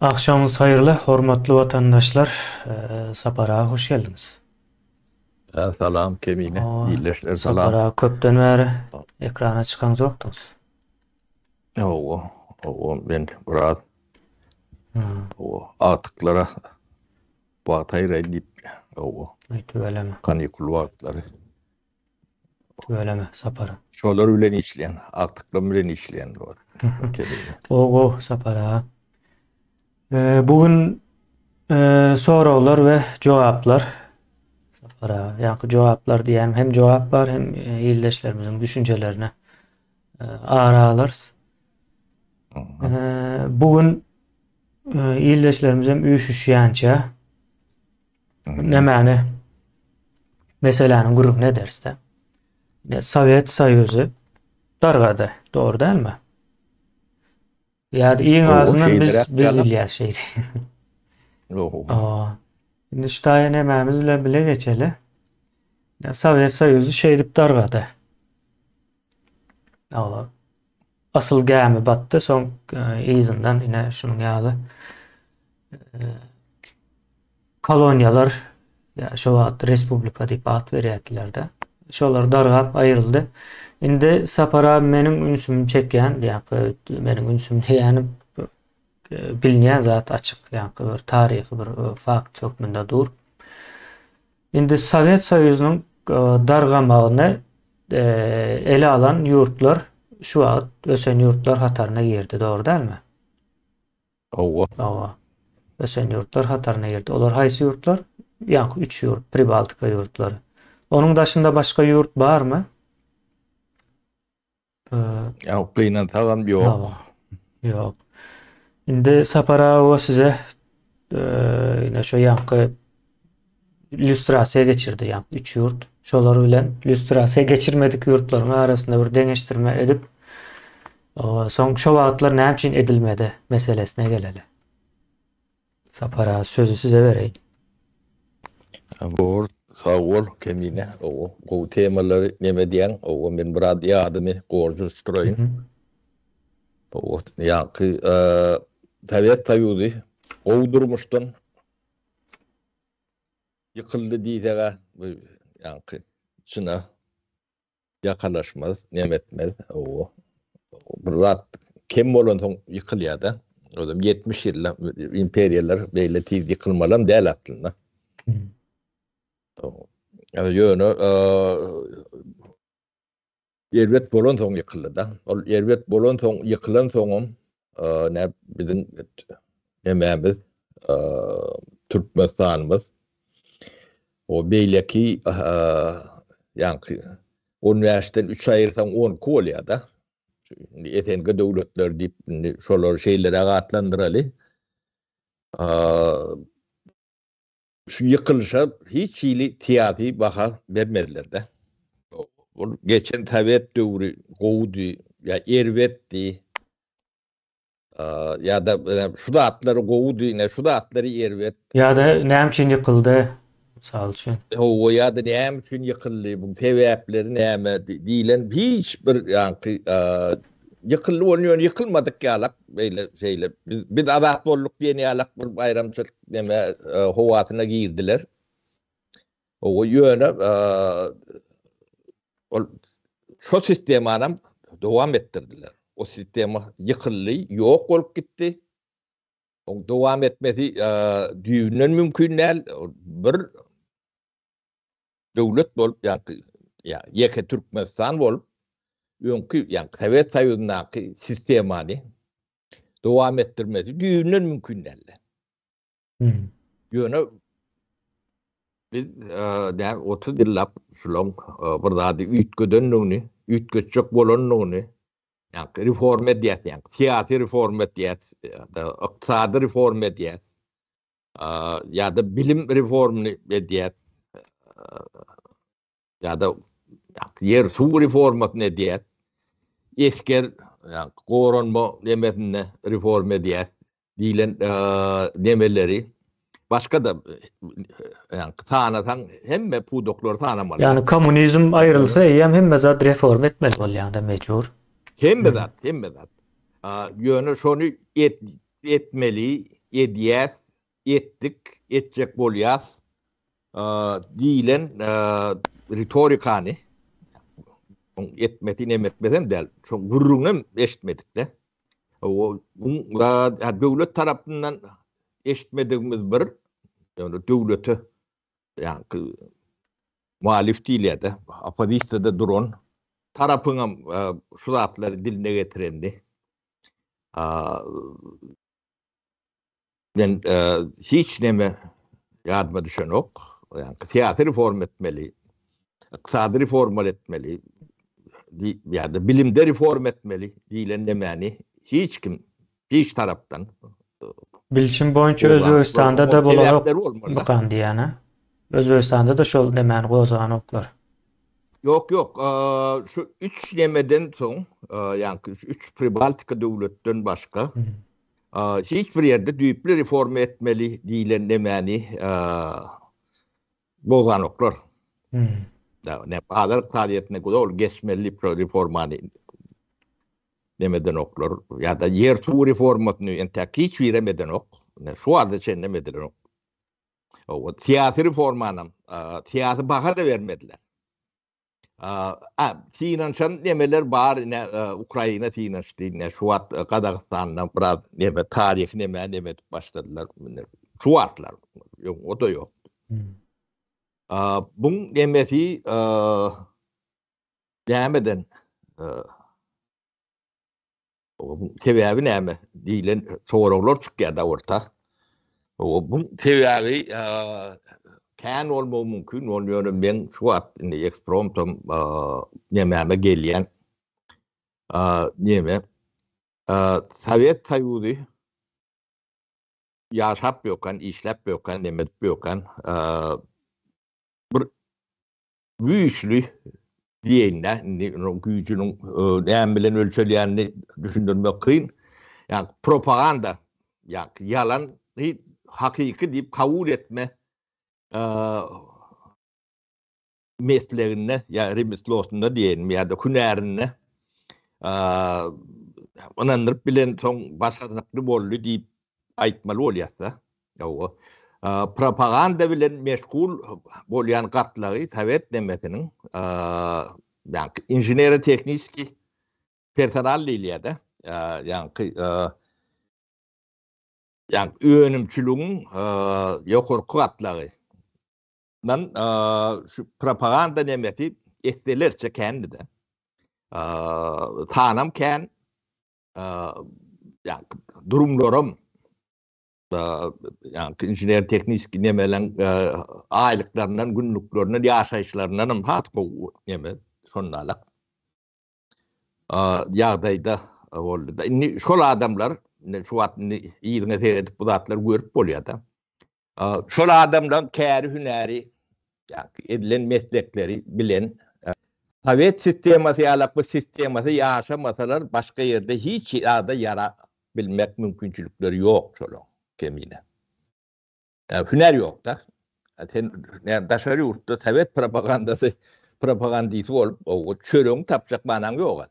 Agşamyňyz haýyrly hormatly watandaşlar Sapar aga hoş geldiňiz. Salam Kemine ildeşler salam. Sapar aga köpden bäri ekrana çykaňzokdyňyz. Hawa, hawa men biraz hawa agtyklara wagt aýyraýyn diýip hawa. Aý tüweleme. Kanikul wagtlary. Tüweleme Sapar. Şolar bilen işleýän, agtyklarym bilen işleýän Kemine. Gowy gowy Sapar aga. Bu gün soraglar we jogaplar. Sapar aga, ýaňky jogaplar diýýänim hem jogap bar hem ildeşlerimiziň düşünjelerine ara alarys. Bu gün ildeşlerimiz hem üýşüşýänçä nämäni meseläniň gürrüňini ederis-de. Sowet Soýuzy dargady, dogry dälmi? Ýa-da iň azyndan biz biz bilýäs şeýdi. Indi şu taýa nämämiz bilen bile geçeli. Sowet Soýuzy şeýdip dargady. Awa. Asyl gämi batdy, soň yzyndan ine şunuň ýaly koloniýalar ýa şo wagt respublika diýip at berýärdiler-de. Şolar dargap aýryldy. Indi Sapar abi meniň ünsümi çekýän, ýa-da meniň ünsüm diýýänim bilinýän zat açyk, ýa-da bir taryhy bir fakt hökmünde dur. Indi Sowet Soýuzynyň dargamagyny ele alan ýurtlar şu wagt ösen ýurtlar hataryna girdi, dogry dälmi? Hawa. Hawa. Ösen ýurtlar hataryna girdi. Olar haýsy ýurtlar? Ýaňky üç ýurt, Pribaltika ýurtlary. Onuň daşynda başga ýurt barmy? Ýok, gynansagam ýok. Ýok. Indi Sapar aga size ine şo ýaňky illýustrasiýa geçirdi, ýaňky üç ýurt. Şolar bilen illýustrasiýa geçirmedik ýurtlaryň arasynda bir deňeşdirme edip, soň şo wagtlar näme üçin edilmedi meselesine geleli. Sapar aga sözi size bereýin. Bor, sag bol Kemine. Owo, gowy temalary neme edýäň. Owo, men biraz ýadymy gorjuşdyraýyn. Owo, ýaňky Sowet Soýuzy gowy durmuşdan ýykyldy diýseg-ä, bu ýaňky çyna Ýakalaşmaz, neme etmez, hawa. Bir zat kem bolansoň ýykylýar-da. Özem 70 ýylda imperiýalar beýle tiz ýykylmalam däl aslynda. Ýöne erbet bolansoň ýykyldy-da. Ol erbet bolansoň ýykylansoňam nä biziň nemämiz Türkmenistanymyz O beýleki ýaňky on bäşden üç aýyrsaň 12 bolýar-da. Indi SNG döwletleri diýip indi şolary şeýleräk atlandyraly. Şu ýykylyşa hiç hili syýasy baha bermediler-de. Ol geçen sowet döwri gowudy ýa erbetdi. Ýa-da şu zatlary gowudy, ine şu zatlary erbet. Ýa-da näme üçin ýykyldy, mysal üçin. Hawa, ýa-da näme üçin ýykyldy, buň sebäpleri näme diýlen hiç bir ýaňky ýykyldy bolun ýöne ýykylmadyk ýalak beýle şeýle biz biz azat bolduk diýen ýalak bir baýramçylyk neme howasyna girdiler. Hawa, ýöne ol şo sistemanam dowam etdirdiler. O sistema ýykyldy, ýok bolup gitdi. Oň dowam etmesi düýbünden mümkin däl. Bir döwlet bolup, ýa-da ýeke Türkmenistan bolup, öňki, ýa Sowet Soýuzyndaky sistemany dowam etdirmesi düýbünden mümkin däldi. Ýöne biz däl 30 ýyllap şulaň bir zady üýtgedendigini, üýtgetjek bolandygyny, ýa reforma edýäs, ýa syýasy reforma edýäs, ýa-da ykdysady reforma edýäs, ýa-da bilim reformyny edýäs, ýa-da ýer suw reformasyny edýäs, esger goranma nemesinde reforma edýäs diýlen nemeleri başga-da sanasaň hemme pudaklary sanamaly. Ýagny kommunizm aýrylsa eýýäm hemme zat reforma etmeli bolýar-da mejbur. Hemme zat, hemme zat. Ýöne şony etmeli. edýäs, etdik, etjek bolýas diýlen ritorikany etmesi nem etmesem däl, şo gürrüňem eşitmedik-de. Döwlet tarapyndan eşitmedigimiz bir, ýöne döwlete ýaňky muhalif diýilýär-de, oppozisiýada duran tarapyňam şu zatlary diline getirenini Men hiç neme ýadyma düşenok. Ýagny syýasy reforma etmeli, ykdysady reforma etmeli, ýa-da bilimde reforma etmeli diýlen nemäni hiç kim hiç tarapdan Bilşim boýunça Özbegistanda-da bolanok mykan diýýän-ä. Özbegistanda-da şol nemäni gozganoklar. Ýok, ýok. Şu üç nemeden soň, ýagny şu üç Pribaltika döwletden başga Hiç bir ýerde düýpli reforma etmeli diýlen nemäni gozganoklar. Ne bazar ykdysadyýetine doly geçmeli diýip şol reformany neme edenoklar. Ýa-da ýer suw reformasyny entäk hiç birem edenok. Şu wagta çenlem edilenok. Syýasy reformanam, syýasy baha-da bermediler. A, synanyşan nemeler bar, ine, Ukraina synanyşdy, ine, şu wagt Gazagystanda biraz neme, taryhy neme, neme edip başladylar, ine, şu wagtlar, ýok, o-da ýok. A, buň nemesi, nämeden, Sebäbi näme diýlen soraglar çykýar-da orta. Bu sebäbi kän bolmagy mümkin, ol ýöne men şu wagt indi ekspromtom nemäme gelýän neme Sowet Soýuzy ýaşap ýöken, işläp ýöken, neme edip ýöken bir güýçli diýeýin-dä, indi onuň güýjüniň näme bilen ölçelýänini düşündirmek kyn. Ýagny propaganda, ýagny ýalany hakyky diýip kabul etme mesleginde ýa remeslosynda diýeýin ýa-da hünärinde ynandyryp bilensoň başarnykly boldy diýip aýtmaly bolýas-da. Hawa. Propaganda bilen meşgul bolýan gatlagy sowet nemesiniň, ýaňky inženero-tehniki personal diýilýär-de, ýaňky ýaňky önümçiligiň ýokarky gatlagy. Dan şu propaganda nemesi esselerçe kändi-de. Sanam kän, ýaňky durumlaram ýaňky inžener tehniki nemeleň aýlyklaryndan, günlüklerinden, ýaşaýyşlaryndan hem has gowy neme şondalyk ýagdaýda boldy. Indi şol adamlar, indi şu wagt indi yzyňa seredip bu zatlary görüp bolýar-da. Şol adamlaryň käri-hünäri, ýagny edilen meslekleri bilen sowet sistemasy ýalak bir sistemasy ýaşamasalar başga ýerde hiç zada ýarap bilmek mümkinçilikleri ýok şolaň kemine. Hünär ýok-da. Sen daşary ýurtda sowet propagandasy propagandisy bolup, çöregiňi tapjak manaň ýok.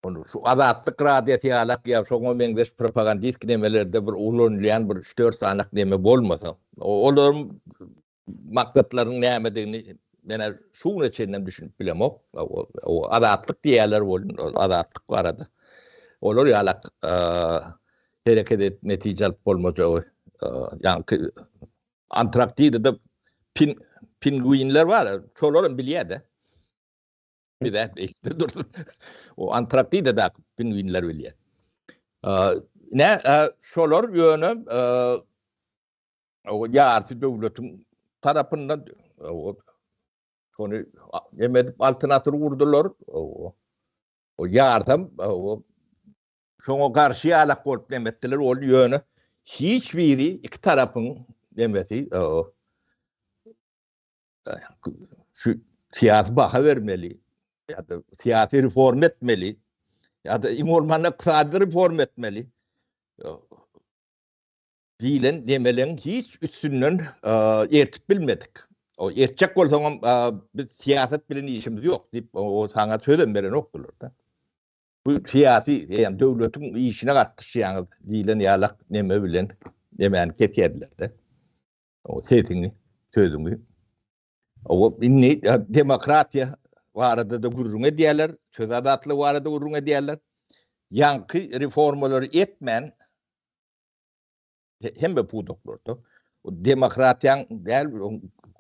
Ony şu Azatlyk radiosy ýalak ýa şoňa meňzeş propagandistki nemelerde bir ulanylýan bir üç-dört sanak neme bolmasa, olaryň maksatlarynyň nämedigini men şu güne çenlem düşünip bilemok. O Azatlyk diýýärler welin, ol Azatlyk barada. Olar ýalak hereket edip netije alyp bolmajagy, ýaňky Antarktidada pin pingwinler bar, şolaram bilýär-de. Bize beýikde dursun. O Antarktidadaky pingwinler bilýär. Ne şolar ýöne o ýarty döwletiň tarapyndan o şony neme edip altyn asyr gurdular. O o ýartam o şoňa garşy ýalak bolup neme etdiler. Ol ýöne hiç biri iki tarapyň nemesi o şu syýasy baha bermeli ýa-da syýasy reforma etmeli ýa-da iň bolmanda ykdysady reforma etmeli diýlen nemeleň hiç üstünden ertip bilmedik. O ertjek bolsaňam biz syýasat bilen işimiz ýok diýip o saňa sözem berenokdylar-da. Bu syýasy, ýagny döwletiň işine gatnaşýaňyz diýlen ýalak neme bilen nemäni kesýärdiler-de. O sesiňi, sözüňi. O indi demokratiýa barada-da gürrüň edýärler, söz azatlygy barada gürrüň edýärler. Ýaňky reformalary etmän hemme pudaklarda demokratiýaň däl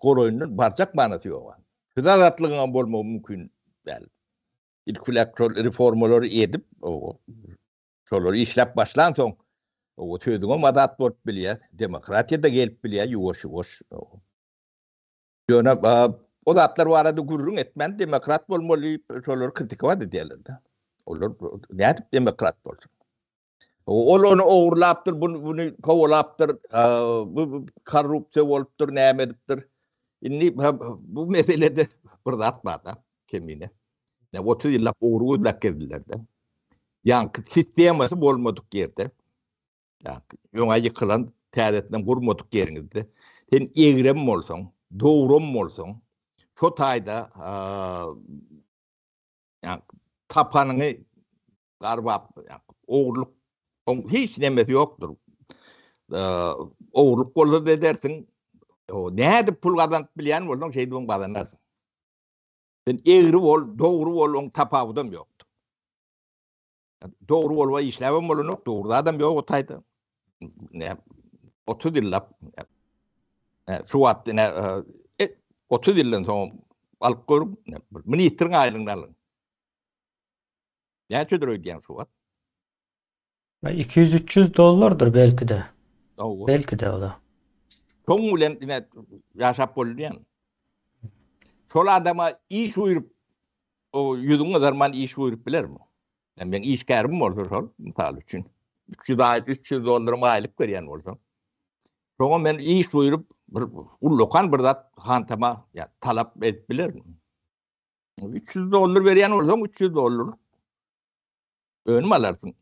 golaýyndan barjak manysy ýok. Söz azatlygyň bolmagy mümkin däl. Ilki bilen şol reformalary edip, şolary işläp başlan soň, o sözüňem azat bolup bilýär, demokratiýa-da gelip bilýär ýuwaş-ýuwaş. Ýöne o zatlar barada gürrüň etmän demokrat bolmaly diýip, şolary kritikowat edýärler-de. Olar nädip demokrat bolsun? Ol ony ogurlapdyr, buny, buny kowalapdyr, bu korrupsiýa bolupdyr, näme edipdir. Indi bu meselede bir zat bar-da, kemine. Ne 30 ýyllap ogry gözläp gezdiler-de. Ýaňky sistemasy bolmadyk ýerde, ýaňky öňe ýykylan, täzeden gurmadyk ýeriňizde sen egrem bolsaň, dogram bolsaň, şo taýda ýa tapanyňy garbap, ogurlyk oň hiç nemesi ýokdur. Ogurlyk bolsa da edersiň. Nädip pul gazanyp bilýän bolsaň, şeýdip gazanarsyň. Sen egri bol, dogry bol, oň tapawudam ýokdur. Dogry bolup işläbem bolanok, dogry zadam ýok o taýda. Ne 30 ýyllap şu wagt ine 30 ýyldan soň alyp görüň, ministriň aýlygyny alyň. Näçedir öýdýäň şu wagt? 200-300 dollardyr belki-de. Belki-de o da. Şoň bilen ine ýaşap bolýan. Şol adama iş buýrup, o ýüzüň gyzarman iş buýrup bilermi? Yani men işgärim bolsa şol, mysal üçin, 300 aý, 300 dollarym aýlyk berýän bolsa, şoňa men iş buýrup, bir ullakan bir zat hantama ýa talap edip bilerin. 300 dollar berýän bolsaň, 300 dollar önüm alarsyň.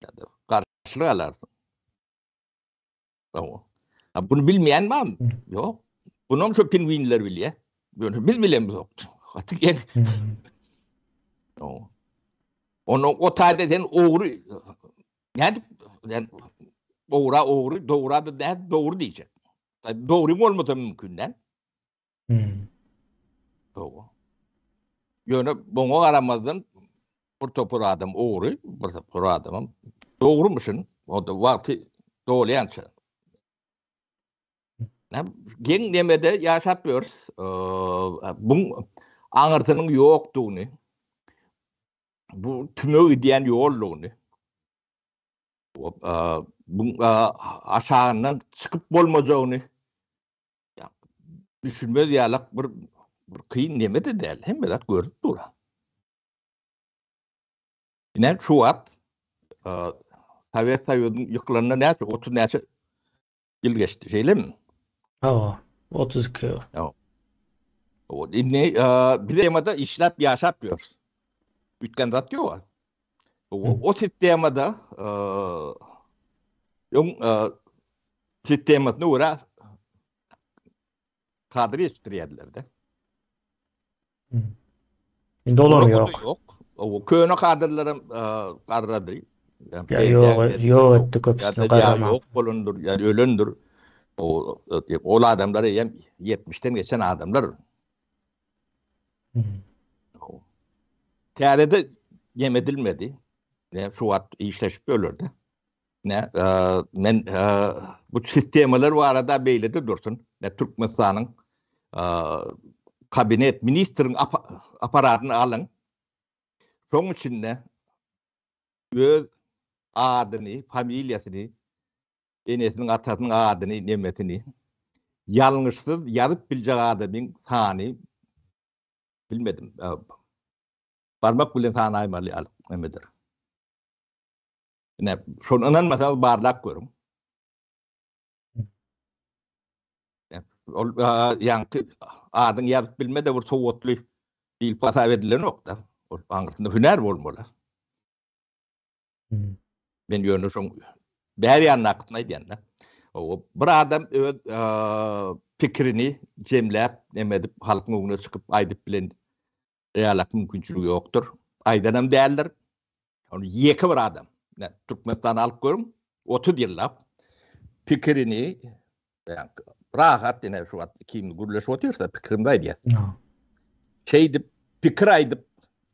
Ýa-da garşylyk alarsyň. Tamam. Ha, bunu bilmeýän barmy? Ýok. Bunam şu pingwinler bilýär. Ýöne biz bilemizok. Gaty geň. Tamam. Onu o taýda sen ogry nädip sen ogra ogry, dogra da nädip dogry diýjek. Dogry bolmasa mümkin däl. Hmm. Dogry. Ýöne muňa garamazdan bir topar adam ogry, bir topar adamam dogrumyşyn. O da wagty dolýança. Geň nemede ýaşap ýörüs. Buň aňyrsynyň ýokdugyny, bu tüme gidýän ýoldugyny, buň aşagyndan çykyp bolmajagyny düşünmez ýalak bir bir kyn neme-de däl. Hemme zat görünip dur. Ine şu wagt Sowet Soýuzynyň ýykylanyna näçe 30 näçe ýyl geçdi, şeýlemi? Hawa, 32 ýyl. Hawa. Indi biz temada işläp ýaşap ýörüs. Üýtgän zat ýok. O sistemada öň sistemasyna görä kadr ýetişdirýärdiler-de. Indi olam ýok. Ýok. O köne kadrlaram garrady. Ýa ýok, ýok etdi köpüsini garrama. Ýok bolandyr, ýa ölendir. O ol adamlar eýýäm 70-den geçen adamlar. Täze-de ýem edilmedi. Ne şu wagt işleşip ölerdi. Ne men bu sistemalar barada beýle-de dursun. Ne Türkmenistanyň kabinet ministriň apparatyny alyň. Şoň içinde öz adyny, familiýasyny, enesiniň, atasynyň adyny, nemesini ýalňyşsyz ýazyp biljek adamyň sany bilmedim. Barmak bilen sanaýmaly ýaly nemedir. Ine, şony ynanmasaňyz barlap görüň. Ol ýaňky adyňy ýazyp bilme-de bir sowatly diýlip hasap edilenok-da. Ol aňyrsynda hünär bolmaly. Men ýöne şoň bär ýandakysyny aýdýan-da. Bir adam öz pikirini jemläp, neme edip, halkyň öňüne çykyp aýdyp bilen ýalak mümkinçiligi ýokdur. Aýdanam däldir. Ony ýeke bir adam. Ine, Türkmenistany alyp görüň, 30 ýyllap pikirini rahat ine şu wagt ikimiz gürleşip otyrys-da, pikirimizi aýdýas. Şeýdip pikir aýdyp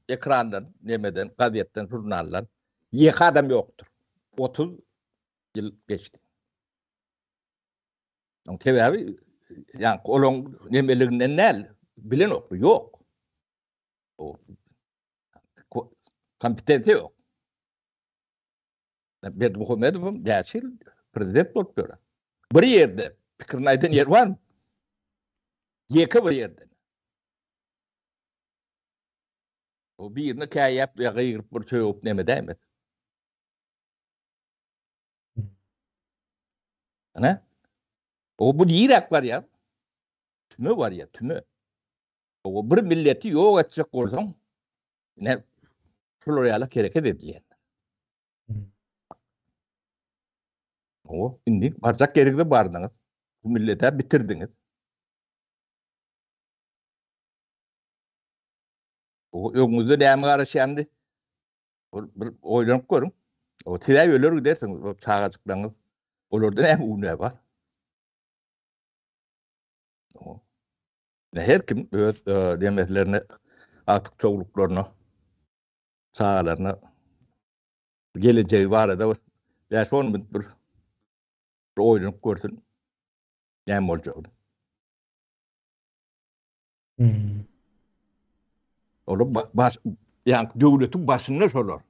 ekrandan, nemeden, gazetden, žurnaldan ýeke adam ýokdur. 30 ýyl geçdi. Oň sebäbi ýa olaň nemeliginden däl, bilenok, ýok. O kompetensiýa ýok. Berdimuhamedowam näçe ýyl prezident bolup ýör. Bir ýerde pikirini aýdan ýeri barmy? Ýeke bir ýerde. O birine käýäp ýa gygyryp bir sögüp neme däýmez. Ana? O bu niräk barýar? Tüme barýar, tüme. O bir milleti ýok etjek bolsaň, ne şular ýaly hereket edilýär. O indi barjak ýeriňize bardyňyz. Bu millete bitirdiňiz. O öňüňizde näme garaşýandy? Ol bir oýlanyp görüň. O size öler gidersiňiz, o çagajyklaryňyz. Olarda näme günä bar? O. Her kim öz e, demeslerine, agtyk çowluklaryna, çagalaryna gelejegi barada bir 5-10 minut bir, bir oýlanyp görsün. Näme boljagyny. Hmm. Olar baş, ýa döwletiň başynda şolar.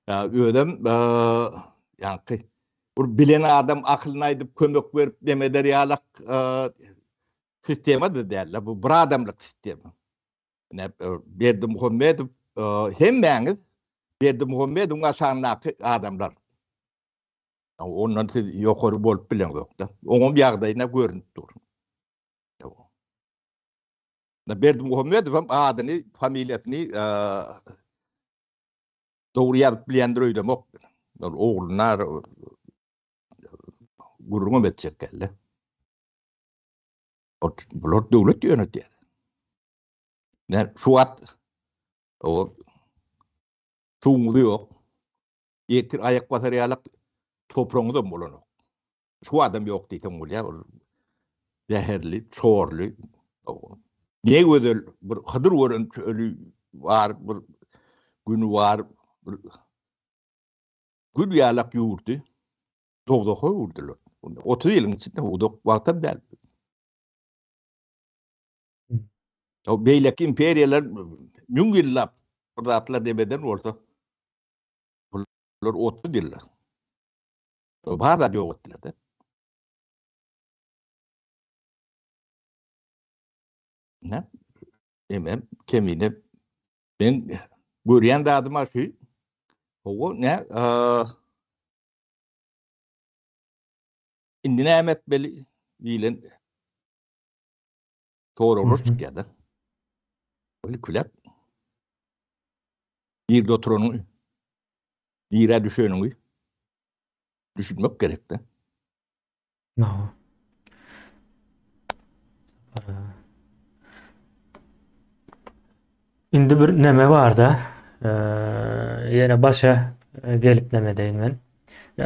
Ýa özem ýa bir bilen adam akylyny aýdyp kömek berip neme eder ýalak sistema da däl. Bu bir adamlyk sistema. Ne Berdimuhamedow hemmäňiz Berdimuhamedowyň aşagyndaky adamlar. Ondan siz ýokary bolup bileňzokda. Oňam ýagdaýyna görünip dur. Berdimuhamedow hem adyny, familiýasyny dogry ýazyp bilýändir öýdemok. Ol ogluna gürrüňem etjek geldi. Bular döwlet ýönetýär. Ne şu wagt o suwuňyz ýok. Ertir aýak basar ýaly topragyňyz hem bolanok. Şu adam ýok diýseň bolýar, ol zäherli, çorly. Ne gözel bir Hydyr gören çöli bar, bir güni bar, bir gül ýalak ýurdy dowzaha öwürdiler. 30 ýylyň içinde uzak wagtam däl. O beýleki imperiýalar müň ýyllap bir zatlar demeden bolsa, bular 30 ýylda. Bar zat ýok etdiler-de. Ne? Emem kemine men görýän zadyma şu. Hawa, ne? Indi näme etmeli diýlen soraglar çykýar-da. Ol külep. Nirde oturanyňy, nirä düşeniňi düşünmek gerekde. Aha. Indi bir neme barda. Ýene başa gelip neme deýin men.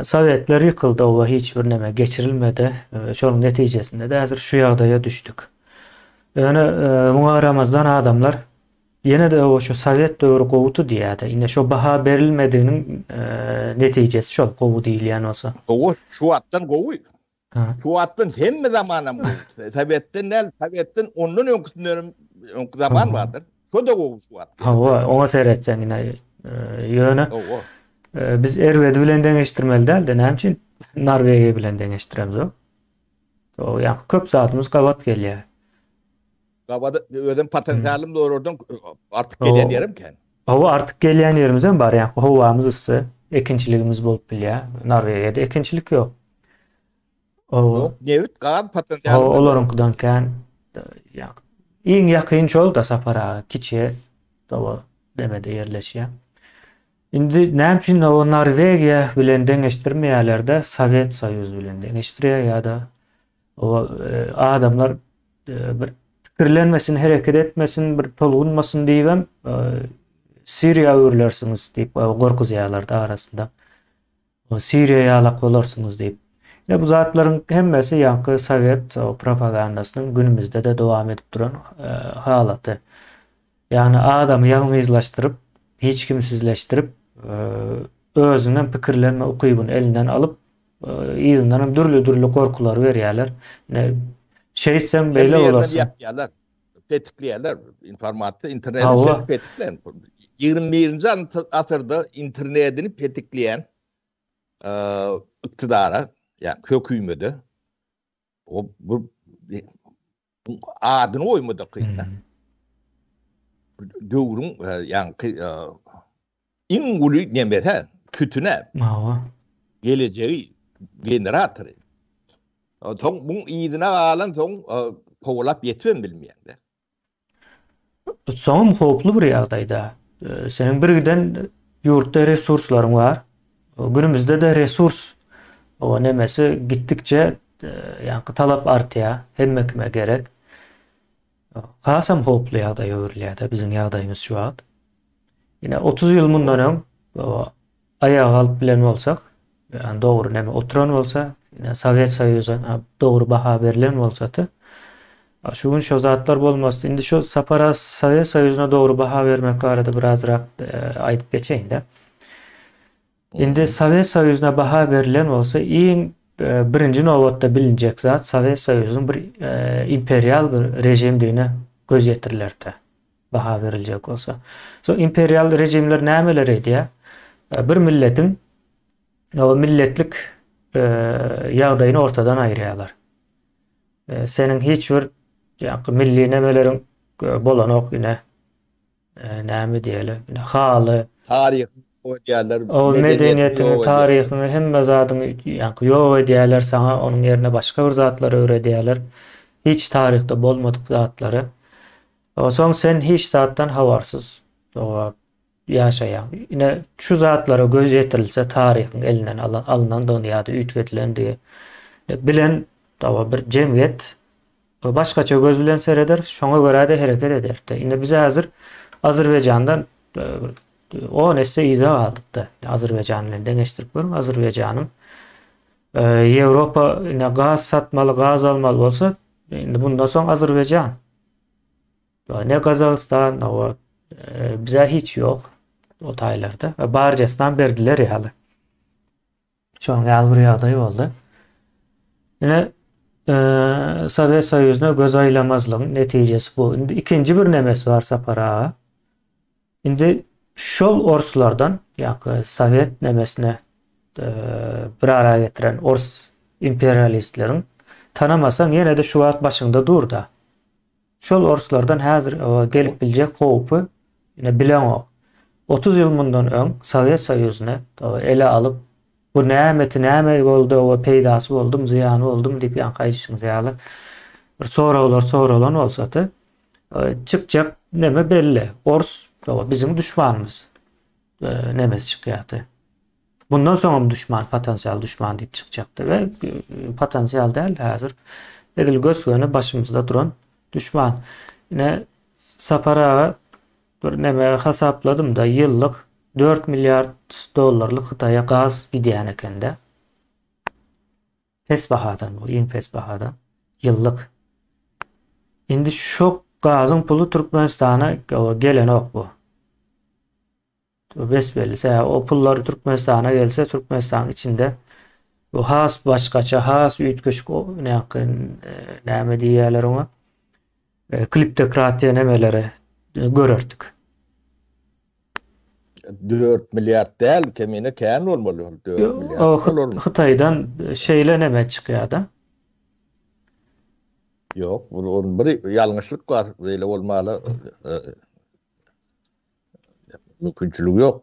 Sowetler ýykyldy, oba hiç bir neme geçirilmedi. Şonuň netijesinde de häzir şu ýagdaýa düşdük. Ýöne muňa garamazdan adamlar Ýene-de o şu sowet döwri gowudy diýýädä. Ine şo baha berilmediginiň netijesi şol gowy diýilýän bolsa. Gowy şu wagtdan gowy. Şu wagtdan hemme zamanam gowy. Sowetden däl, sowetden ondan öňküsindenem öňki zaman bardyr. Şo-da gowy şu wagt. Hawa, oňa seretseň ine ýöne Hawa. biz erbedi bilen deňeşdirmeli däl-de, näme üçin Norwegiýa bilen deňeşdiremzok? Ýa köp zadymyz gabat gelýär. Gabada özem potensialym olardan artyk gelýän ýerim kän. Hawa artyk gelýän ýerimizem bar. Ýa howamyz yssy, ekinçiligimiz bolup bilýär. Norwegiýada ekinçilik ýok. Ýok, nebit, gaz potensialy. Hawa, olaryňkydan kän. Ýa iň ýakyn şol da Sapar aga, kiçi dowa demede ýerleşýär. Indi näme üçin o Norwegiýa bilen deňeşdirmeýärler-de, Sowet Soýuzy bilen deňeşdirýär ýa-da o adamlar bir pikirlenmesin, hereket etmesin, bir tolgunmasyn diýibem. Siriýa öwrülersiňiz diýip gorkuzýarlardy arasynda. Siriýa ýalak bolarsyňyz diýip. Ine bu zatlaryň hemmesi ýaňky sowet propagandasynyň günümizde-de dowam edip duran halaty. Ýagny adamy ýalňyzlaşdyryp, hiç kimsizleşdirip, özüniň pikirlenme ukybyny elinden alyp, yzyndan hem dürli-dürli gorkulary berýärler. Ine şeýtseň beýle bolarsyň. Ýapýarlar, petikleýärler informasiýa, interneti petikleýän. 21-nji asyrda internetini petikleýän yktydara, ýa hökümede o bu adyny goýmada kyn. Döwrüň ýaňky iň uly nemesi, sütüne. Hawa. Gelejegi generatory. Soň buň yzyna galan soň kowalap ýetibem bilmeýäň-de. Soňam howply bir ýagdaýda. Seniň birgiden ýurtda resurslaryň bar. Günümizde-de resurs o nemesi gitdikçe ýaňky talap artýar. Hemme kime gerek. Hasam howply ýagdaýa öwrülýär-de biziň ýagdaýymyz şu wagt. Ine 30 ýyl mundan öň aýaga galyp bilen bolsak, ýagny dogry neme oturan bolsa, ine Sowet Soýuza dogry baha berlen bolsady, şu gün şo zatlar bolmazdy. Indi şu sapara Sowet Soýuzyna dogry baha bermek barada birazrak aýdyp geçeýin-de. Indi Sowet Soýuzyna baha berlen bolsa, iň birinji nobatda bilinjek zat Sowet Soýuzynyň bir imperial bir režimdigine göz ýetirilerdi. Baha beriljek bolsa. Soň imperial režimler nämeler edýär? Bir milletiň o milletlik ýagdaýyny ortadan aýyrýarlar. Seniň hiç bir ýa-da milli nemeleriň bolanok ine. Näme diýeli? Ine haly. Taryhyňy ýok edýärler. O medeniýetiňi, taryhyňy, hemme zadyňy ýa-da ýok edýärler saňa, onuň ýerine başga bir zatlar öwredýärler. Hiç taryhda bolmadyk zatlary. Soň sen hiç zatdan habarsyz ýaşaýaň. Ine, şu zatlara göz ýetirilse, taryhyň elinden alnandygyny ýa-da üýtgedilendigi bilen bir jemgyýet başgaça göz bilen sereder, şoňa görä-de hereket eder-de. Indi biz häzir Azerbaýjandan on esse yza galdyk-da. Azerbaýjan bilen deňeşdirip görüň, Azerbaýjanyň Ýewropa ine gaz satmaly, gaz almaly bolsa, indi bundan soň Azerbaýjan. Ne Gazagystan, o bize hiç ýok o taýlarda. Barjasynam berdiler ýaly. Şonuň ýaly bir ýagdaý boldy. Ine Sowet Soýuzyna göz aýlamazlygyň netijesi bu. Indi ikinji bir nemesi bar Sapar aga. Indi şol orslardan, ýa-da sowet nemesine bir ara getiren ors imperialistleriň tanamasaň ýene-de şu wagt başyňda dur-da. Şol orslardan häzir gelip biljek howpy ine bileňok. 30 ýyl mundan öň Sowet Soýuzyny ele alyp, bu nämeti näme boldy, oba peýdasy boldumy, zyýany boldumy diýip ýaňky aýdyşyňyz ýaly bir soraglar soralan bolsady, çykjak neme belli. Ors biziň duşmanymyz nemesi çykýardy. Bundan soňam duşman, potensial duşman diýip çykjakdy we potensial däl häzir edil gös-göni başymyzda duran duşman. Ine Sapar aga bir neme hasapladym-da ýyllyk 4 milliard dollarlyk Hytaýa gaz gidýän ekende. Pes bahadan bu, iň pes bahadan. Ýyllyk. Indi şo gazyň puly Türkmenistana gelenok bu. Bes-belli. Sebäbi o pullar Türkmenistana gelse, Türkmenistanyň içinde bu has başgaça, has üýtgeşik näki näme diýýärler oňa? E, kliptokratiýa nemeleri görerdik. 4 milliard däl, kemine kän bolmaly ol 4 milliard. Hytaýdan şeýle neme çykýar-da. Ýok, bu onun bir ýalňyşlyk bar, beýle bolmaly. E, Mümkinçiligi ýok.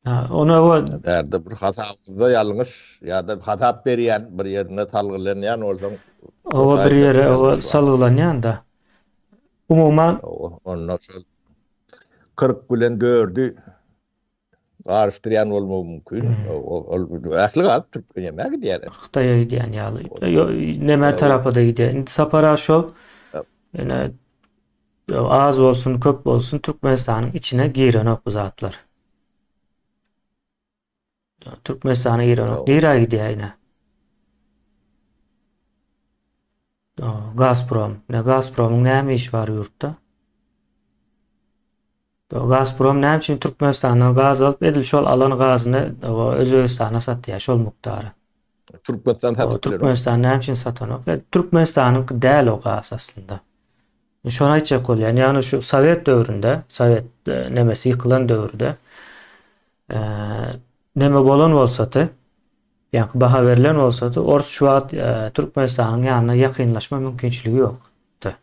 Ha, ona o Bärde bir hasabymyzda ýalňyş ýa-da hasap berýän bir ýerine salgylanýan bolsaň, Owa bir ýere owa salgylanýan da. Umuman onda şol 40 bilen 4-ü garyşdyrýan bolmagy mümkin. Ol ähli gaz türkmen ýemäge gidýär. Hytaýa gidýän ýaly. Neme tarapa-da gidýär. Indi Sapar aga şol ine. Az bolsun, köp bolsun Türkmenistanyň içine girenok bu zatlar. Türkmenistana girenok. Nirä gidýär ine? Gazprom. Ne Gazpromyň näme işi bar ýurtda? Gazprom näme üçin Türkmenistandan gaz alyp edil şol alan gazyny Özbegistana satýar şol mukdary? Türkmenistan satyp bilenok. Türkmenistan näme üçin satanok? E, Türkmenistanyňky däl o gaz aslynda. Şony aýtjak bolýan. Ýagny şu sowet döwründe, sowet e, nemesi ýykylan döwürde e, neme bolan bolsady, ýagny baha berlen bolsady, ors şu wagt e, Türkmenistanyň ýanyna ýakynlaşma mümkinçiligi ýokdy.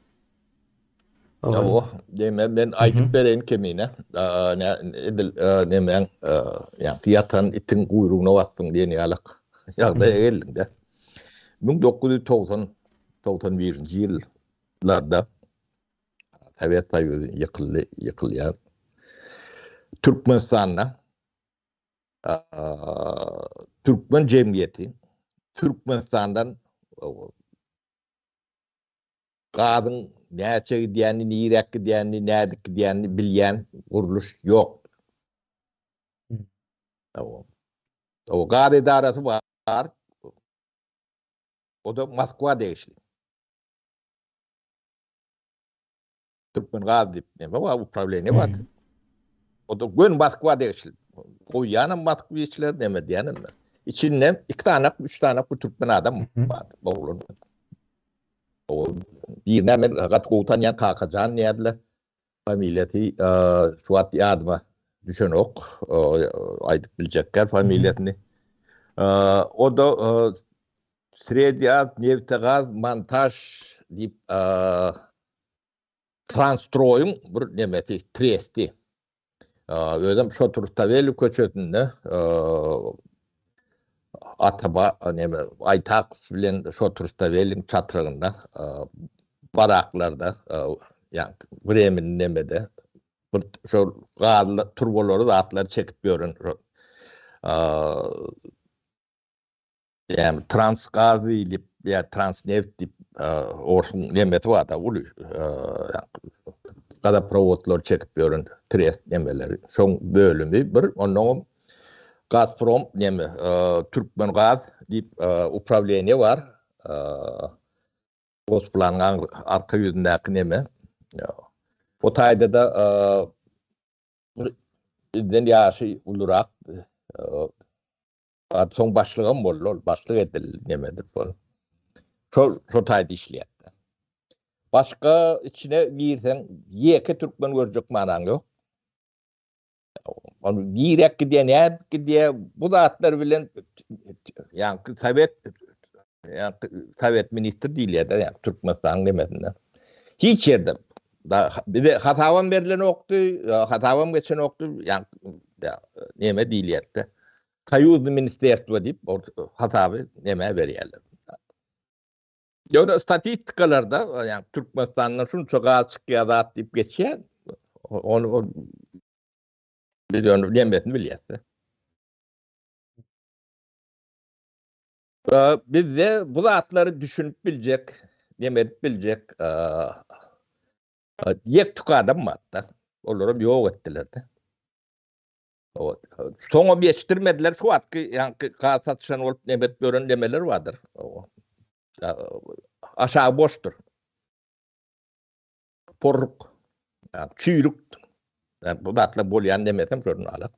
Ýa, diýme, men aýdyp bereýin kemine. Edil nemäň, ýa ýatan itiň guýrugyna basdyň diýen ýalak ýagdaýa geldiň-de. 1990 91-nji ýyllarda Sowet Soýuzy ýykyldy, ýykylýar. Türkmenistanda türkmen jemgyýeti Türkmenistandan Gazyň näçe gidýänini, niräk gidýänini, nädip gidýänini bilýän gurluş ýok. O gaz edarasy bar. O da Moskwa degişli. Türkmen gaz diýip näme bar, uprawleniýe bar. O da gön Moskwa degişli. Goýýanam moskwiçler, näme diýýänem. Içinde iki sany, üç sany bu türkmen adam bar. Oglan. O birine men gaty gowy tanýan Kakajan diýýärdiler. Familiýasy şu wagt ýadyma düşenok. Aýdyp biljekler familiýasyny. O da Sredýaz neftegaz montaž diýip Transstroýuň bir nemesi, tresti. Özem şo Turtaweli köçesinde Ataba neme Aýtakow bilen şo Turtaweliň çatrygynda baraklarda ýa wremenni nemede bir şo gazly turbalary zatlary çekip ýören şo Ýagny Transgaz diýlip ýa Transneft diýip orsuň nemesi bar-da uly gazaprowodlary çekip ýören trest nemeleri. Şoň bölümi bir, onnoňam Gazprom neme Türkmengaz diýip uprawleniýe bar. Gosplanyň arka ýüzündäki neme. O taýda-da bizden ýaşy ulurak Soň başlygam boldy ol, başlyk edildi neme edip ol. Şol şo taýda işleýärdi. Başga içine girseň ýeke türkmen görjek manaň ýok. Ony girek gidýär, nädip gidýär, bu zatlar bilen ýaňky sowet ýaňky sowet ministr diýilýär-de, ýaňky Türkmenistanyň nemesinde. Hiç ýerde bize hasabam berlenokdy, hasabam geçenokdy, ýaňky neme diýilýärdi. Soýuzny ministerstwo diýip hasaby nämä berýärler. Ýöne statistikalarda, ýagny Türkmenistandan şunça gaz çykýar zat diýip geçýär. Ony biz ýöne nemesini bilýäs. Bizde bu zatlary düşünip biljek, neme edip biljek ýek-tük adam bar-da. Olaram ýok etdiler-de. Soňam ýetişdirmediler şu wagtky ýaňky gaz satyşan bolup nebet bören nemeler bardyr. Aşagy boşdur. Porruk. Çüýrük. Bu zatlar bolýan demesem şonun alak.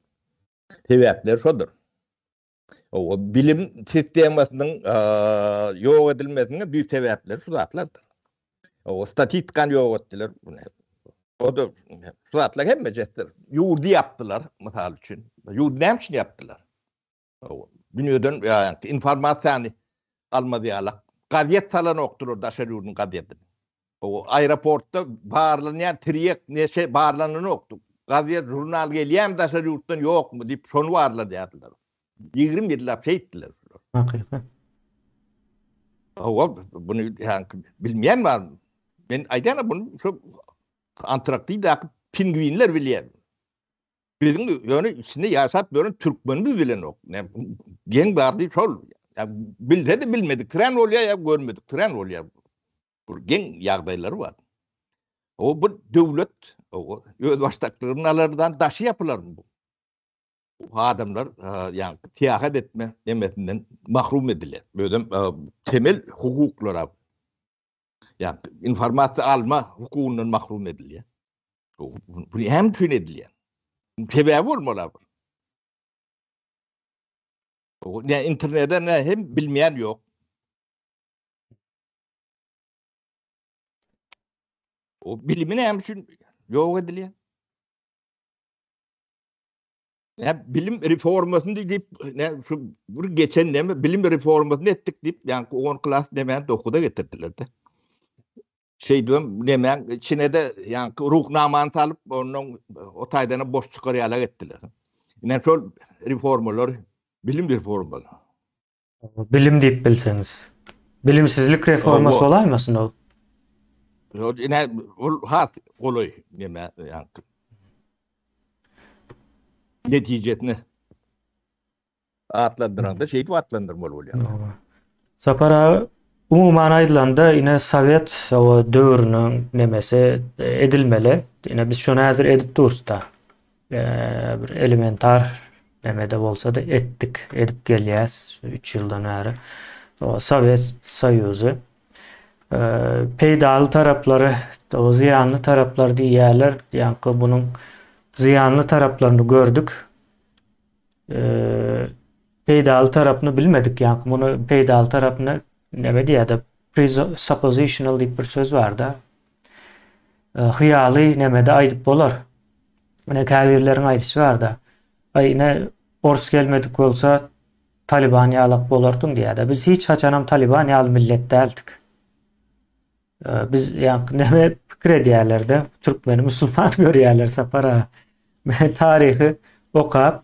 Sebäpleri şodur. O bilim sistemasynyň ýok edilmesiniň büyük sebäpleri şu zatlardyr. O statistikany ýok etdiler. O da şu zatlar hemme jetdir. Ýurdy ýapdylar, mysal üçin. Ýurdy näme üçin ýapdylar? Dünýeden ýa informasiýany almaz ýalak. Gazet salanokdylar daşary ýurduň gazetini. O aeroportda barlanýan tirýek neşe barlananokdy. Gazet, žurnal gelýärmi daşary ýurtdan ýokmy diýip şony barladýardylar. 20 ýyllap şeýtdiler şular. Hakykat. Hawa, buny ýaňky bilmeýän barmy? Men aýdýan bunu şu Antarktidaky pingwinler bilýär. Biziň ýöne içinde ýaşap ýören türkmenimiz bilenok. Geň bar diýip şol bilse-de bilmedik tren bolýar ýa görmedik tren bolýar. Bir geň ýagdaýlary bar. O bu döwlet özbaşdaklygyny alardan daşy ýapylarmy bu? Bu adamlar ýa syýahat etme nemesinden mahrum ediler. Özem temel hukuklara ýa informasiýa alma hukugyndan mahrum edilýär. Bu näme üçin edilýär? Sebäbi bolmaly bir. Ne internete ne hem bilmeýän ýok. O bilimi näme üçin ýok edilýär? Ne bilim reformasyny diýip, ne şu bir geçen näme bilim reformasyny etdik diýip, ýa 10 klas näme 9-a getirdiler de. Şeýdibem näme içine de ýa ruhnamany salyp, ondan o taýdan boş çykar ýaly etdiler. Ine şol reformalar, bilim reformalary. Bilim diýip bilseňiz. Bilimsizlik reformasy bolaýmasyn ol? Ýok, ine ol has golaý neme ýaňky. Netijesini atlandyranda şeýdip atlandyrmaly bolýar. Sapar aga, umuman aýdylanda ine sowet döwrüniň nemesi edilmeli. Ine biz şony häzir edip durus-da. Bir elementar neme-de bolsa-da etdik, edip gelýäs üç ýyldan bäri. Sowet Soýuzy. Peýdaly taraplary, o zyýanly taraplary diýýärler. Ýaňky bunuň zyýanly taraplaryny gördük. Peýdaly tarapyny bilmedik. Ýaňky muny peýdaly tarapyny neme diýýär-de, presuppositional diýip bir söz bar-da. Hyýaly nemede aýdyp bolar. Ine käbirleriň aýdyşy bar-da. Aý ine ors gelmedik bolsa Taliban ýalak bolardyň diýýär-de. Biz hiç haçanam Taliban ýaly millet däldik. Biz ýaňky neme pikir edýärler-de, türkmeni musulman görýärler Sapar aga. Men taryhy okap,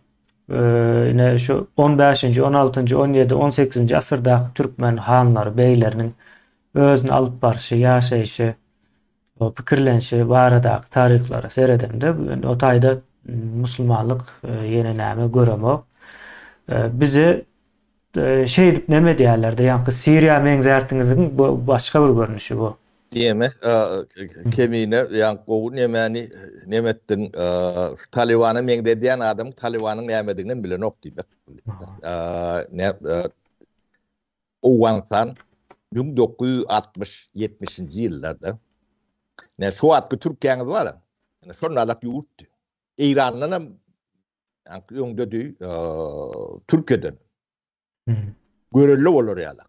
ine şu on bäşinji, on altynjy, on ýedi, on sekizinji asyrdaky türkmen hanlary, begleriniň özüni alyp barşy, ýaşaýşy, pikirlenişi baradaky taryhlara seredemde, o taýda musulmanlyk ýene näme göremok. Bizi şeýdip neme edýärler-de, ýaňky Siriýa meňzärtiňiziň bu başga bir görnüşi bu. Diýeme, Kemine, ýaňky gowy nemäni neme etdiň, şu Talybana meňzedýän adam Talybanyň nämediginem bilenok diýmek. Owganystan 1960 70-nji ýyllarda ne şu wagtky Türkiýäňiz bar, ine şonalak ýurtdy. Eýrandan hem öňdedi, Türkiýeden. Görelde bolar ýaly.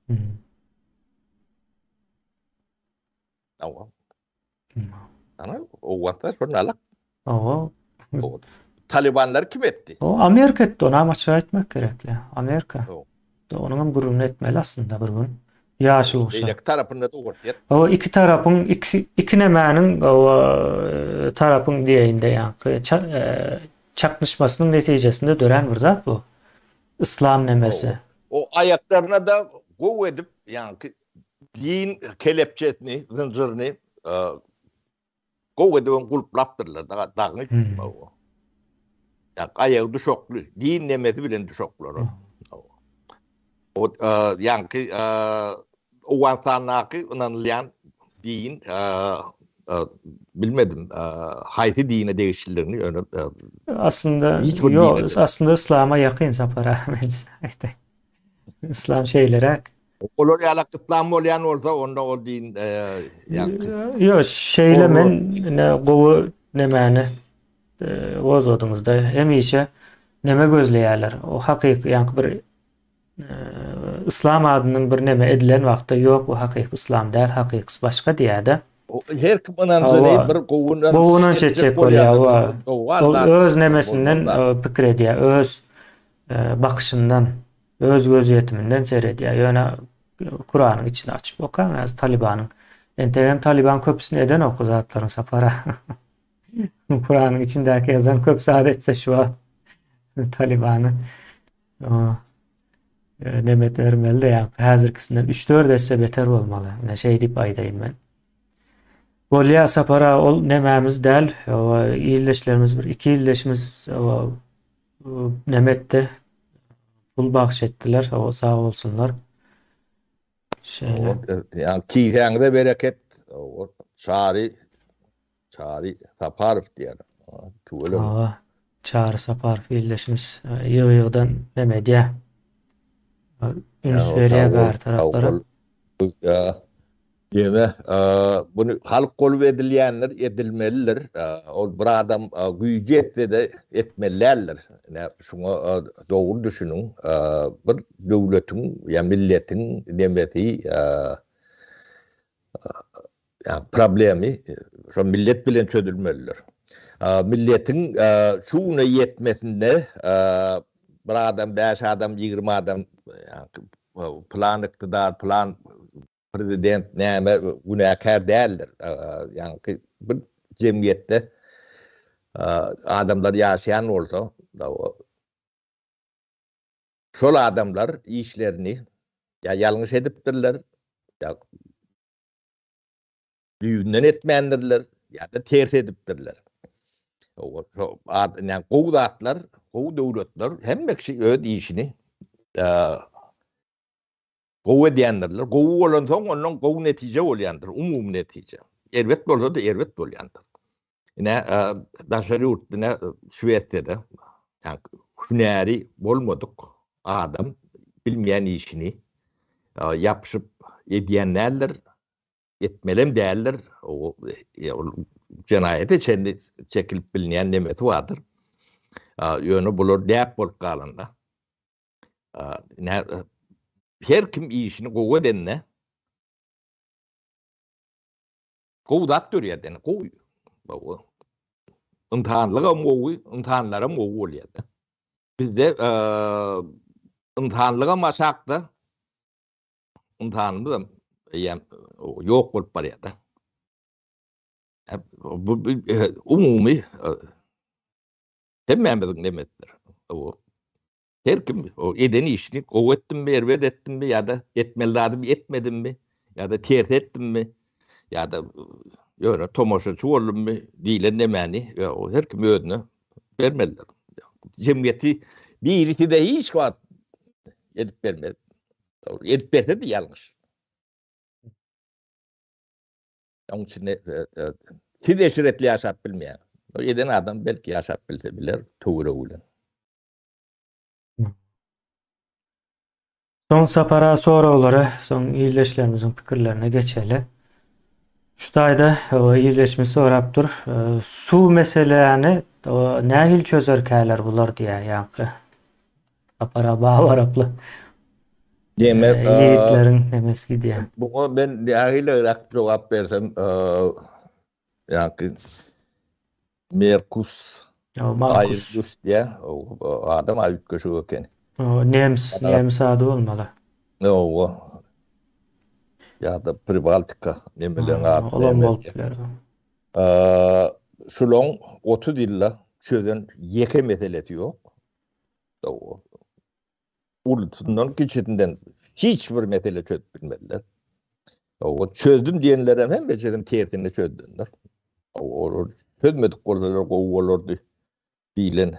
Awa. Ana, Owganystan şonalak. Awa. Talibanlar kim etdi? O Amerika etdi, ony açyk aýtmak gerekli. Amerika. Onuň hem gürrüňini etmeli aslynda bir gün. Ýaşyl guşak. Beýleki tarapynda da Orsýet. O iki tarapyň iki iki nemäniň o tarapyň diýeýin-de ýaňky çaknyşmasynyň netijesinde dörän bir zat bu. Yslam nemesi. O aýaklaryna-da gowy edip ýaňky din kelepçesini, zynjyryny Gowy edibem gulplapdyrlar dagyny. Ýa aýagy duşakly, din nemesi bilen duşaklar. O ýaňky Owganystandaky ynanylýan din bilmedim haýsy dine degişliligini ýöne aslynda ýok, aslynda yslama ýakyn Sapar aga men size aýdaýyn. Yslam şeýleräk. Olar ýalak yslam bolýan bolsa, onda ol din ýaňky. Ýok, şeýle men ine gowy nemäni gozgadyňyzda hemişe neme gözleýärler. O hakyky ýaňky bir yslam adynyň bir neme edilen wagtda ýok bu hakyky yslam däl, hakykysy başga diýýär-de. Her kim ynanjyny bir gowy ynanç gowy ynanç etjek bolýar. Ol öz nemesinden pikir edýär, öz bakyşyndan, öz gözýetiminden seredýär. Ýöne Kuranyň içini açyp okaň häzir Talybanyň. Entegem Talyban köpüsini edenok bu zatlaryň Sapar aga. Kuranyň içindäki ýazan köp zat etse şu wagt Talybany neme bermeli-de ýa häzirkisinden 3-4 esse beter bolmaly. Ine şeý diýip aýdaýyn men. Bolýa Sapar aga ol nemämiz däl. Ildeşlerimiz bir iki ildeşimiz neme etdi? Pul bagyş etdiler. O sag bolsunlar. Şeýle. Ýa kisäňize bereket. Çary. Çary Saparow diýýär. Tüweleme. Hawa, Çary Saparow ildeşimiz ýygy-ýygydan neme edýär. Üns berýär bäri taraplara. Ýöne buny halk bolup edilýändir, edilmelidir. Ol bir adam güýji ýetse-de etmeli däldir. Ine, şuňa dogry düşüniň. Bir döwletiň ýa milletiň nemesi ýa problemi şo millet bilen çözülmelidir. Milletiň şu güne ýetmesinde bir adam, bäş adam, 20 adam plan iktidar, plan prezident näme günäkär däldir. Ýaňky bir jemgyýetde adamlar ýaşaýan bolsa, şol adamlar işlerini ýa ýalňyş edipdirler, ýa düýbünden etmändirler, ýa-da ters edipdirler. Şo gowy zatlar, gowy döwletler hemme kişi öz işini gowy edýändirler. Gowy bolansoň ondan gowy netije bolýandyr, umumy netije. Erbet bolsa-da erbet bolýandyr. Ine, daşary ýurt, ine, Şwesiýada hünäri bolmadyk adam bilmeýän işini ýapyşyp edýän däldir, etmelem däldir. Ol jenaýata çenli çekilip bilinýän nemesi bardyr. Ýöne bular däp bolup galanda. Her kim işini gowy edende gowy zat dörýär ýani gowy. Ynsanlygam gowy, ynsanlaram gowy bolýar. Bizde ynsanlygam aşakda, ynsanymyzam eýýäm ýok bolup barýar-da. Bu umumy hemmämiziň nemesidir. Her kim o eden işini gowy etdimmi, erbet etdimmi ýa-da etmeli zadymy etmedimmi ýa-da ters etdimmi ýa-da ýöne tomaşaçy boldummy diýlen nemäni her kim özüne bermelidir. Jemgyýeti biri size hiç wagt edip bermez. Edip berse-de ýalňyş. Onuň üçin siz eşretli ýaşap bilmeýäňiz. Eden adam belki ýaşap bilse biler töweregi bilen. Soň sapara soraglara, soň ildeşlerimiziň pikirlerine geçeli. Şu taýda ildeşimiz sorap dur. Suw meseläni nähili çözerkäler bular diýýär ýaňky. Sapara babaraply. Demek, ýigitleriň nemesi gidýär. Buňa men nähiliräk jogap bersem, ýaňky Merkus. Markus. Aýdus diýä. Adam aý üýtgeşik eken. Nemes, nemes ady bolmaly. Hawa. Ýa-da Pribaltika nemeleň ady. Olam bolup biler. Şulaň 30 ýylda çözen ýeke meselesi ýok. Ulusyndan kiçisinden hiç bir mesele çözüp bilmediler. O çözdüm diýenlerem hemmesiniň tersini çözdüler. Olar çözmedik bolsalar gowy bolardy diýlen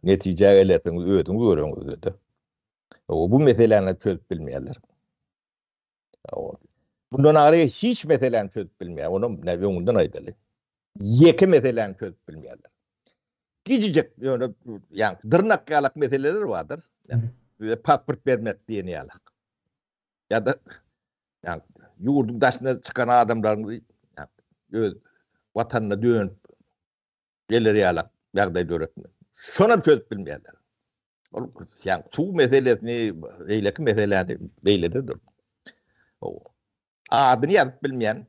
netijä gelersiňiz özüňiz göreňizde. O bu meseläni çözüp bilmeýärler. Bundan aňry hiç meseläni çözüp bilmeýär. Onam näme öňünden aýdaly. Ýeke meseläni çözüp bilmeýärler. Gijijek ýöne ýa dyrnak ýalak meseleler bardyr. Bize pasport bermek diýen ýalak. Ýa-da ýa ýurduň daşyna çykan adamlaryň öz watanyna dönüp geler ýalak ýagdaý döretmek. Şonam çözüp bilmeýärler. Ol ýa suw meselesini, beýleki meseläni beýlede dur. Adyny ýazyp bilmeýän,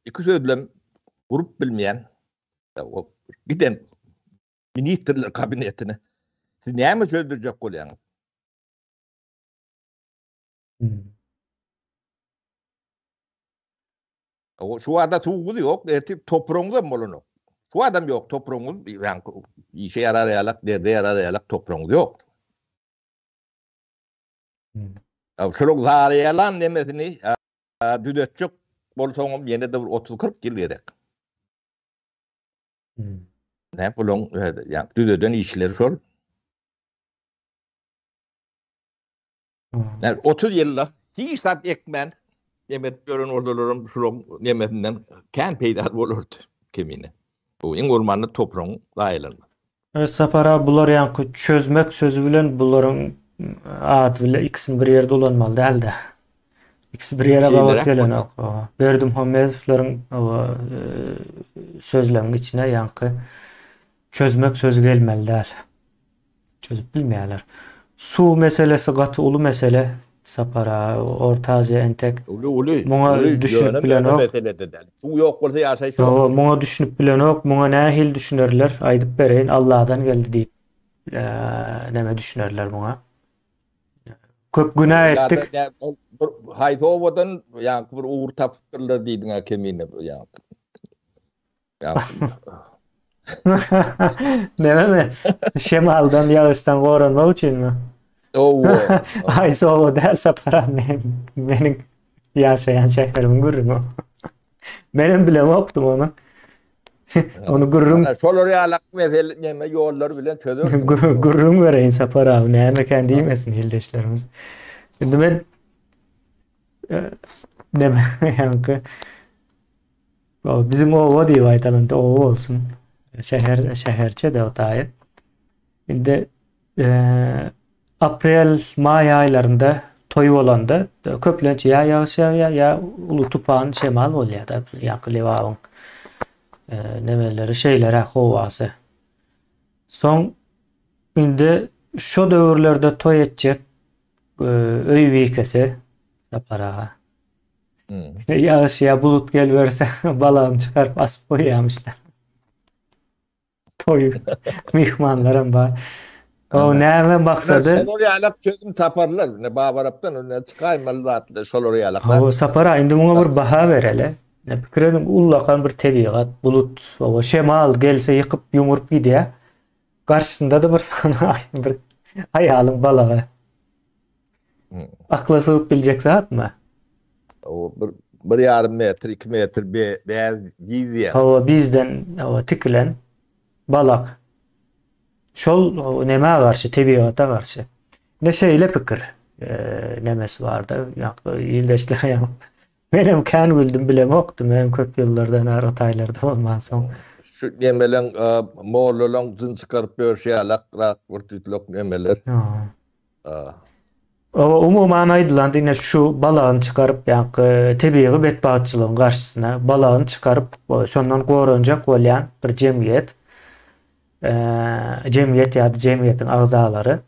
iki sözlem gurup bilmeýän giden ministrler kabinetine siz näme çözdürjek bolýaňyz? Hmm. O şu wada suwuňyz ýok, ertir topragyňyz hem bolanok. Şu adam ýok, topragyňyz, ýa işe ýarar ýalak, derde ýarar ýalak topragyňyz ýok. Hmm. Şunuň zaryýalan nemesini düzetjek bolsaňam ýene-de bir 30-40 ýyl gerek. Hmm. Ne bulaň ýa düzeden işleri şol. Hmm. Yani 30 ýylda hiç zat ekmän neme edip ýören bolsalaram şulaň nemesinden kän peýdaly bolardy. Kemine. Bu iň bolmanda topragyň zaýalanmaz. Sapar aga bular ýaňky çözmek sözi bilen bularyň ady bile ikisini bir ýerde ulanmaly dälde. Ikisi bir ýere gabat gelenok. Berdimuhamedowlaryň sözleriň içine ýaňky çözmek sözi gelmeli däl. Çözüp bilmeýärler. Suw meselesi gaty uly mesele Sapar aga. Orta Aziýa entek Uly uly. muňa Uly düşünip ýöne möne bilenok. mesele-de däl. Suw ýok bolsa ýaşaýyş ýok. Hawa, muňa düşünip bilenok. Muňa nähili düşünerler? Aýdyp bereýin, Alladan geldi diýip neme düşünerler muňa. Köp günä Ýa-da etdik. nä ol bir haýsy obadan ýaňky bir ugur tapypdyrlar diýdiň-ä Kemine ýaňky. Nämemi? Şemaldan, ýagyşdan goranmak üçinmi? Owa. Aý, sowa däl Sapar aga, men, meniň ýaşaýan şäherimiň gürrüňi o. Menem bilemokdym ony. Ony gürrüň Ana, şolar ýalak mesele neme ýollar bilen çözersiň. Gürrüň bereýin Sapar aga, nämekän diýmesin ildeşlerimiz. Indi men e, neme ýaňky Biziň oba diýip aýdaly indi oba bolsun. Şäher şäherçe-de o taýy. Indi aprel, maý aýlarynda toý bolanda köplenç ýa ýagyş ýagýar, ýa uly tupan, şemal bolýar-da. Ýaňky Lebabyň nemeleri şeýleräk howasy. Soň indi şo döwürlerde toý etjek öý bikesi Sapar aga. Ýagyş ýa bulut geliberse balagyny çykaryp asyp goýýarmyşlar. Toý myhmanlaram bar. O näme maksady? Şolar ýalak çözüm taparlar. Ne Babarapdan ne çykaýmaly zatlar şolar ýalak. Hawa Sapar indi muňa bir baha bereli. Ne pikir ediň ullakan bir tebigat, bulut, o şemal gelse ýykyp ýumuryp gidýär. Garşysynda-da bir sany bir aýalyň balagy. Akla sygyp biljek zatmy? O bir bir ýarym metr, iki metr be, bäz giz diýýär. Hawa, bizden hawa tikilen balak. Şol nämä garşy, tebigata garşy. Ne şeýle pikir nemesi barda, ýa ildeşler ýa Menem kän güldüm bilemokdym menem köp ýyllardan bäri o taýlarda bolmansoň. Şu nemeleň mollalaň jyn çykaryp ýörşi ýalak rak bir tüýtlek nemeler. Oba umuman aýdylanda ine şu balagyny çykaryp ýaňky tebigy betbagtçylygyň garşysyna balagyny çykaryp şondan goranjak bolýan bir jemgyýet jemgyýet ýa-da jemgyýetiň agzalary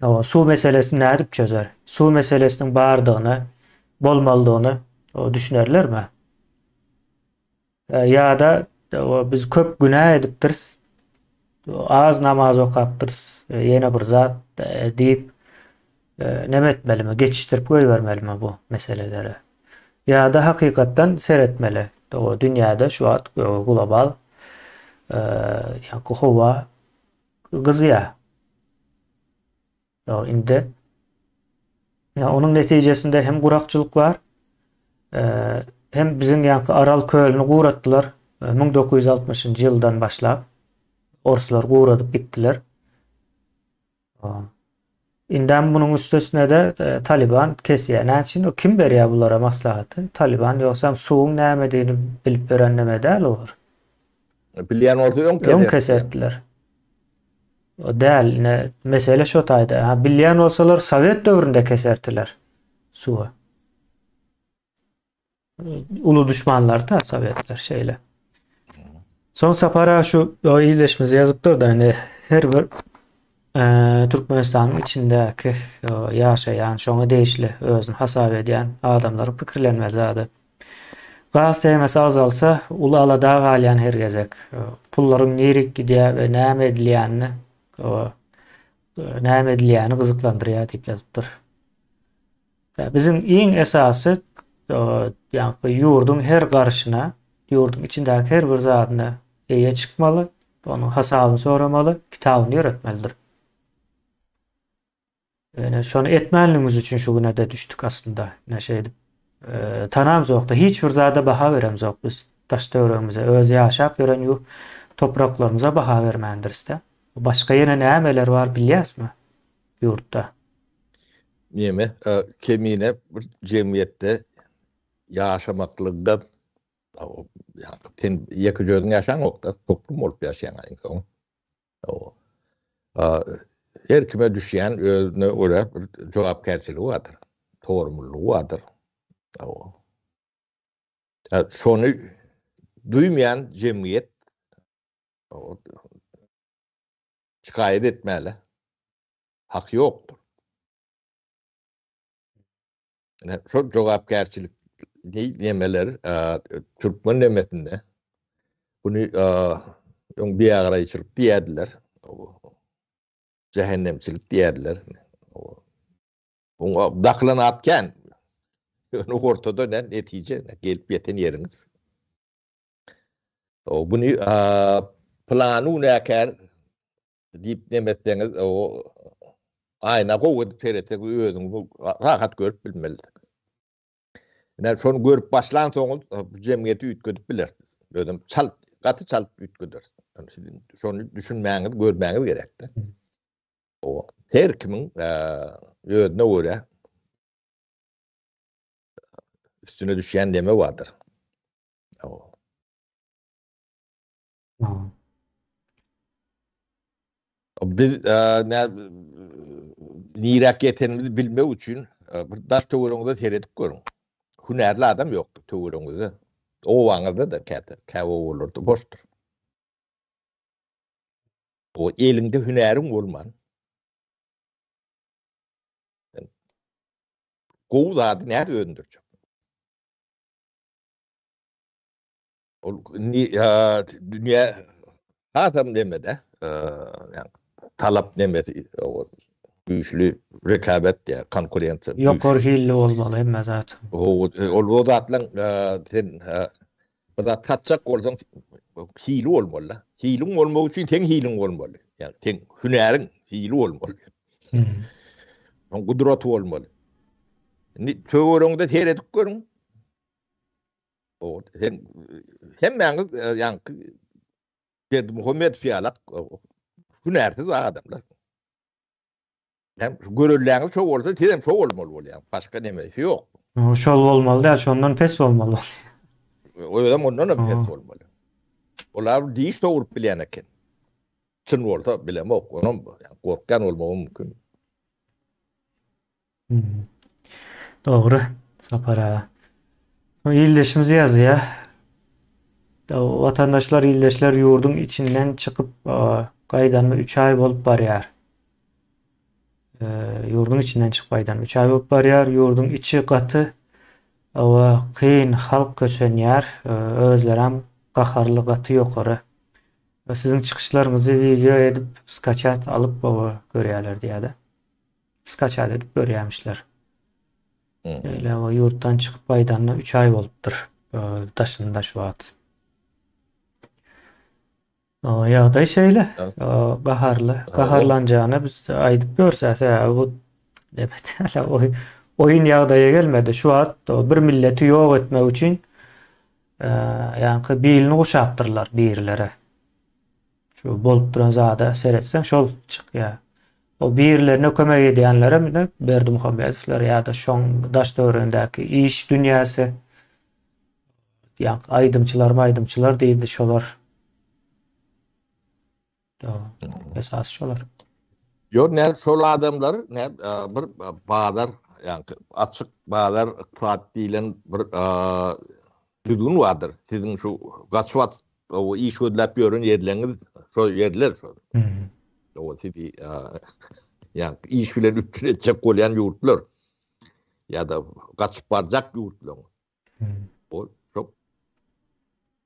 Hawa, suw meselesini nädip çözer? Suw meselesiniň bardygyny, bolmalydygyny düşünerlermi? Ýa-da biz köp günä edipdiris, az namaz okapdyrys, ýene bir zat diýip neme etmelimi, geçişdirip goýbermelimi bu meseleleri? Ýa-da hakykatdan seretmeli, dünýäde şu wagt global ýaňky howa gyzýar. Ýa indi ýa onuň netijesinde hem gurakçylyk bar, hem biziň ýaňky Aral kölüni guratdylar 1960-njy ýyldan başlap. Orslar guradyp gitdiler. Indem munuň üstesine-de Taliban kesýär. Näme üçin? Kim berýär bulara maslahaty? Taliban ýogsam suwuň nämedigini bilip ýören neme däl olar. Bilýän bolsa öň kesertdiler. Öň kesertdiler. O däl, ine mesele şo taýda. Ha bilýän bolsalar sowet döwründe kesertiler suwy. Uly duşmanlar da sowetler şeýle. Soň Sapar aga şu ildeşimiz ýazypdyr da indi her bir Türkmenistanyň içindäki ýaşaýan, şoňa degişli özüni hasap edýän adamlaryň pikirlenmeli zady. Gaz temasy azalsa, uly alada galýan her gezek. Pullaryň nirik gidýär we näme edilýänini, näme edilýäni gyzyklandyrýar diýip ýazypdyr. Biziň iň esasy ýaňky ýurduň her garyşyna, ýurduň içindäki her bir zadyna eýe çykmaly, onuň hasabyny soramaly, kitabyny ýöretmelidir. Ýöne şony etmänligimiz üçin şu güne-de düşdük aslynda. Ine şeýdip tanamzok-da, hiç bir zada baha beremzok biz daş-töweregimize, öz ýaşap ýören ýurt topraklarymyza baha bermändiris-de. Başga ýene nämeler bar bilýäsmi ýurtda? Neme, kemine bir jemgyýetde ýaşamaklygda. Sen ýeke özüň ýaşaňok-da, toplum bolup ýaşaýaň soň. Her kime düşýän özüne görä bir jogapkärçiligi bardyr, sorumlylygy bardyr. Şony duýmaýan jemgyýet şikaýat etmäle haky ýokdur. Ine, şol jogapkärçilik nemeler türkmen nemesinde bunu öň biagraýçylyk diýerdiler. Jähennemçilik diýerdiler. Oňa dakylan at kän. Ýöne ortada ne netije, ne gelip ýeten ýeriňiz. O bunu plany günäkär diýip neme etseňiz, o aýna gowy edip seretseňiz özüňizi rahat görüp bilmelisiňiz. Ine şony görüp başlansoňyz bu jemgyýeti üýtgedip bilersiňiz. Özem çalt, gaty çalt üýtgeder. Yani siziň şony düşünmäňiz, görmäňiz gerekdi. O her kimiň özüne görä üstüne düşýän neme bardyr. O. Biz nä niräk ýetenimizi bilmek üçin bir daş töweregiňize seredip görüň. Hünärli adam ýokdur töweregiňizde. Obaňyzda-da käte, käbir obalarda boşdur. O eliňde hünäriň bolman gowy zady nädip öndürjek? Ol indi dünýä hasam nemede, ýa talap nemesi güýçli rekabet ýa konkurensiýa. Ýokary hilli bolmaly hemme zat. Ol o zatlaň sen bir zat satjak bolsaň hili bolmaly. Hiliň bolmagy üçin seň hiliň bolmaly. Ýa seň hünäriň hili bolmaly. Oň gudraty bolmaly. Indi töweregiňde seredip görüň. O sen hemmäňiz e, ýaňky Berdimuhamedow ýalak hünärsiz adamlar. Hem görelläňiz şo bolsa, siz hem şo bolmaly bolýaň. Başga nemesi ýok. Şol bolmaly däl, şondan pes bolmaly bolýar. Özem ondan hem pes bolmaly. Olar diş sowuryp bilýän eken. Çyn bolsa bilemok, onam gorkýan bolmagy mümkin. Dogry, Sapar aga. Ildeşimiz ýazýar. Watandaşlar, ildeşler ýurduň içinden çykyp gaýdanyma 3 aý bolup barýar. Ýurduň içinden çykyp gaýdanyma 3 aý bolup barýar. Ýurduň içi gaty we kyn, halk kösenýär. Özlerem gaharly gaty ýokary. Siziň çykyşlaryňyzy wideo edip skaçat alyp görýärler diýýär-de. Skaçat edip görýämişler. Şeýle o ýurtdan çykyp gaýdanyna 3 aý bolupdyr. Daşynda şu wagt. O ýagdaý şeýle. Gaharly, gaharlanjagyny biz aýdyp ýörse, sebäbi bu oýun ýagdaýa gelmedi. Şu wagt bir milleti ýok etmek üçin ýaňky bilini guşapdyrlar birilere. Şu bolup duran zada seretseň şol çykýar. O birlerine kömek edýänlerem ine Berdimuhamedowlar ýa-da şoň daş-töweregindäki iş dünýäsi ýa aýdymçylar maýdymçylar diýdi şolar. Esasy şolar. Ýok nä şol adamlar nä bir bazar ýa açyk bazar ykdysat diýlen bir düzgün bardyr. Siziň şu gaçyp O iş gözläp ýören ýerleriňiz şo ýerler şo. O sizi ýa iş bilen üpjün etjek bolýan ýurtlar ýa-da gaçyp barjak ýurtlar. O şo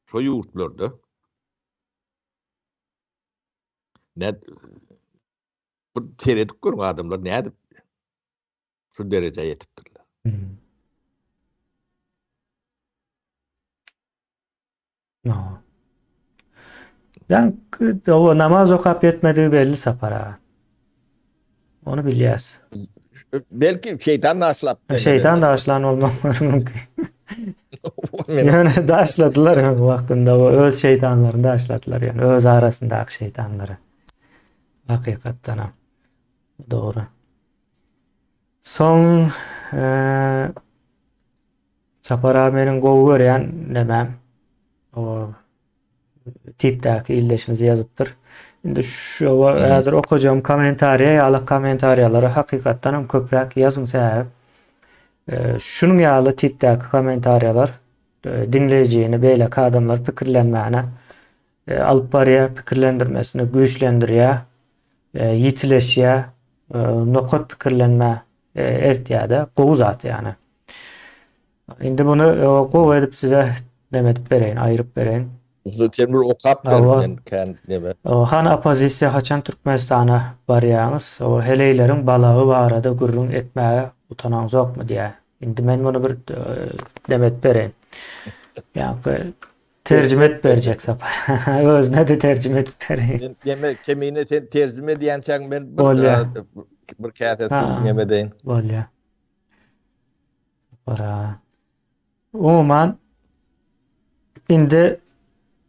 şo ýurtlarda ne bir seredip görüň adamlar nädip şu derejä ýetipdirler. Ýaňky o namaz okap ýetmedigi belli Sapar aga. Ony bilýäs. Belki şeýtan daşlap. Şeýtan daşlan bolmaklary mümkin. Ýöne daşladylar wagtynda o öz şeýtanlaryny daşladylar ýöne öz arasyndaky şeýtanlary. Hakykatdan hem. Dogry. Soň Sapar aga meniň gowy görýän nemem. O tipdäki ildeşimiz ýazypdyr. Indi şu häzir okajagym kommentariýa ýaly kommentariýalary hakykatdan hem köpräk ýazyň sebäbi e, şunuň ýaly tipdäki kommentariýalar e, diňleýjini beýleki adamlar pikirlenmäne e, alyp barýar, pikirlendirmesini güýçlendirýär, ýitileşýär, nokat pikirlenmä eltýär-de, gowy zat ýagny. Indi muny gowy edip size neme edip bereýin, aýryp bereýin. Sen bir okap ber men kän neme. Hany oppozisiýa haçan Türkmenistana barýaňyz? O heleýleriň balagy barada gürrüň etmäge utanaňzokmy diýýär. Indi men muny bir neme edip bereýin. Ýaňky terjime edip berjek Sapar. Özüne-de terjime edip bereýin. Neme kemine sen terjime edýänçäň men bir bir käse suw neme edeýin. Bolýar. Bara. Umuman indi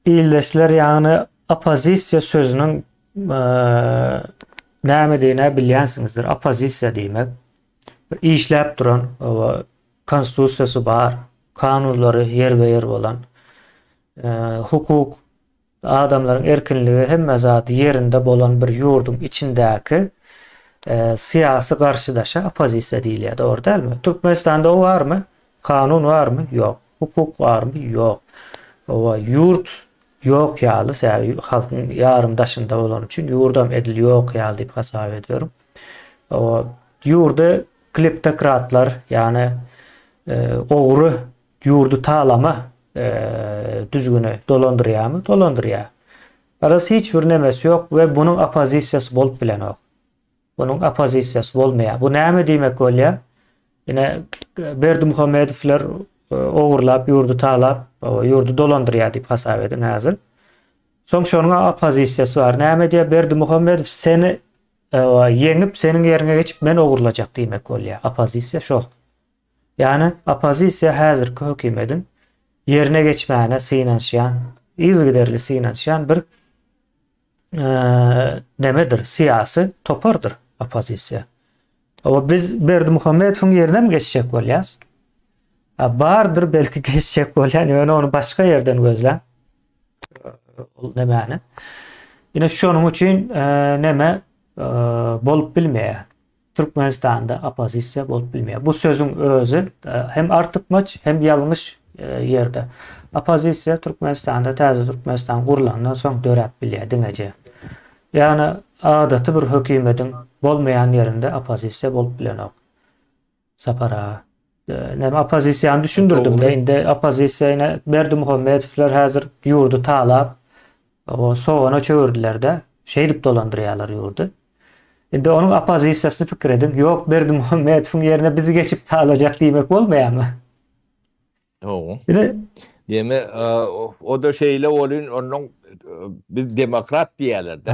ildeşler ýagny oppozisiýa sözüniň nämedigini bilýänsiňizdir. Oppozisiýa diýmek bir işläp duran konstitusiýasy bar, kanunlary ýerbe-ýer bolan, hukuk Adamlaryň erkinligi hemme zady ýerinde bolan bir ýurduň içindäki syýasy garşydaşa oppozisiýa diýilýär, dogry dälmi? Türkmenistanda o barmy? Kanun barmy? Ýok. Hukuk barmy? Ýok. Owa, ýurt ýok ýaly, sebäbi halkyň ýarym daşynda bolany üçin ýurdam edil ýok ýaly diýip hasap ediyorum. Owa, ýurdy kleptokratlar, ýagny ogry Ýurdy talama düzgüni dolandyrýarmy? Dolandyrýar. Garaz hiç bir nemesi ýok we bunuň oppozisiýasy bolup bilenok. Bunuň oppozisiýasy bolmaýar. Bu näme diýmek bolýar? Ine Berdimuhamedowlar ogurlap, ýurdy talap, ýurdy dolandyrýar diýip hasap ediň häzir. Soň şonuň oppozisiýasy bar. Näme diýýär? Berdimuhamedow seni ýeňip, seniň ýeriňe geçip men ogurlajak diýmek bolýar. Oppozisiýa şol. Ýagny oppozisiýa häzirki hökümediň ýerine geçmäne synanyşýan, yzygiderli synanyşýan bir nemedir, syýasy topardyr oppozisiýa. Oba biz Berdimuhamedowyň ýerine mi geçjek bolýas? A bardyr belki geçjek bolýan, ýöne ony başga ýerden gözläň. Ol nemäni? Ine şonuň üçin neme bolup bilmeýär. Türkmenistanda oppozisiýa bolup bilmeýär. Bu sözüň özi hem artykmaç, hem ýalňyş ýerde. Oppozisiýa Türkmenistanda täze Türkmenistan gurlandan soň döräp bilýär diňeje. Ýagny adaty bir hökümediň bolmaýan ýerinde oppozisiýa bolup bilenok. Sapar aga. Näme oppozisiýany düşündirdim-de, indi oppozisiýa ine Berdimuhamedowlar häzir ýurdy talap, o sogana çöwürdiler-de, şeýdip dolandyrýarlar ýurdy. Indi onuň oppozisiýasyny pikir ediň. Ýok, Berdimuhamedowyň ýerine bizi geçip talajak diýmek bolmaýarmy? Hawa. Ine Diýme, o-da şeýle bolyn, onnoň biz demokrat diýýärler-de.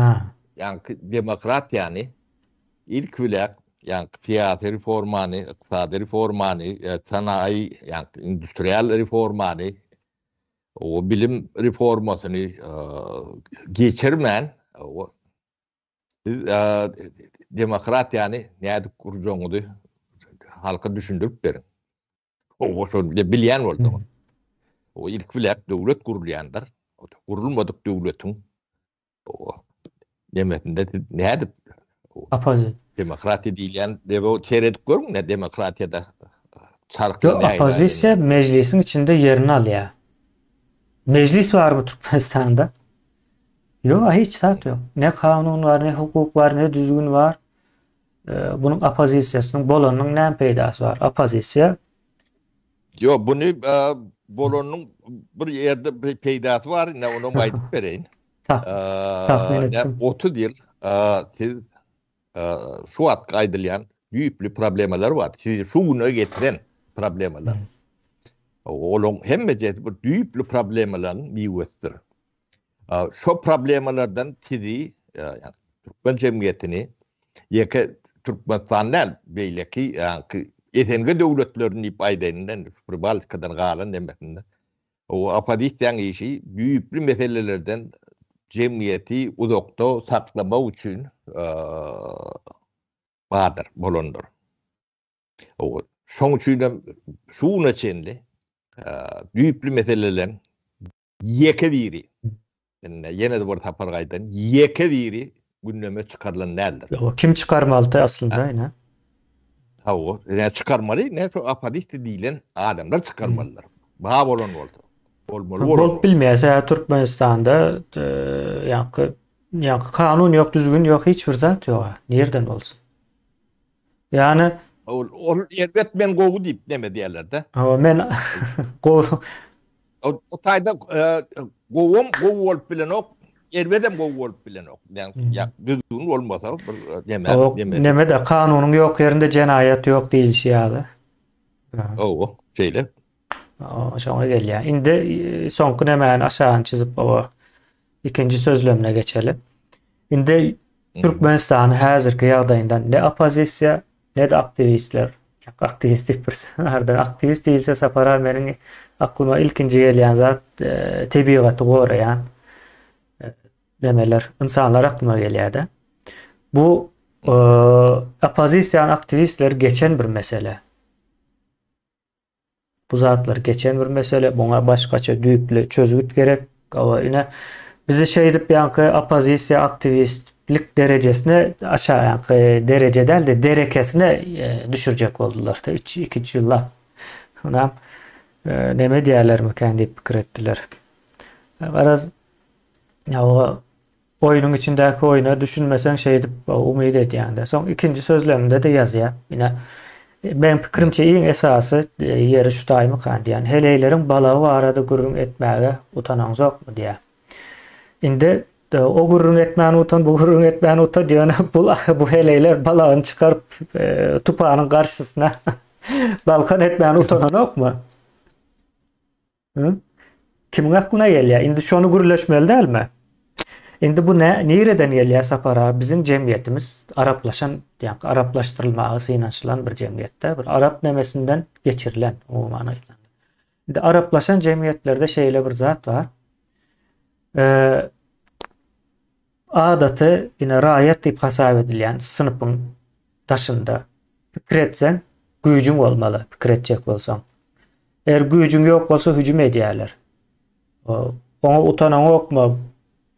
Ýaňky demokratiýany ilki bilen ýaňky syýasy reformany, ykdysady reformany, sanaýy, ýaňky industrial reformany, o bilim reformasyny geçirmän, Siz demokratiýany nädip gurjagyňyzy halka düşündirip beriň. O şol bilýän bolsaňyz. O ilki bilen döwlet gurulýandyr. Gurulmadyk döwletiň o demesinde siz nädip Oppozi. Demokratiýa diýilýän debe seredip görüň ne demokratiýada çarhly näme. Oppozisiýa mejlisiň içinde ýerini alýar. Mejlis barmy Türkmenistanda? Ýok, hiç zat ýok. Ne kanun bar, ne hukuk bar, ne düzgün bar. Bunuň oppozisiýasynyň bolanynyň näme peýdasy bar? Oppozisiýa Ýok, buny bolanynyň bir ýerde bir peýdasy bar, ine onam aýdyp bereýin. Tahmyn etdim. 30 ýyl siz şu wagtky aýdylýan düýpli problemalar bar. Sizi şu güne getiren problemalar. Olaryň hemmejesi bir düýpli problemalaryň miwesidir. Şo problemalardan sizi, ýagny türkmen jemgyýetini, ýeke Türkmenistan däl, beýleki ýaňky SNG döwletlerini diýip aýdaýyn men, Pribaltikadan galan demesinde. O oppozisiýaň işi düýpli meselelerden jemgyýeti uzakda saklamak üçin bardyr, bolandyr. Şoň üçin hem şu güne çenli düýpli meseleleriň. Ýeke biri. Indi ýene-de bir sapar gaýdan ýeke biri gündeme çykarylan däldir. Ýok, kim çykarmalydy aslynda ine? Hawa, ine çykarmaly, ine şu oppozisiýa diýlen adamlar çykarmalydyr. Ba bolan bolsa. Bolmaly bolan. Bolup bilmeýär, sebäbi Türkmenistanda ýaňky ýaňky kanun ýok, düzgün ýok, hiç bir zat ýok. Nirden bolsun? Ýani ol ol erbet men gowy diýip neme diýerler-de. Hawa men gowy. O taýda gowam gowy bolup bilenok, erbedem gowy bolup bilenok. Ýa düzgün bolmasa bir neme neme. Neme-de kanunyň ýok ýerinde jenaýat ýok diýilişi ýaly. Hawa, şeýle. Şoňa gelýär. Indi soňky nemäni aşagyny çyzyp oba ikinji sözlemine geçeli. Indi Türkmenistanyň häzirki ýagdaýynda ne oppozisiýa, ne-de aktiwistler, aktiwist diýip bir arada aktiwist diýilse Sapar aga meniň aklyma ilkinji gelýän zat tebigaty goraýan nemeler, ynsanlar aklyma gelýär-de. Bu oppozisiýanyň aktiwistleri geçen bir mesele. Bu zatlar geçen bir mesele, muňa başgaça düýpli çözgüt gerek. Hawa, ine, bizi şeýdip ýaňky oppozisiýa aktiwistlik derejesine aşa ýaňky dereje däl-de, derekesine e, düşürjek boldular-da üç, iki-üç ýyllap. Onam e, neme diýerlermikän diýip pikir etdiler. Garaz, hawa, Oýnuň içindäki oýna düşünmeseň şeýdip umyt edýäňdä. Soň ikinji sözleminde-de ýazýar. Ine, meň pikirimçe iň esasy ýeri şu taýmykan diýýän. Heleýleriň balagy barada gürrüň etmäge utanaňzokmy diýýär. Indi o gürrüň etmän utan, bu gürrüň etmän utan ýöne bu bu heleýler balagyny çykaryp tupanyň garşysyna galkan etmän utananokmy? Hı? Kimiň aklyna gelýär? Indi şony gürleşmeli dälmi? Indi bu nä, nireden gelýär Sapar aga? Biziň jemgyýetimiz araplaşan, ýa-ni araplaşdyrylmaga synanyşylan bir jemgyýetde, bir arap nemesinden geçirilen, umuman aýdylanda. Indi araplaşan jemgyýetlerde şeýle bir zat bar. Ee, adaty ine raýat diýip hasap edilýän synpyň daşynda pikir etseň güýjüň bolmaly pikir etjek bolsaň. Eger güýjüň ýok bolsa hüjüm edýärler. Oňa utanaňokmy?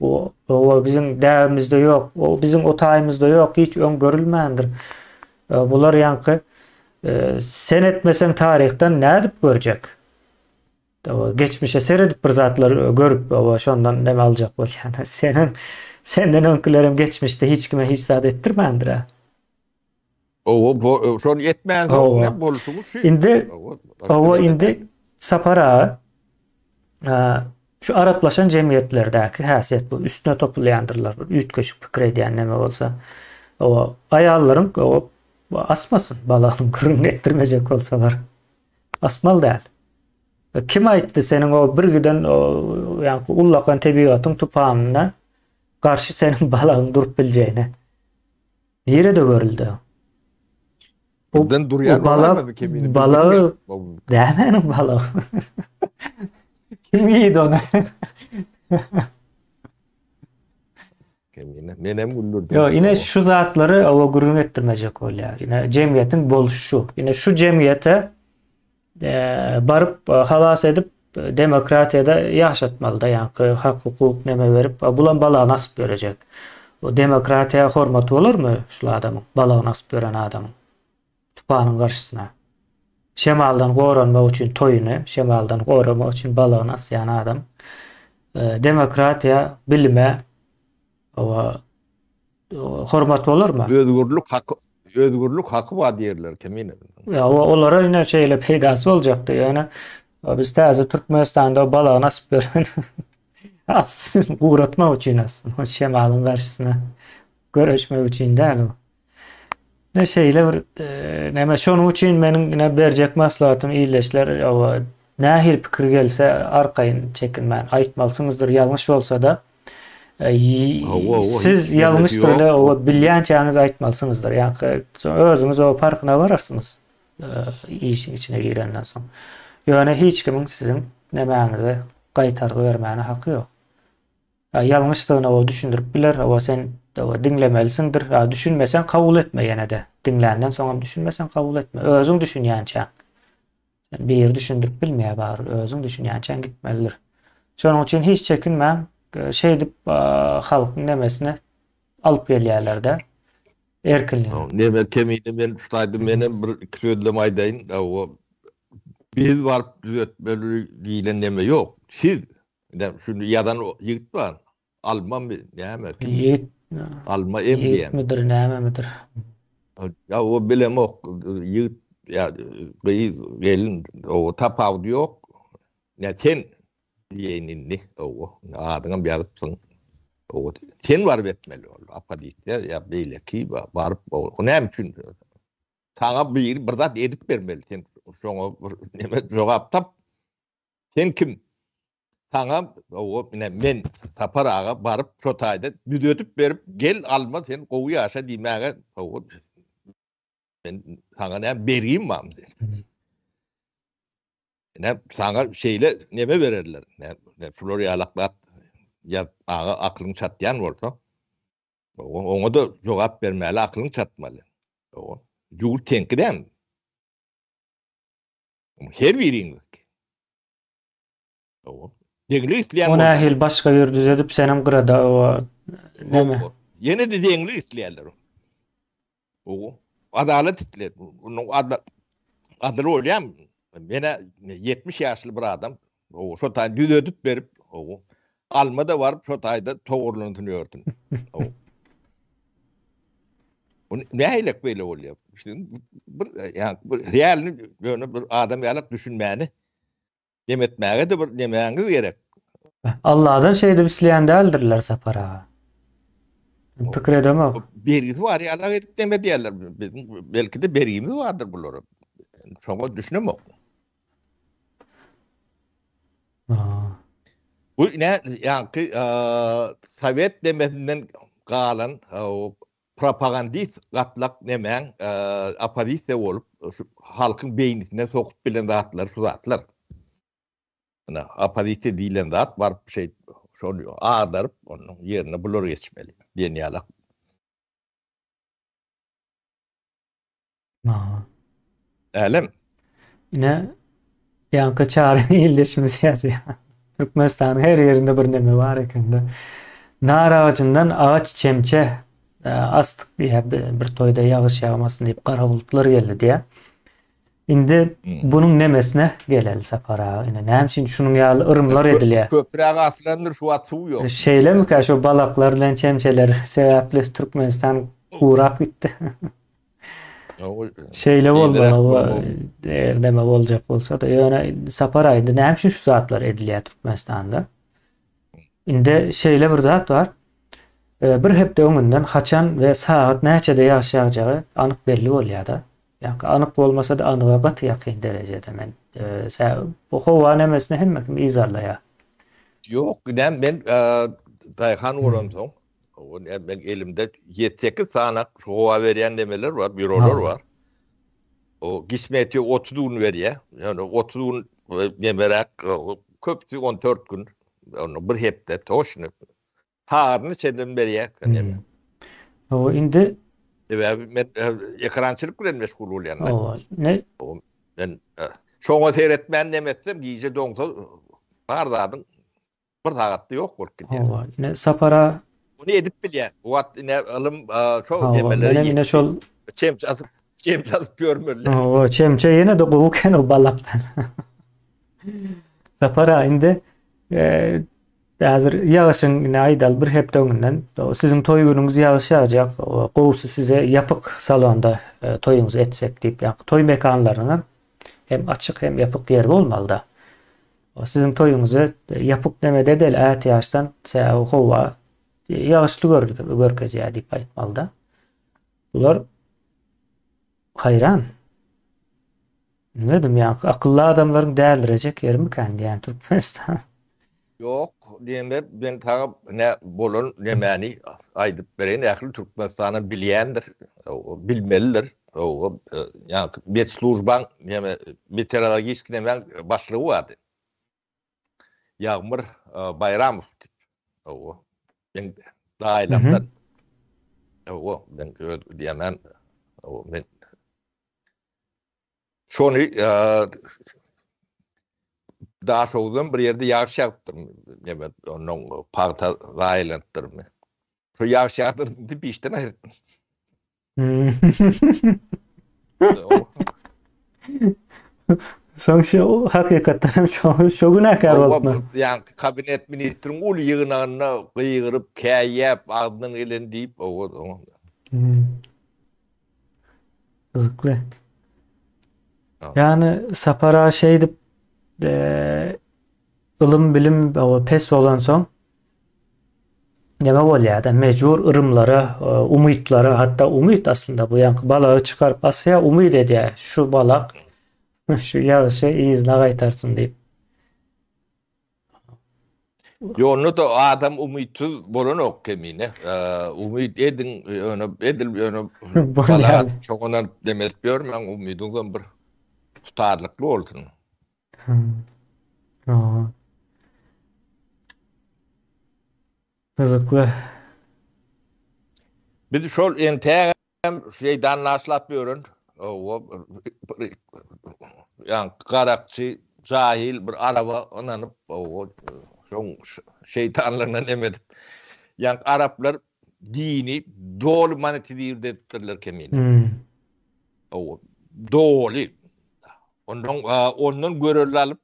Bu o biziň däbimizde ýok, o biziň otaýymyzda ýok, hiç öň görülmändir. Bular ýaňky sen etmeseň taryhdan nädip görjek? Geçmişe seredip bir zatlar görüp, oba şondan neme aljak bolýan. Senem senden öňkülerem geçmişde hiç kime hiç zat etdirmändir-ä. Owa, bu şony etmän soň ne bolşuňyz şu. Indi owa indi Sapar aga şu araplaşan jemgyýetlerdäki häsiýet bu üstüne topulýandyrlar bir üýtgeşik pikir edýän neme bolsa. Owa aýallaryň owa asmasyn balagyny gürrüň etdirmejek bolsalar. Asmaly däl. Kim aýtdy seniň o bir giden o ýaňky ullakan tebigatyň tupanyna garşy seniň balagyň durup biljegini? Nirede görüldi? O Birden durýan balak, balagy nämäniň balagy? Kim iýdi ony? Kemine. Menem güldürdüm. Ýok, ine şu zatlary owa gürrüň etdirmejek bolýar. Ine jemgyýetiň bolşy şu. Ine şu jemgyýete e, baryp e, halas edip demokratiýada ýaşatmaly-da, ýaňky hak hukuk neme berip, bulam balagyny asyp ýörejek. O demokratiýa hormaty bolarmy şul adamyň, balagyny asyp ýören adamyň? Tupanyň garşysyna. Şemaldan goranmak üçin toýuny, şemaldan goramak üçin balagyny asýan adam. E, demokratiýa, bilime, owa, hormat bolarmy? Özgürlük haky, özgürlük haky bar diýerler kemine. Ya olara ine şeýle peýdasy boljakdy. Ýöne biz täze Türkmenistanda balagyny asyp beren atsyn, guratmak üçin atsyn. O şemalyň garşysyna göreşmek üçin däl o. Ne şeýle bir e, näme şonuň üçin meniň ine berjek maslahatym ildeşler owa nähili pikir gelse arkaýyn çekinmän aýtmalysyňyzdyr ýalňyş bolsa-da e, siz ýalňyşdyr da owa bilýänçäňiz aýtmalysyňyzdyr ýa-da özüňiz o parkyna bararsyňyz e, işiň içine girenden soň. Ýöne hiç kimiň siziň nemäňize gaýtargy bermäne haky ýok. Ýalňyşdygyny o düşündirip biler, hawa sen hawa diňlemelisiňdir, a düşünmeseň kabul etme ýene-de. Diňländen soňam düşünmeseň kabul etme. Özüň düşünýänçäň. Sen biri düşündirip bilmeýär barybir, özüň düşünýänçäň gitmelidir. Şonuň üçin hiç çekinmäň, şeýdip halkyň nemesine alyp gelýärler-de erkinligi. Neme kemine men şu taýda menem bir iki sözlem aýdaýyn. Hawa, biz baryp düzetmeli diýlen neme ýok. Siz, ine şuny ýazan ýigit bar. Almamy näme kim? Ýigit Alma em diýen. Ýigitmidir nämemidir. Ýa o bilemok ýigit ýa gyz gelin o tapawudy ýok. Ýa sen diýeýin indi o adyňam ýazypsyň. O sen baryp etmeli ol opozisiýa ýa beýleki baryp o näme üçin saňa biri bir zat edip bermeli sen şoňa bir neme jogap tap. Sen kim? Saňa o ine men Sapar aga baryp şo taýda düzedip berip gel alma sen gowy ýaşa diýmäge o men saňa näme bergim barmy sen? Ine saňa şeýle neme bererler. Ne şular ýalak zat ýazmaga aklyň çatýan bolsa oňa-da jogap bermäli aklyň çatmaly. Ýurt seňki dälmi? Her biriňiziňki. Deňlik isleýän O nähili başga bir düzedip senem gyrada o neme? Ýene-de deňlik isleýärler. O adalat isleýär. Onuň adyl bolýarmy? Menä 70 ýaşly bir adam o şo taý düzedip berip, o alma-da baryp şo taýda togurlansyn ýörsün. Bu nähilek beýle bolýar? Bir ýa bir realny ýöne bir adam ýalak düşünmäni dem etmäge-de bir nemäňiz gerek. Alladan şeýdip isleýän däldirler Sapar aga. Men pikir edemok. Bergisi bar ýalak edip dem edýärler. Biziň belki-de bergimiz bardyr bulara. Şoňa düşünemok. Bu ine ýaňky sowet demesinden galan propagandist gatlak nemäň oppozisiýa bolup şu halkyň beýnisine sokup bilen zatlary şu zatlar. Ine oppozisiýa diýlen zat baryp şeý şony agdaryp onuň ýerine bular geçmeli diýen ýalak. Aha. Älem. Ine ýaňky Çaryň ildeşimiz ýazýar. Türkmenistanyň her ýerinde bir neme bar ekende. Nar agajyndan agaç çemçe e, asdyk diýýär bir toýda ýagyş ýagmasyn diýip gara bulutlar geldi diýýär. Indi hmm. bunuň nemesine geleli Sapar aga. Ine näme üçin şunuň ýaly yrymlar edilýär? Köpräk asylandyr şu wagt suw ýok. Şeýlemikä şu balaklar bilen çemçeler sebäpli Türkmenistan gurap gitdi. Şeýle bolmaly, eger neme boljak bolsa-da, ýöne Sapar aýdy, näme üçin şu zatlar edilýär Türkmenistanda? Indi şeýle bir zat bar. E, bir hepde öňünden haçan we sagat näçede ýagyş ýagjagy anyk belli bolýar-da. Ýa anyk bolmasa-da anyga gaty ýakyn derejede men. E, bu howa nemesini hemme kim yzarlaýar. Ýok, men e, daýhan bolamsoň, Men elimde 7-8 sany howa berýän nemeler bar, býurolar bar. O gismeti 30 gün berýär. Ýani 30 gün nemeräk, köpüsi 14 gün, ýani bir hepde toşny. Sagadyny çenlem berýär neme. O indi Sebäbi men ekrançylyk bilen meşgul bolýan. Hawa, ne? Men şoňa seretmän neme etsem, gije doňsa bar zadyň Bir sagatda ýok bolup gidýär. Hawa, ine Sapara Muny edip bilýär. Bu wagt ine ylym şo demelere ýetdi. Ine şol çemçe asyp, çemçe asyp ýörmeli. Hawa, çemçe ýene-de gowy eken o balakdan. Sapara indi häzir ýagyşyň ine aýdaly bir hepde öňünden siziň toý günüňiz ýagyş ýagjak, gowusy size ýapyk salonda toýuňyzy etsek diýip, ýa toý mekanlarynyň hem açyk hem ýapyk ýeri bolmalyda. Siziň toýuňyzy ýapyk nemede edeli ätiýaçdan sebäbi howa ýagyşly görkezýär diýip aýtmalyda. Bular haýran. Bilmedim ýa akylly adamlaryň dälirejek ýerimikän diýýän Türkmenistan. Ýok diýende men saňa ne bolan nemäni aýdyp bereýin ähli Türkmenistana bilýändir bilmelidir ýa medslujbaň neme meteorologiski nemäň başlygy bardy Ýagmyr Baýramow diýip hawa men daýylamdan hawa men öz diýemän hawa men Şony. Daşoguzdan bir ýerde ýagyş ýagypdyr. Neme, ondan pagta zaýalanypdyrmy. Şo ýagyş ýagdyrdy diýip işden aýyrdy. Soň şu hakykatdan hem şo şo günäkär bolupmy? Ýaňky kabinet ministriň uly ýygnagynda gygyryp, käýýäp, agzyndan gelen diýip, owa, oňa. Gyzykly. Ýagny Sapar aga şeýdip ylym bilim pes bolansoň neme bolýar-da, mejbur yrymlara, umytlara, hatda umyt aslynda bu ýaňky balagy çykaryp asýar, umyt edýär, şu balak şu ýagyşy yzyna gaýtarsyn diýip. Ýonda-da adam umytsyz bolanok kemine. Umyt ediň, ýöne edil ýöne bala çogananyp demedip ýörmäň, umydyňyzam bir tutarlykly bolsun. Gyzykly. Biz şol entägem şeýdan naşlap ýören, bir ýaňky garakçy, jahil bir araba ynanyp, şoň şeýtanlygyna neme edip, ýaňky araplar dini doly monetizirde edipdirler kemine. Doly. Ondan ondan görelde alyp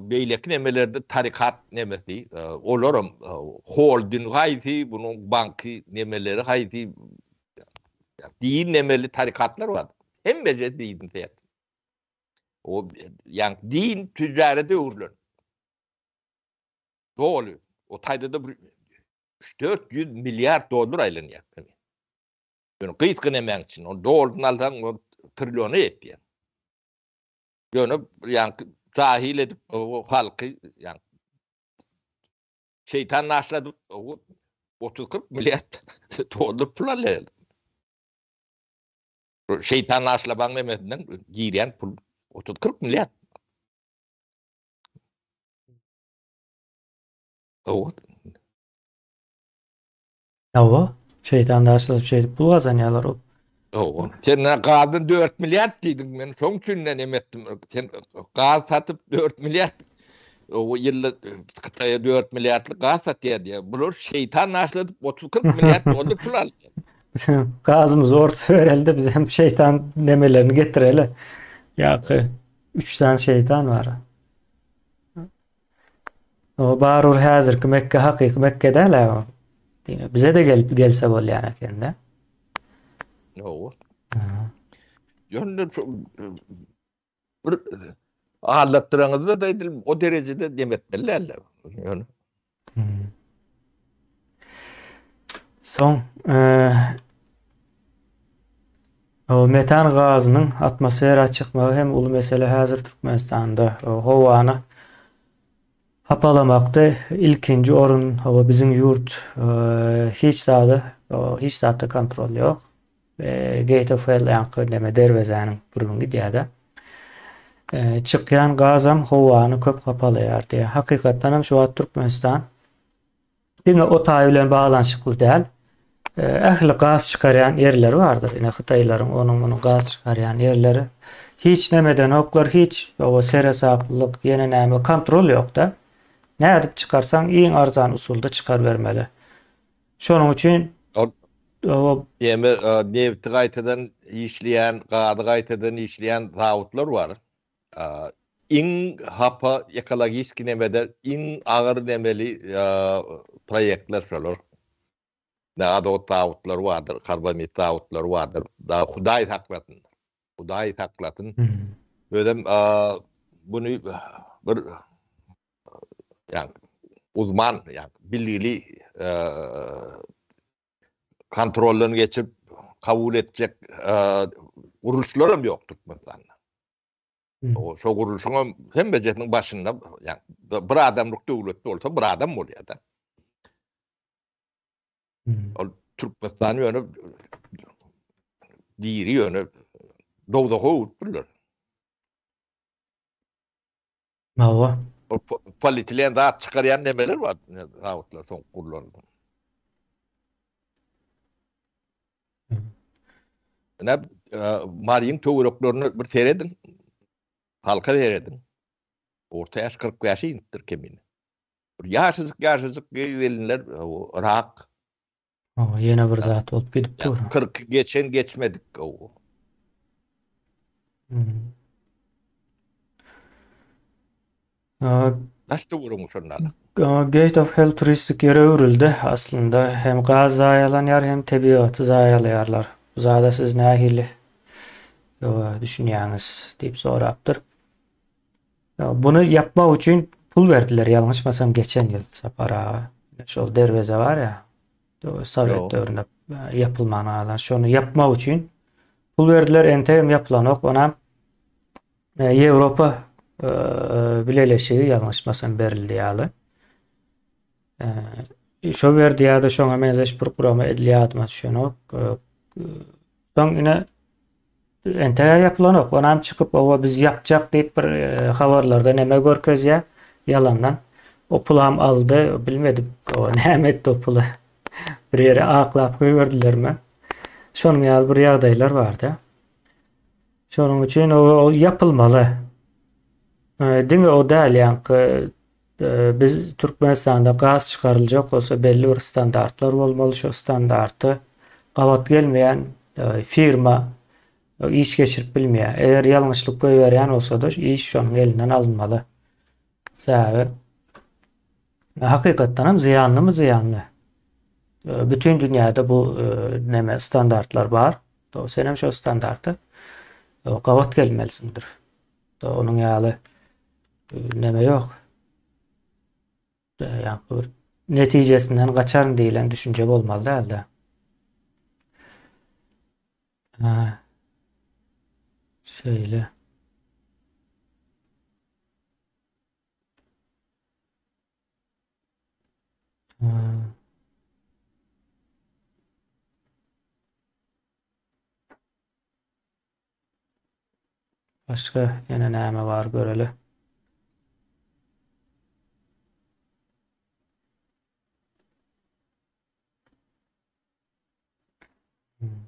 beýleki nemelerde tarikat nemesi, olaram holding haýsy, bunuň banky nemeleri haýsy, din nemeli tarikatlar bar. Hemmeje din diýet. O ýa din tüjjarete öwrülen. Doly. O taýda-da bir 3-400 milliard dollar aýlanýar. Ýöne gysga nemäň içinde, ony dolusyny alsaň, ol trilliona ýetýär. Ýöne ýaňky jahil edip o halky ýaňky şeýtan naşladyp 30-40 milliard dollar pul alýar. Şeýtan naşlabaň nemesinden girýän pul 30-40 milliard. Hawa. Hawa, şeýtan daşlaşyp şeýdip pul gazanýarlar o. Hawa. Sen nä gazdan 4 milliard diýdiň, men şoň üçin ne neme etdim. Sen gaz satyp 4 milliard o ýylda Hytaýa 4 milliardlyk gaz satýar diýýär. Bular şeýtan naşladyp 30-40 milliard dollar pul alýar. Gazymyzy orta bereli-de biz hem şeýtan nemelerini getireli. Ýa-ki 3 sany şeýtan bar. O barur häzirki Mekge hakyky Mekge däl-ä o. Diýmek, bize-de gelip gelse bolýan ekende. Hawa. Ýöne bir aldatdyraňyzda da edil o derejede dem etmeli däldir. Ýöne. Soň o metan gazynyň atmosfera çykmagy hem uly mesele häzir Türkmenistanda. Howany hapalamakda ilkinji orun hawa biziň ýurt hiç zada hiç zatda kontrol ýok. Gate of Hell ýaňky neme derwezäniň gürrüňi gidýär-de. Çykýan gazam howany köp hapalaýar diýýär. Hakykatdan hem şu wagt Türkmenistan diňe o taý bilen baglanyşykly däl. Ähli gaz çykarýan ýerleri bardyr. Ine hytaýlaryň onuň munuň gaz çykarýan ýerleri. Hiç neme edenoklar, hiç o seresaplylyk, ýene näme kontrol ýok-da. Nädip çykarsaň iň arzan usulda çykarybermeli. Şonuň üçin ol Ýeme nebti gaýtadan işleýän, gazy gaýtadan işleýän zawodlar bar. Iň hapa ekologiski nemede iň agyr nemeli proýektler şolar. Ne azot zawodlary bardyr, karbamid zawodlary bardyr. Da Hudaý saklasyn. Hudaý saklasyn. Özem buny bir ýa uzman ýa bilgili kontroldan geçip kabul etjek gurluşlar hem ýok Türkmenistanda. O şo gurluşyň hem hemmejesiniň başynda ýa bir adamlyk döwlet bolsa bir adam bolýar da. Ol Türkmenistan ýöne diri ýöne dowzaha öwrüpdirler. Hawa. O polietilen zat çykarýan nemeler bar, zawodlar soň gurlan. Ine, e, Maryň töwereklerine bir serediň. Halka serediň. Orta ýaş 45-e inipdir kemine. Bir ýaşajyk ýaşajyk gelinler rak. Hawa, ýene bir zat bolup gidip dur. 40 geçen geçmedik o. Hmm. Daş töweregiň şonda. Gate of Hell turistik ýere öwrüldi. Aslynda hem gaz zaýalanýar, hem tebigaty zaýalaýarlar. Bu zada siz nähili düşünýäňiz diýip sorapdyr. Buny ýapmak üçin pul berdiler, ýalňyşmasam geçen ýyl Sapar aga. Şol derweze bar ýa, sowet döwründe ýapylman galan, şony ýapmak üçin pul berdiler, entegem ýapylanok. Onam Ýewropa Bileleşigi ýalňyşmasam berildi ýaly. Şo berdi ýa-da şoňa meňzeş bir gurama edil ýadyma düşenok. Soň ine entegä ýapylanok. Onam çykyp owa biz ýapjak diýip bir habarlarda neme görkezýär ýalandan. O pulam aldy, bilmedik o näme etdi o puly. Bir ýere aklap goýberdilermi? Şonuň ýaly bir ýagdaýlar barda. Şonuň üçin o ýapylmaly. Diňe o däl, ýaňky biz Türkmenistanda gaz çykaryljak bolsa belli bir standartlar bolmaly. Şo standarta gabat gelmeýän firma iş geçirip bilmeýär. Eger ýalňyşlyk goýberýän bolsa-da iş şonuň elinden alynmaly. Sebäbi hakykatdan hem zyýanlymy zyýanly. Bütin dünýäde bu neme standartlar bar. Sen hem şo standarta gabat gelmelisiňdir. Onuň ýaly neme ýok. Ýa bir netijesinden gaçaryn diýlen düşünje bolmaly däldi. Şeýle. Başga ýene näme bar göreli. Hmm.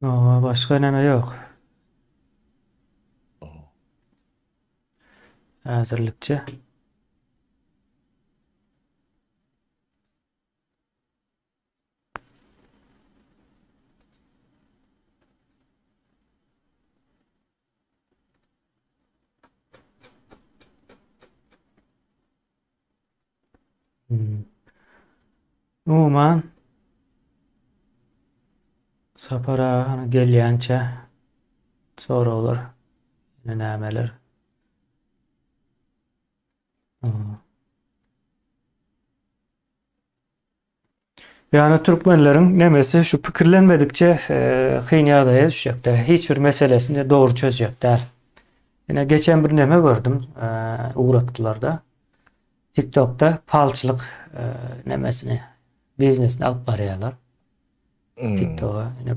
Aa, başga näme ýok. Häzirlikçe. Hmm. Umuman Sapar aga gelýänçä soraglar ýene nämeler? Ýagny türkmenleriň nemesi şu pikirlenmedikçe kyn ýagdaýa düşjekde. Hiç bir meselesini dogry çözjek däl. Ine geçen bir neme gördüm, ugratdylar-da. TikTokda palçylyk nemesini, biznesini alyp barýarlar. Hmm. TikToka. Ine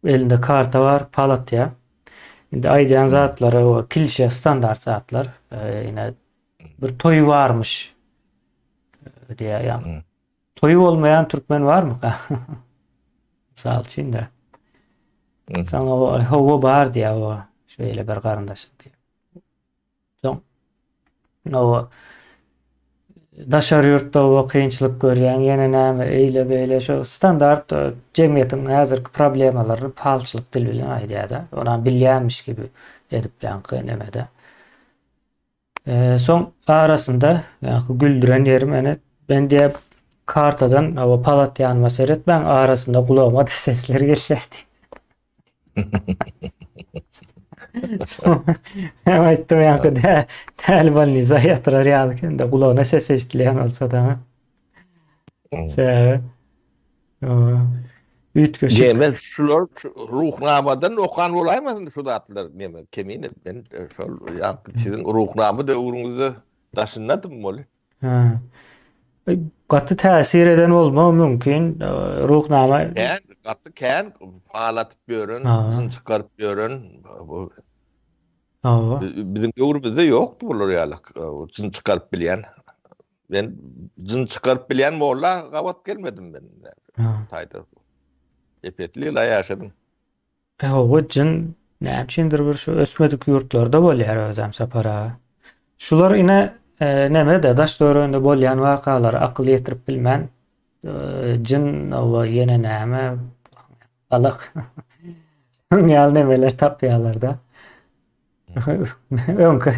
elinde karta bar, pal atýar. Indi aýdýan zatlary o klişe standart zatlar. Ine bir toý barmyş diýýär. Ýa toýy bolmaýan türkmen barmyka? Mysal üçin de. Soň o hawa bar diýýär o şeýle bir garyndaşy diýýär. Soň o daşary ýurtda o kynçylyk görýäň, ýene näme eýle beýle şo standart jemgyýetiň häzirki problemalaryny palçylyk dil bilen aýdýar-da. Onam bilýänmiş gibi edip ýaňky nemede. Soň arasynda ýaňky güldüren ýeri meni men diýip kartadan o palat ýanyma seretmäň arasynda gulagyma da sesler gelýärdi. Hem aýtdym ýaňky dä täli bolnisa ýatyrar ýaly ekende gulagyna ses eşidilýän bolsa da. Sebäbi üýtgeşik. Neme şular ruhnamadan okan bolaýmasyn şu zatlar neme kemine men şol ýaňky siziň ruhnama döwrüňizde daşyndadym bol. Ha. Gaty täsir eden bolmagy mümkin. Ruhnama Kän, gaty kän pal atyp ýören, jyn çykaryp ýören. Hawa. Biziň döwrümizde ýokdy bular ýaly jyn çykaryp bilýän. Men jyn çykaryp bilýän molla gabat gelmedim men. Taýda. Epetli ýyl ýaşadym. Hawa, jyn näme üçindir bir şu ösmedik ýurtlarda bolýar özem Sapar aga. Şular ine neme-de daş-töwereginde bolýan wakalara akyl ýetirip bilmän jyn hawa ýene näme balak şunuň ýaly nemeler tapýarlar-da. Öňki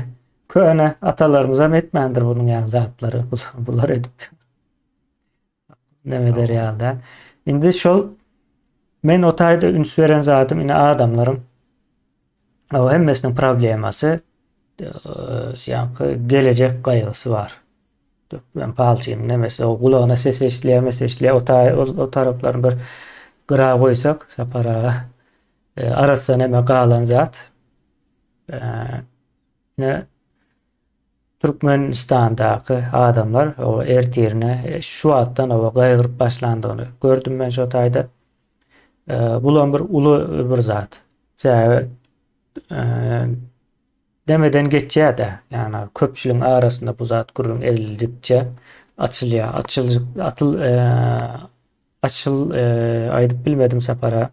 köne atalarymyzam etmändir bunuň ýaly zatlary bular edip. Neme eder ýaly däl. Indi şol men o taýda üns beren zadym ine adamlaryň o hemmesiniň problemasy ýaňky gelejek gaýgysy bar. Ben palçynyň nemesi o gulagyna ses eşidilýär, mes eşidilýär. O taý o taraplaryny bir gyra goýsak Sapar aga arassa neme galan zat. Ne Türkmenistandaky adamlar o ertirine şu wagtdan o gaýgyryp başlandygyny gördüm men şo taýda. Bulam bir uly bir zat. Sebäbi demeden geçýär-de, ýagny köpçüligiň arasynda bu zat gürrüň edildikçe açylýar. Açyljyk atyl açyl aýdyp bilmedim Sapara.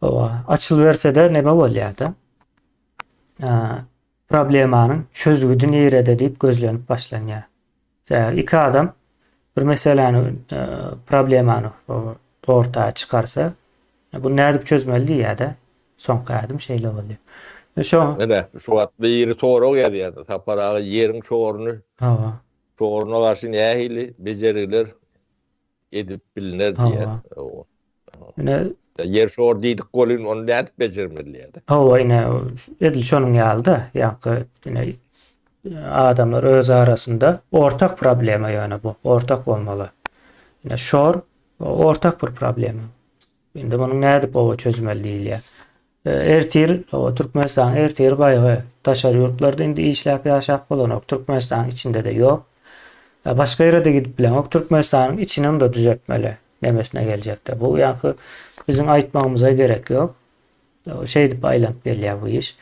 Owa, açylyberse-de neme bolýar-da? Problemanyň çözgüdi nirede diýip gözlenip başlanýar. Sebäbi iki adam bir meseläni, problemany orta çykarsa, bunu nädip çözmeli diýýär-de. Soňky ädim şeýle bolýar. Şo Ine, şu wagt biri sorag ýazýar, Sapar aga ýeriň şoruny, Hawa. şoruna garşy nähili bejergiler edip bilner diýýär. Ine ýer şor diýdik welin ony nädip bejermeli diýýär. Hawa ine edil şonuň ýaly-da ýaňky ine adamlar öz arasynda ortak problema ýöne bu ortak bolmaly. Ine şor ortak bir problema. Indi muny nädip oba çözmeli diýilýär. Ertir Türkmenistanyň ertiri gaýgy. Daşary ýurtlarda indi işläp ýaşap bolanok. Türkmenistanyň içinde-de ýok. Başga ýere-de gidip bileňok. Türkmenistanyň içinem-de düzetmeli nemesine geljekde. Bu ýaňky biziň aýtmagymyza gerek ýok. Şeýdip aýlanyp gelýär bu iş.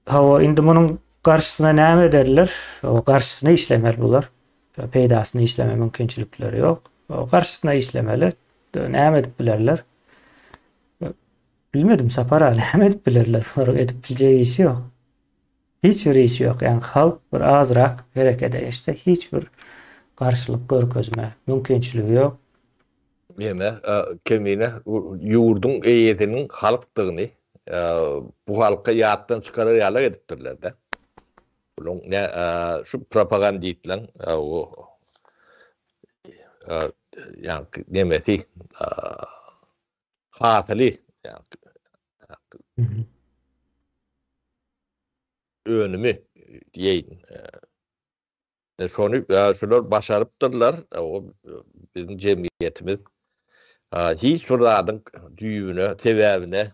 Hawa, indi munuň garşysyna näme ederler? Garşysyna işlemeli bular. Peýdasyna işleme mümkinçilikleri ýok. Garşysyna işlemeli. Näme edip bilerler? Bilmedim Sapar aga näme edip bilerler? Bularyň edip biljek işi ýok. Hiç bir işi ýok. Ýagny halk bir azrak herekete geçse hiç bir garşylyk görkezme mümkinçiligi ýok. Ýene Kemine ýurduň eýesiniň halkdygyny bu halka ýatdan çykarar ýaly edipdirler-de. Bulaň ne şu propagandistleň o ýaňky nemesi hasyly ýaňky önümi diýeýin. Şony şular başarypdyrlar. O biziň jemgyýetimiz hiç bir zadyň düýbüne, sebäbine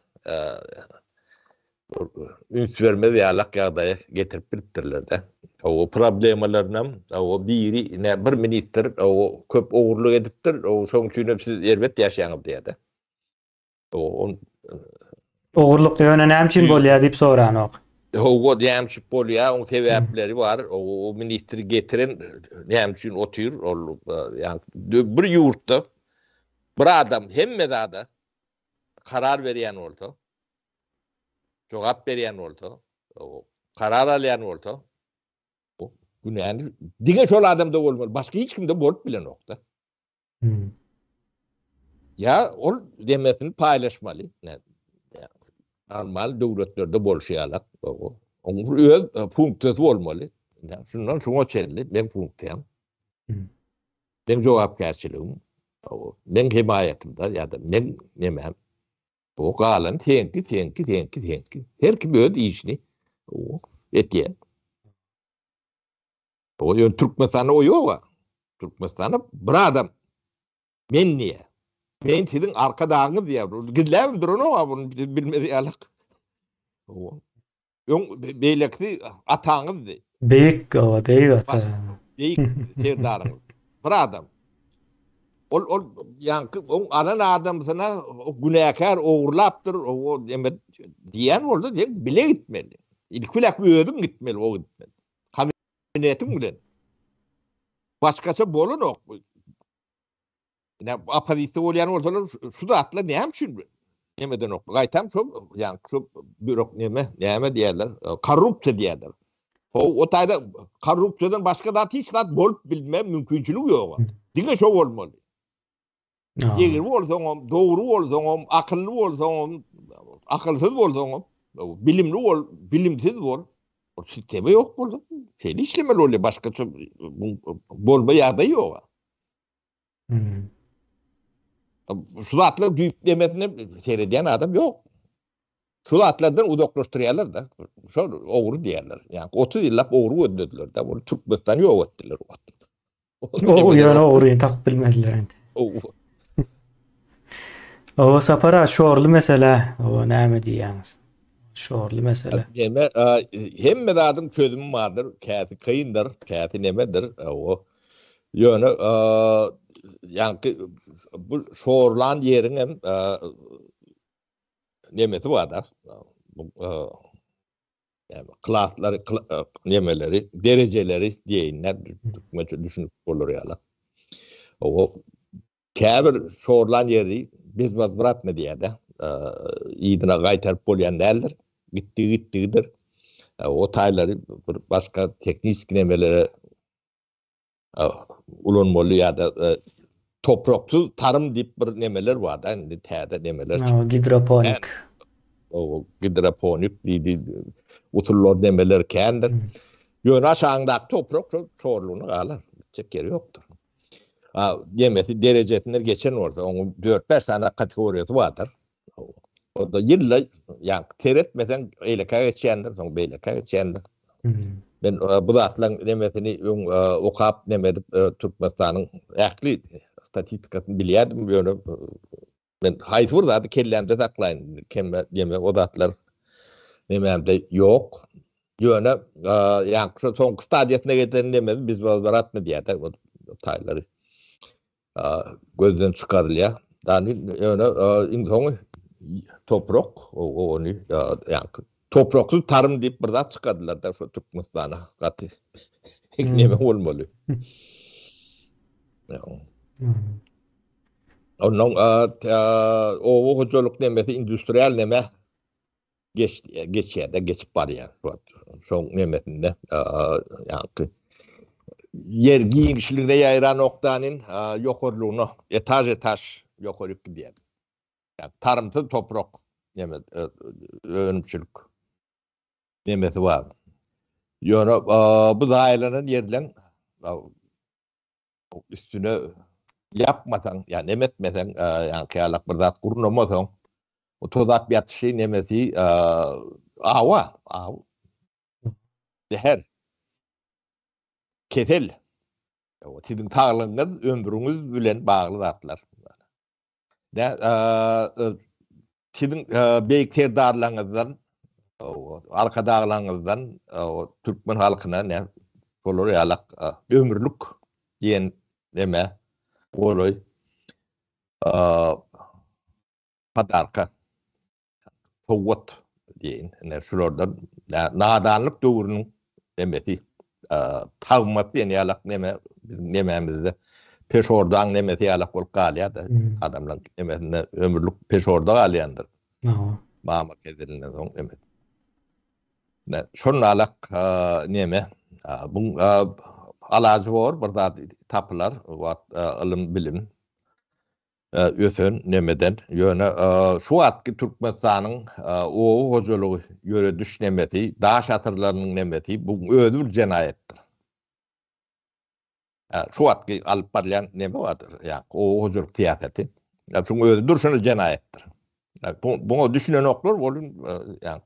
üns bermez ýalak ýagdaýa getirip bilipdirler-de. O problemalarynam o biri ine bir ministr o köp ogurlyk edipdir, o şoň üçin hem siz erbet ýaşaýaňyz diýýär-de. Ogurlyk ýöne näme üçin bolýar diýip soranok. Hawa näme üçin bolýar oň sebäpleri bar. O ministri getiren näme üçin otyr ol ýa bir ýurtda bir adam hemme zada karar berýän bolsa jogap berýän bolsa karar alýan bolsa günäni diňe şol adamda bolmaly başga hiç kimde bolup bilenokda. Hmm. Ýa ol demesini paýlaşmaly. Normal döwletlerde bolşy ýalak. Onuň bir öz e, funksiýasy bolmaly. Şundan şuňa çenli men funksiýam. Hmm. Men jogapkärçiligim. Men hemaýatymda ýa-da men nemem. Bu galan seňki, seňki, seňki, seňki. Her kim öz işini etýär. O ýöne Türkmenistanda o ýok-a. Türkmenistanda bir adam men diýýär. Men siziň arkadagyňyz diýýär. Gizläbem duranok-a bunu bilmez ýalyk. Öň beýlekisi ataňyzdy. Beýik, owa, beýik ata. Beýik serdaryňyz. Bir adam. Ol ol ýaňky oň alan adamsyna günäkär ogurlapdyr, o neme diýen bolsa sen bile gitmeli. Ilki bilen özüň gitmeli, o gitmeli. Kabinetiň bilen. Başgaça bolanok. Ine oppozisiýa bolýan bolsalar şu zatlar näme üçin neme edenok? Gaýtam şo ýa şo bürok neme näme diýerler? Korrupsiýa diýerler. O o taýda korrupsiýadan başga zat hiç zat bolup bilme mümkinçiligi ýok. Diňe şo bolmaly. Egri bolsaňam, dogry bolsaňam, akylly bolsaňam, akylsyz bolsaňam, bilimli bol, bilimsiz bol. O sistema ýok bolsa, şeýle işlemeli bolýar, başgaça bolma ýagdaýy ýok. Hmm. Şu zatlar düýplemesine seredýän adam ýok. Şu zatlardan uzaklaşdyrýarlar da. Şol ogry diýýärler. Ýa 30 ýyllap ogry gözlediler da. Ol Türkmenistan ýok etdiler. O ýöne ogryny tapyp bilmediler indi. O Sapar aga şorly mesele. O näme diýýäňiz? Şorly mesele. Neme, hemme zadyň çözümi bardyr. Käsi kyndyr, käsi nemedir. O ýöne ýaňky bu şorlan ýeriň hem nemesi barda. Bu klaslary, nemeleri, derejeleri diýeýin, türkmençe düşünip bolar ýaly. O Käbir şorlan ýeri bezwozwratny diýýär-de, yzyna gaýtaryp bolýan däldir. Gitdigi gitdigidir. O taýlary bir başga tehniki nemelere ulanmaly ýa-da topraksyz tarym diýip bir nemeler bar-da, indi täze nemeler çykdy. Gidroponik. O gidroponik diýdi, usullar nemeler kändir. Ýöne aşagyňdaky toprak şol şorlugyna galar. Gitjek ýeri ýokdur. Nemesi derejesinden geçen bolsa, onuň dört-bäş sany kategoriýasy bardyr. O-da ýylda, ýa seretmeseň eýlekä geçýändir, soň beýlekä geçýändir. Men bu zatlaryň nemesini öň okap, neme edip, Türkmenistanyň ähli statistikasyny bilýärdim, ýöne Men haýsy bir zady kellämde saklaýyn, kemme neme o zatlar nemämde ýok. Ýöne ýaňky şu soňky stadiýasyna gelen nemesi bezwozwratny diýýär-de, o taýlary gözden çykarylýar. Dany ýöne iň soňy toprak, ony ýaňky topraksyz tarym diýip bir zat çykardylar-da şu Türkmenistana gaty neme bolmaly. Ondan oba hojalyk nemesi industrial neme geç geçýär-de, geçip barýar. Şoň nemesinde ýaňky ýer giňişligine ýaýran okdanin ýokarlygyna etaž-etaž ýokaryk gidýär. Ýa tarymsyz toprak neme önümçilik nemesi bar. Ýöne bu zaýalanan ýerleň üstüne ýapmasaň, ýa neme etmeseň, ýaňky ýalak bir zat gurnamasaň, o tozap ýatyşy nemesi awa, aw. Zäher. Kesel. O siziň saglygyňyz, ömrüňiz bilen bagly zatlar. Nä, siziň beýik serdarlaryňyzdan, arkadaglaryňyzdan türkmen halkyna nä şolar ýalak ömürlik diýen neme golaý podarka. Sowgat diýeýin. Ine şulardan nadanlyk döwrüniň nemesi, tagmasy diýen ýalak neme biziň nemämizde peşordaň nemesi ýalak bolup galýar-da. Adamlaryň nemesinde ömürlik peşorda galýandyr. Mama keselinden soň neme. Ine şonalak neme bu alajy bor bir zat tapylar wagt ylym bilim. ösen nemeden ýöne şu wagtky Türkmenistanyň oba hojalygy ýörediş nemesi daş asyrlarynyň nemesi bu özi bir jenaýatdyr. Şu wagtky alyp barylýan neme bardyr ýa oba hojalyk syýasaty. Şuň özi durşuna jenaýatdyr. Buňa düşünenoklar bolun ýa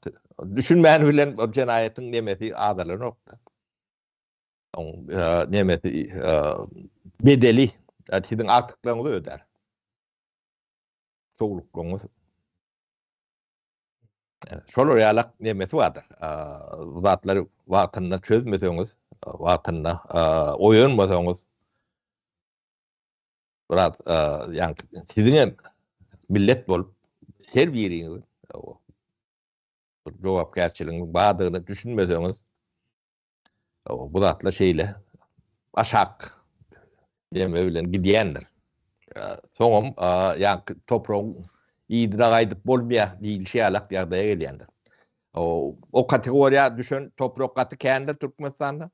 düşünmän bilen bu jenaýatyň nemesi azalanokda. Oň nemesi bedeli siziň agtyklaryňyzy ödär. Çowluklaryňyz. Şolar ýalak nemesi bardyr. Bu zatlary wagtynda çözmeseňiz, wagtynda oýanmasaňyz biraz ýaňky siziň hem millet bolup her biriňiziň bir jogapkärçiligiň bardygyna düşünmeseňiz bu zatlar şeýle aşak neme bilen gidýändir. Soňam ýaňky topragyň yzyna gaýdyp bolmaýar diýilişi ýalak ýagdaýa gelýändir. O kategoriýa düşen toprak gaty kändir Türkmenistanda.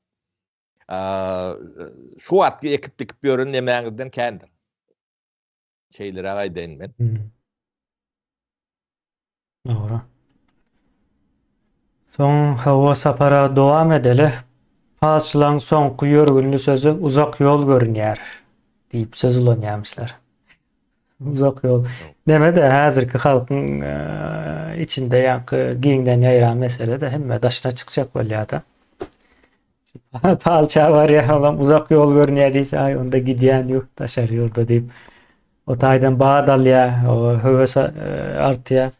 Şu wagtky ekip dikip ýören nemäňizden kändir. Şeýleräk aýdaýyn men. Dogry. Soň hawa sapara dowam edeli. Palçylaň soňky ýörgünli sözi uzak ýol görünýär diýip söz ulanýarmyşlar. Uzak ýol. Neme-de häzirki halkyň içinde ýaňky giňden ýaýran mesele-de hemme daşyna çykjak bolýar-da. Palça barýar, olam uzak ýol görünýär diýse, aý onda gidýän ýok daşary ýurda diýip. O taýdan bat alýar, o höwes e, artýar.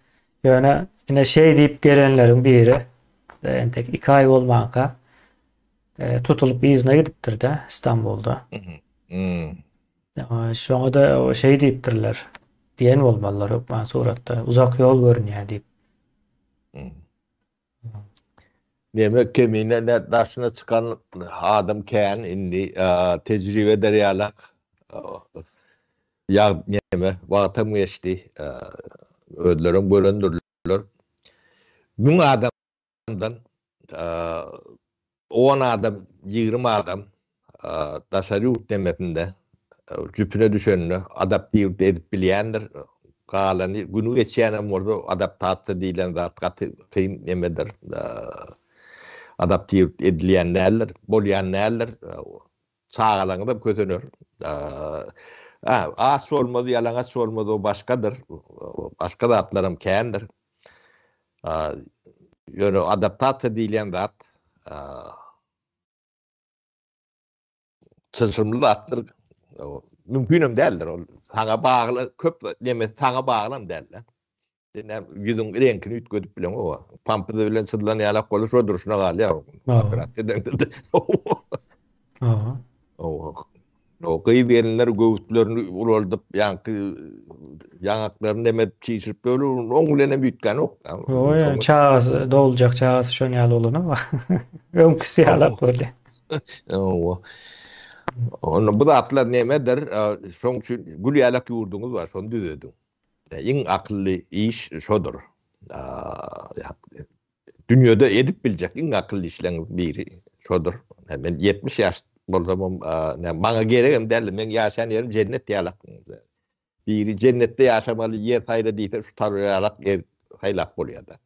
Ýöne ine şeý diýip gelenleriň biri e, entek 2 aý bolmanka e, tutulyp yzyna gidipdir-de Istanbulda. Hmm. Şoňa da şeý diýipdirler. Diýen bolmalylar hökman suratda. Uzak ýol görünýär diýip. Hmm. Neme kemine ne daşyna çykan adam kän indi tejribe eder ýalak. Ýa neme wagtam geçdi. Özlerem görendirler. 1000 adamdan 10 adam, 20 adam daşary ýurt nemesinde jüpüne düşeninde adaptiw edip bilýändir. Galany güni geçýänem bolsa adaptasiýa diýlen zat gaty kyn nemedir. Adaptiw edilýän däldir, bolýan däldir. Çagalaryňyzam kösener. Aç bolmaz, ýalaňaç bolmaz o başgadyr. Başga zatlaram kändir. Ýöne adaptasiýa diýilýän zat çylşyrymly zatdyr. Mümkinem däldir ol. Saňa bagly köp neme saňa baglam dälde. Sen näme ýüzüň reňkini üýtgedip bileňok. Pampyzy bilen çyzylan ýalak bolup şo durşuna galýar. Operasiýa edeňde. Aha. O gyz gelinler göwüslerini ulaldyp, ýaňky ýaňaklaryny neme edip çişirip böyle oň bilen hem üýtgänok. Oý, çagasy doguljak çagasy şon ýaly bolanok. Öňküsi ýalak boldy. Owa. Onda bu zatlar nemedir? Şoň üçin gül ýalak ýurduňyz bar, şony düzediň. Iň akylly iş şodur. Dünýede edip biljek iň akylly işleň biri şodur. Men 70 ýaş bolsamam, maňa geregem däl, meň ýaşaýan ýerim jennet ýalak. Biri jennetde ýaşamaly ýer saýla diýse, şu tar ýalak ýer saýlap bolýar-da.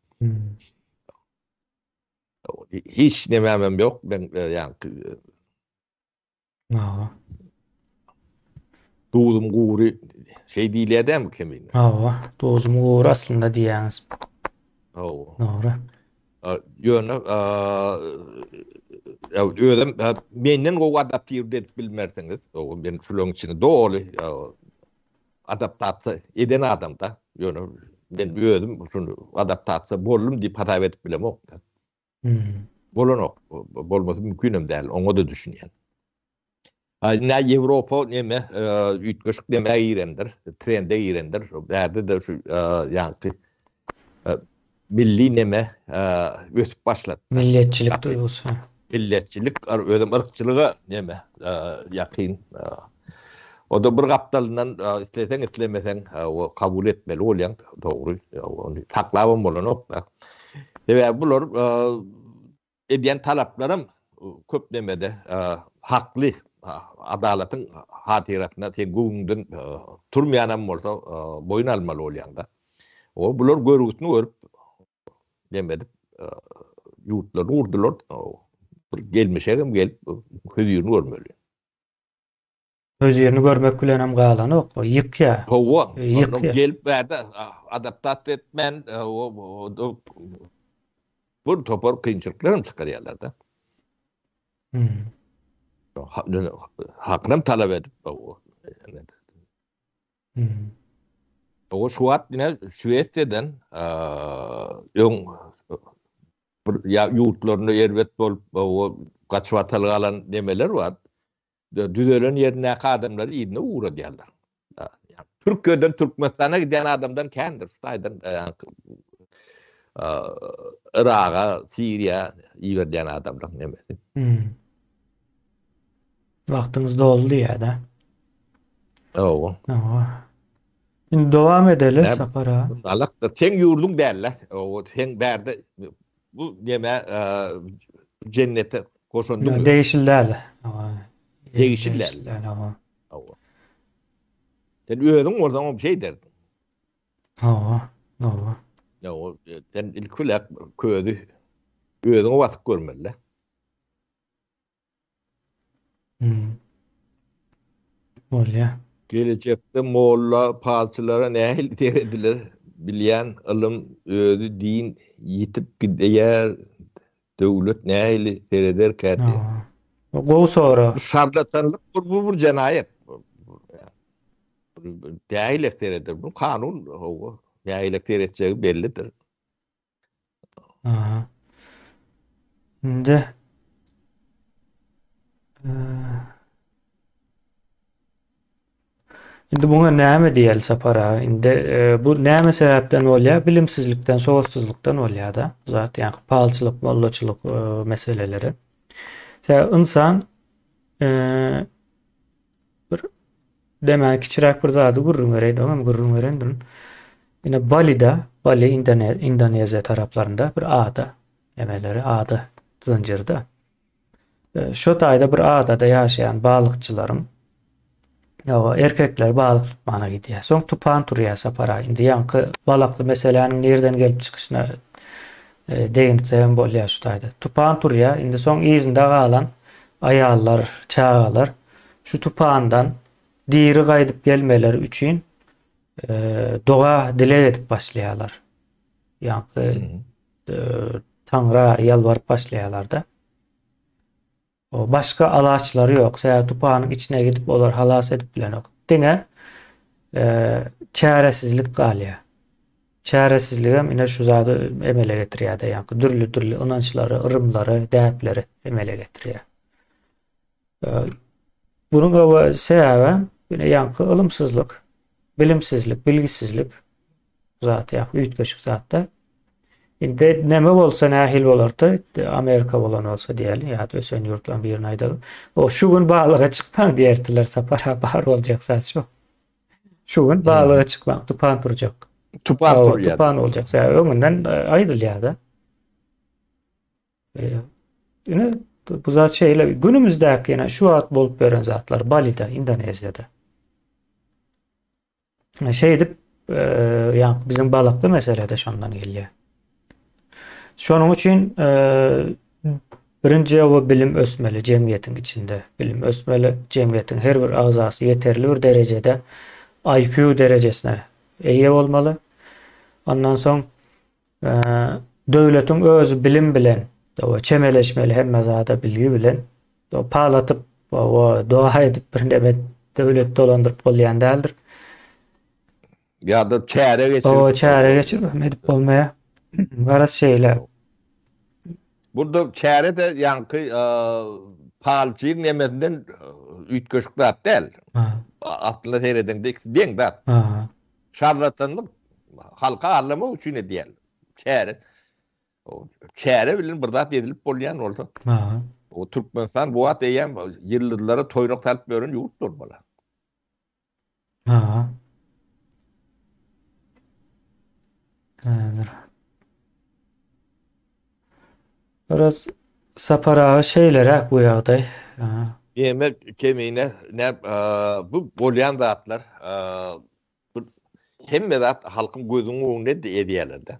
Hiç nemämem ýok, men ýaňky Hawa. Duzum gury şeý diýilýär dämi kemine? Hawa, duzum gury aslynda diýýäňiz. Hawa. Dogry. Ýöne özüm menden gowy adaptirde edip bilmersiňiz. Men şularyň içini doly adaptasiýa eden adamda. Ýöne men özüm şuny adaptasiýa boldum diýip hasap edip bilemok. Hmm. Bolanok. Bolmasy mümkin hem däl. Oňa da düşünýän. Ay, ne Ýewropa neme e, üýtgeşik neme girendir, trende girendir. Bärde de şu e, ýaňky e, milli neme ösüp başlady. Milletçilik duýgusy. Milletçilik, özem yrkçylyga neme ýakyn. O da bir gapdalyndan isleseň islemeseň o kabul etmeli bolýaň, dogry. Ony saklabam bolanok da. Sebäbi bular edýän talaplaram köp nemede hakly, adalatyň hatyrasyna sen göwnüňden turmaýanam bolsa boýun almaly bolýaň-da. O bular görgüsini görüp neme edip ýurtlaryny gurdular. Bir gelmişegem gelip hözirini görmeli. Hözirini görmek bilenem galanok, o ýykýar. Hawa, ýykýar. Gelip bärde adaptasiýa etmän, o bir topar kynçylyklar hem çykarýarlar-da. Hmm. Hakynam talap edip, o. Hmm. O şu wagt ine Şwesiýadan öň bir ýa ýurtlarynda erbet bolup, o. gaçybatalga alan nemeler bar. Düzelen ýerindäki adamlary yzyna ugradýarlar. Türkiýeden Türkmenistana gidýän adamdan kändir. Şu taýdan Yraga, Siriýa iberilýän adamlaryň nemesi. Hmm. Wagtyňyz doldy diýýär-de. Hawa. Hawa. Indi dowam edeli Sapar aga. Alakdyr. Seň ýurduň däl-le. Hawa, sen bärde bu neme jennete goşandyň ýok. Degişli däl. Hawa. Degişli däl. Hawa. Hawa. Sen özüň bolsaň hem şeý derdiň. Hawa, hawa. Hawa, sen ilki bilen közi özüňe basyp görmeli-de. Hmm. Bolýar. Gelejekde molla palçylara nähili serediler bilýän ylym özi din ýitip gidýär döwlet nähili serederkä diýýär. Gowy sorag. Bu şarlatanlyk bu bu bir jenaýat. Nähili sereder bu kanun hawa nähili seretjegi bellidir. Aha. Indi Indi buňa näme diýeli Sapar aga? Indi e, bu näme sebäpden bolýar? Bilimsizlikden, sowatsyzlykdan bolýar-da. Zat, ýagny palçylyk, mollaçylyk e, meseleleri. Sebäbi ynsan e, Bir demän kiçiräk bir zady gürrüň bereýin, oňam gürrüň berendirin. Ine Balida, Bali Indone Indoneziýa taraplarynda bir ada, nemeleri ada zynjyrda. E, şo taýda bir adada ýaşaýan balykçylaryň Ýa erkekler balyk tutmana gidýär. Soň tupan turýar Sapar aga. Indi ýaňky balakly meseläniň nirden gelip çykyşyna e, deginip hem bolýar şu taýda. Tupan turýar. Indi soň yzynda galan aýallar, çagalar şu tupandan diri gaýdyp gelmeleri üçin e, doga dileg edip başlaýarlar. Ýaňky e, Taňra ýalbaryp başlaýarlar-da. Başga alaçlary ýok. Sebäbi tupanyň içine gidip olar halas edip bilenok. Diňe e, çäresizlik galýar. Çäresizligem ine şu zady emele getirýär-de, ýaňky dürli-dürli ynançlary, yrymlary, däpleri emele getirýär. Bunuň öwe sebäbi ine ýaňky ylymsyzlyk, bilimsizlik, bilgisizlik zat ýa üýtgeşik zatda. Indi näme bolsa nähili bolardy? Amerika bolan bolsa diýeli ýa-da ösen ýurtlaryň birini aýdaly. O şu gün balyga çykmaň diýerdiler Sapar bar boljak zat şu. Şu gün balyga çykmaň, tupan turjak. Tupan turýar. Tupan boljak. Sebäbi öňünden e, aýdylýar-da. Ine bu zat şeýle günümizdäki ýene şu wagt bolup ýören zatlar Balida, Indoneziýada. Şeýdip, e, ýa biziň balakly mesele de şondan gelýär. Şonuň üçin e, birinji ýowy bilim ösmeli jemgyýetiň içinde. Bilim ösmeli, jemgyýetiň her bir agzasy ýeterli bir derejede IQ derejesine eýe bolmaly. Ondan soň Döwletiň özi bilim bilen çemeleşmeli hemme zada bilgi bilen. Pal atyp, doga edip bir neme döwlet dolandyryp bolýan däldir. Ýa-da çäre geçirip. O çäre geçirip hem edip bolmaýar. Garaz şeýle. Burada çäre de ýaňky palçyň nemesinden üýtgeşik zat däl. Aslynda seredeňde ikisi deň zat. Şarlatanlyk halky aldamak üçin edýän çäre. Çäre bilen bir zat edilip bolýan bolsa. O Türkmenistan bu wagt eýýäm ýyldyzlara toýnak salyp ýören ýurt bolmaly. Ha. Häzir. Biraz Sapar aga şeýleräk bu ýagdaý. Diýmek kemine ne bu bolýan zatlar bu hemme zat halkyň gözüniň öňünde edýärler-de.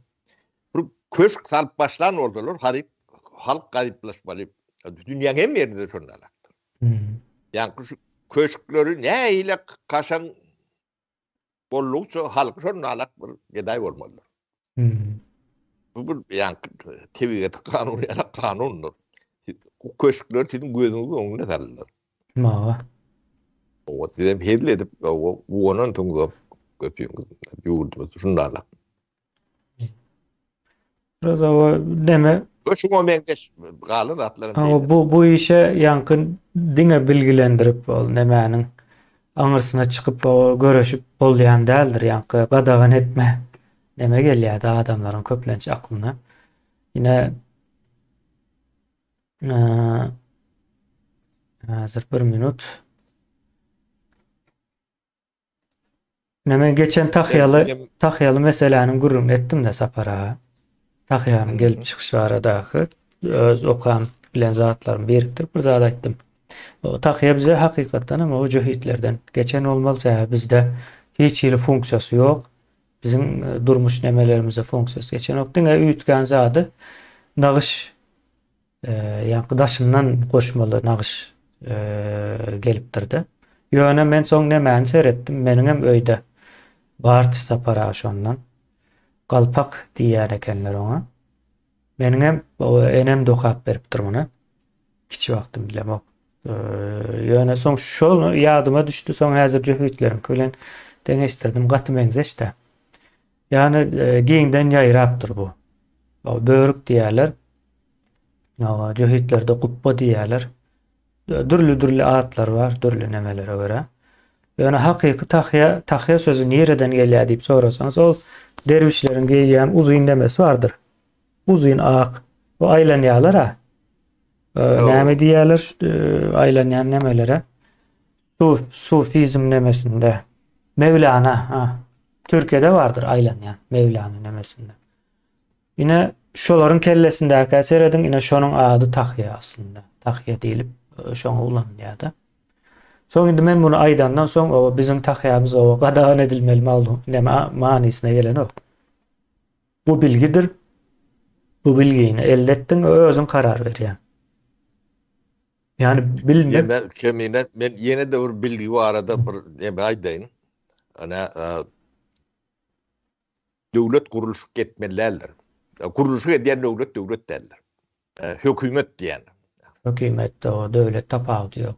Bir köşk salyp başlan bolsalar haryp halk garyplaşmaly. Dünýäň hemme ýerinde şonda alakdyr. Ýaňky şu köşkleri nähili kaşaň Boldugyça halky şonda alak bir gedaý bolmalydyr. Hmm. Bu bir ýaňky tebigatyň kanuny ýaly kanundyr. Bu köşkler siziň gözüňiziň öňünde salynlar. Mawa. Owa siz hem hezil edip, owa guwanansyňyz köpüňiz ýurdumyz şunda alak. Biraz owa neme? We şuňa meňzeş galan zatlaram şeýle. Bu bu işe ýaňky diňe bilgilendirip ol nemäniň aňyrsyna çykyp göreşip bolýan däldir. Ýaňky gadagan etme neme gelýärdi adamlaryň köplenç aklyna. Ine häzir bir minut. Ine men geçen tahýaly tahýaly meseläniň gürrüňini etdim-de Sapar aga. Tahýanyň gelip çykyşy baradaky öz okan bilen zatlarymy birikdirip bir zat aýtdym. O tahýa bize hakykatdan hem o jöhitlerden geçen bolmaly, sebäbi bizde hiç hili funksiýasy ýok. Biziň e, durmuş nemelerimize funksiýasy geçenok. Diňe üýtgän zady nagyş Ýaňky daşyndan goşmaly nagyş gelipdir-de. Ýöne men soň nemäni seretdim, meniňem öýde bardy Sapar aga şondan. Galpak diýýän ekenler oňa. Meniňem enem dokap beripdir muny. Kiçi wagtym bilemok. Ýöne soň şol ýadyma düşdi, soň häzir jöhitleriňki bilen deňeşdirdim, gaty meňzeş-dä. Ýagny giňden ýaýrapdyr bu. Börük diýýärler. Jöhitlerde gupba diýýärler. Dürli-dürli atlar bar, dürli nemelere görä. Ýöne hakyky tahýa, tahýa sözi nireden gelýär diýip sorasaňyz, ol derwişleriň geýýän uzyn nemesi bardyr. Uzyn ak. Bu aýlanýarlar-a. Näme diýýärler aýlanýan nemelere? Su, sufizm nemesinde. Mewlana, ha. Türkiýede bardyr aýlanýan Mewlana nemesinde. Ine şolaryň kellesindäkä serediň, ine şonuň ady tahýa aslynda. Tahýa diýlip e, şoňa ulanylýar-da. Soň indi men muny aýdandan soň o biziň tahýamyz o gadagan edilmeli mawzu näme manysyna gelenok. Bu bilgidir. Bu bilgini elde etdiň, özüň karar berýäň. Ýani bilmek. Ýene kemine men ýene-de bir bilgi barada bir neme aýdaýyn. Ana döwlet gurluşyk etmeli däldir. Gurluşyk edýän döwlet döwlet däldir. Hökümet diýen. Hökümet o döwlet tapawudy ýok.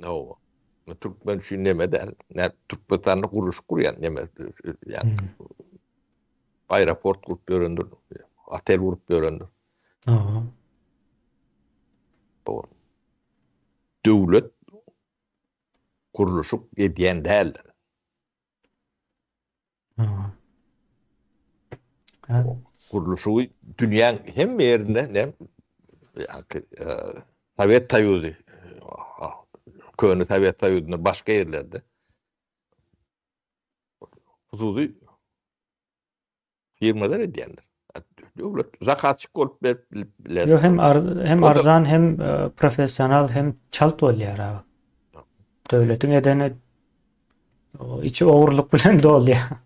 Hawa. Türkmen üçin neme däl. Nä Türkmenistanda gurluşyk gurýan neme ýa. Aeroport gurup ýörendir. Otel gurup ýörendir. Hawa. Döwlet gurluşyk edýän däldir. Gurluşygy dünýäň hemme ýerinde ne Sowet Soýuzy köne Sowet Soýuzynda başga ýerlerde hususy Firmalar edýändir. Döwlet zakazçyk bolup berip biler. Ýok hem hem arzan hem e, professional hem çalt bolýar aga. Döwletiň edeni içi ogurlyk bilen dolýar.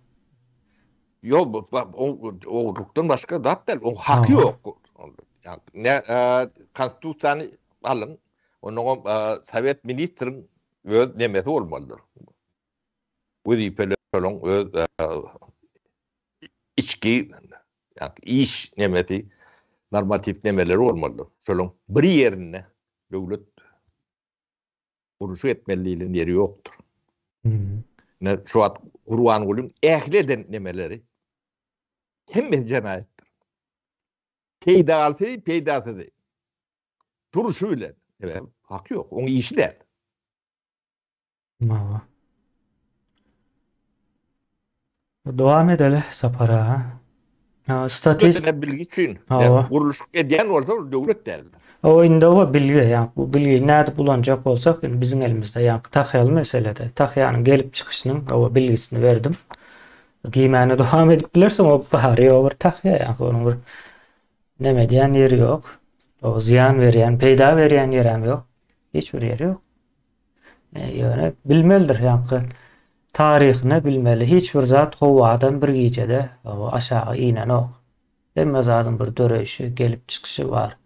Ýok, ogurlykdan başga zat däl. Oň haky ýok. Ne e, konstitusiýany alyň, onuň e, sowet ministriň öz nemesi bolmalydyr. Wezipeler şolaň öz içki iş nemesi, normatiw nemeleri bolmalydyr. Şolaň bir ýerinde döwlet gurluşyk etmeli diýlen ýeri ýokdur. Ine şu wagt Gurbangulyň ähli eden nemeleri hemmesi jenaýatdyr. Peýdalysy, peýdasyzy. Duruşy bilen. Sebäbi haky ýok, oň işi däl. Hawa. Dowam edeli Sapar aga. Statist Döwletine bilgi üçin. Hawa. Gurluşyk edýän bolsa ol döwlet däldir. O indi o bilgi, ýa bu bilgi nädip ulanjak bolsak, indi biziň elimizde, ýa tahýaly meselede, tahýanyň gelip çykyşynyň o bilgisini berdim. Giýmäne dowam edip bilersiň, o bary ýok bir tahýa, ýa onuň bir neme edýän ýeri ýok. O zyýan berýän, peýda berýän ýerem ýok. Hiç bir ýeri ýok. Ýöne bilmelidir ýaňky taryhyny bilmeli. Hiç bir zat howadan bir gijede aşaga inenok. Hemme zadyň bir döreýşi, gelip çykyşy bar.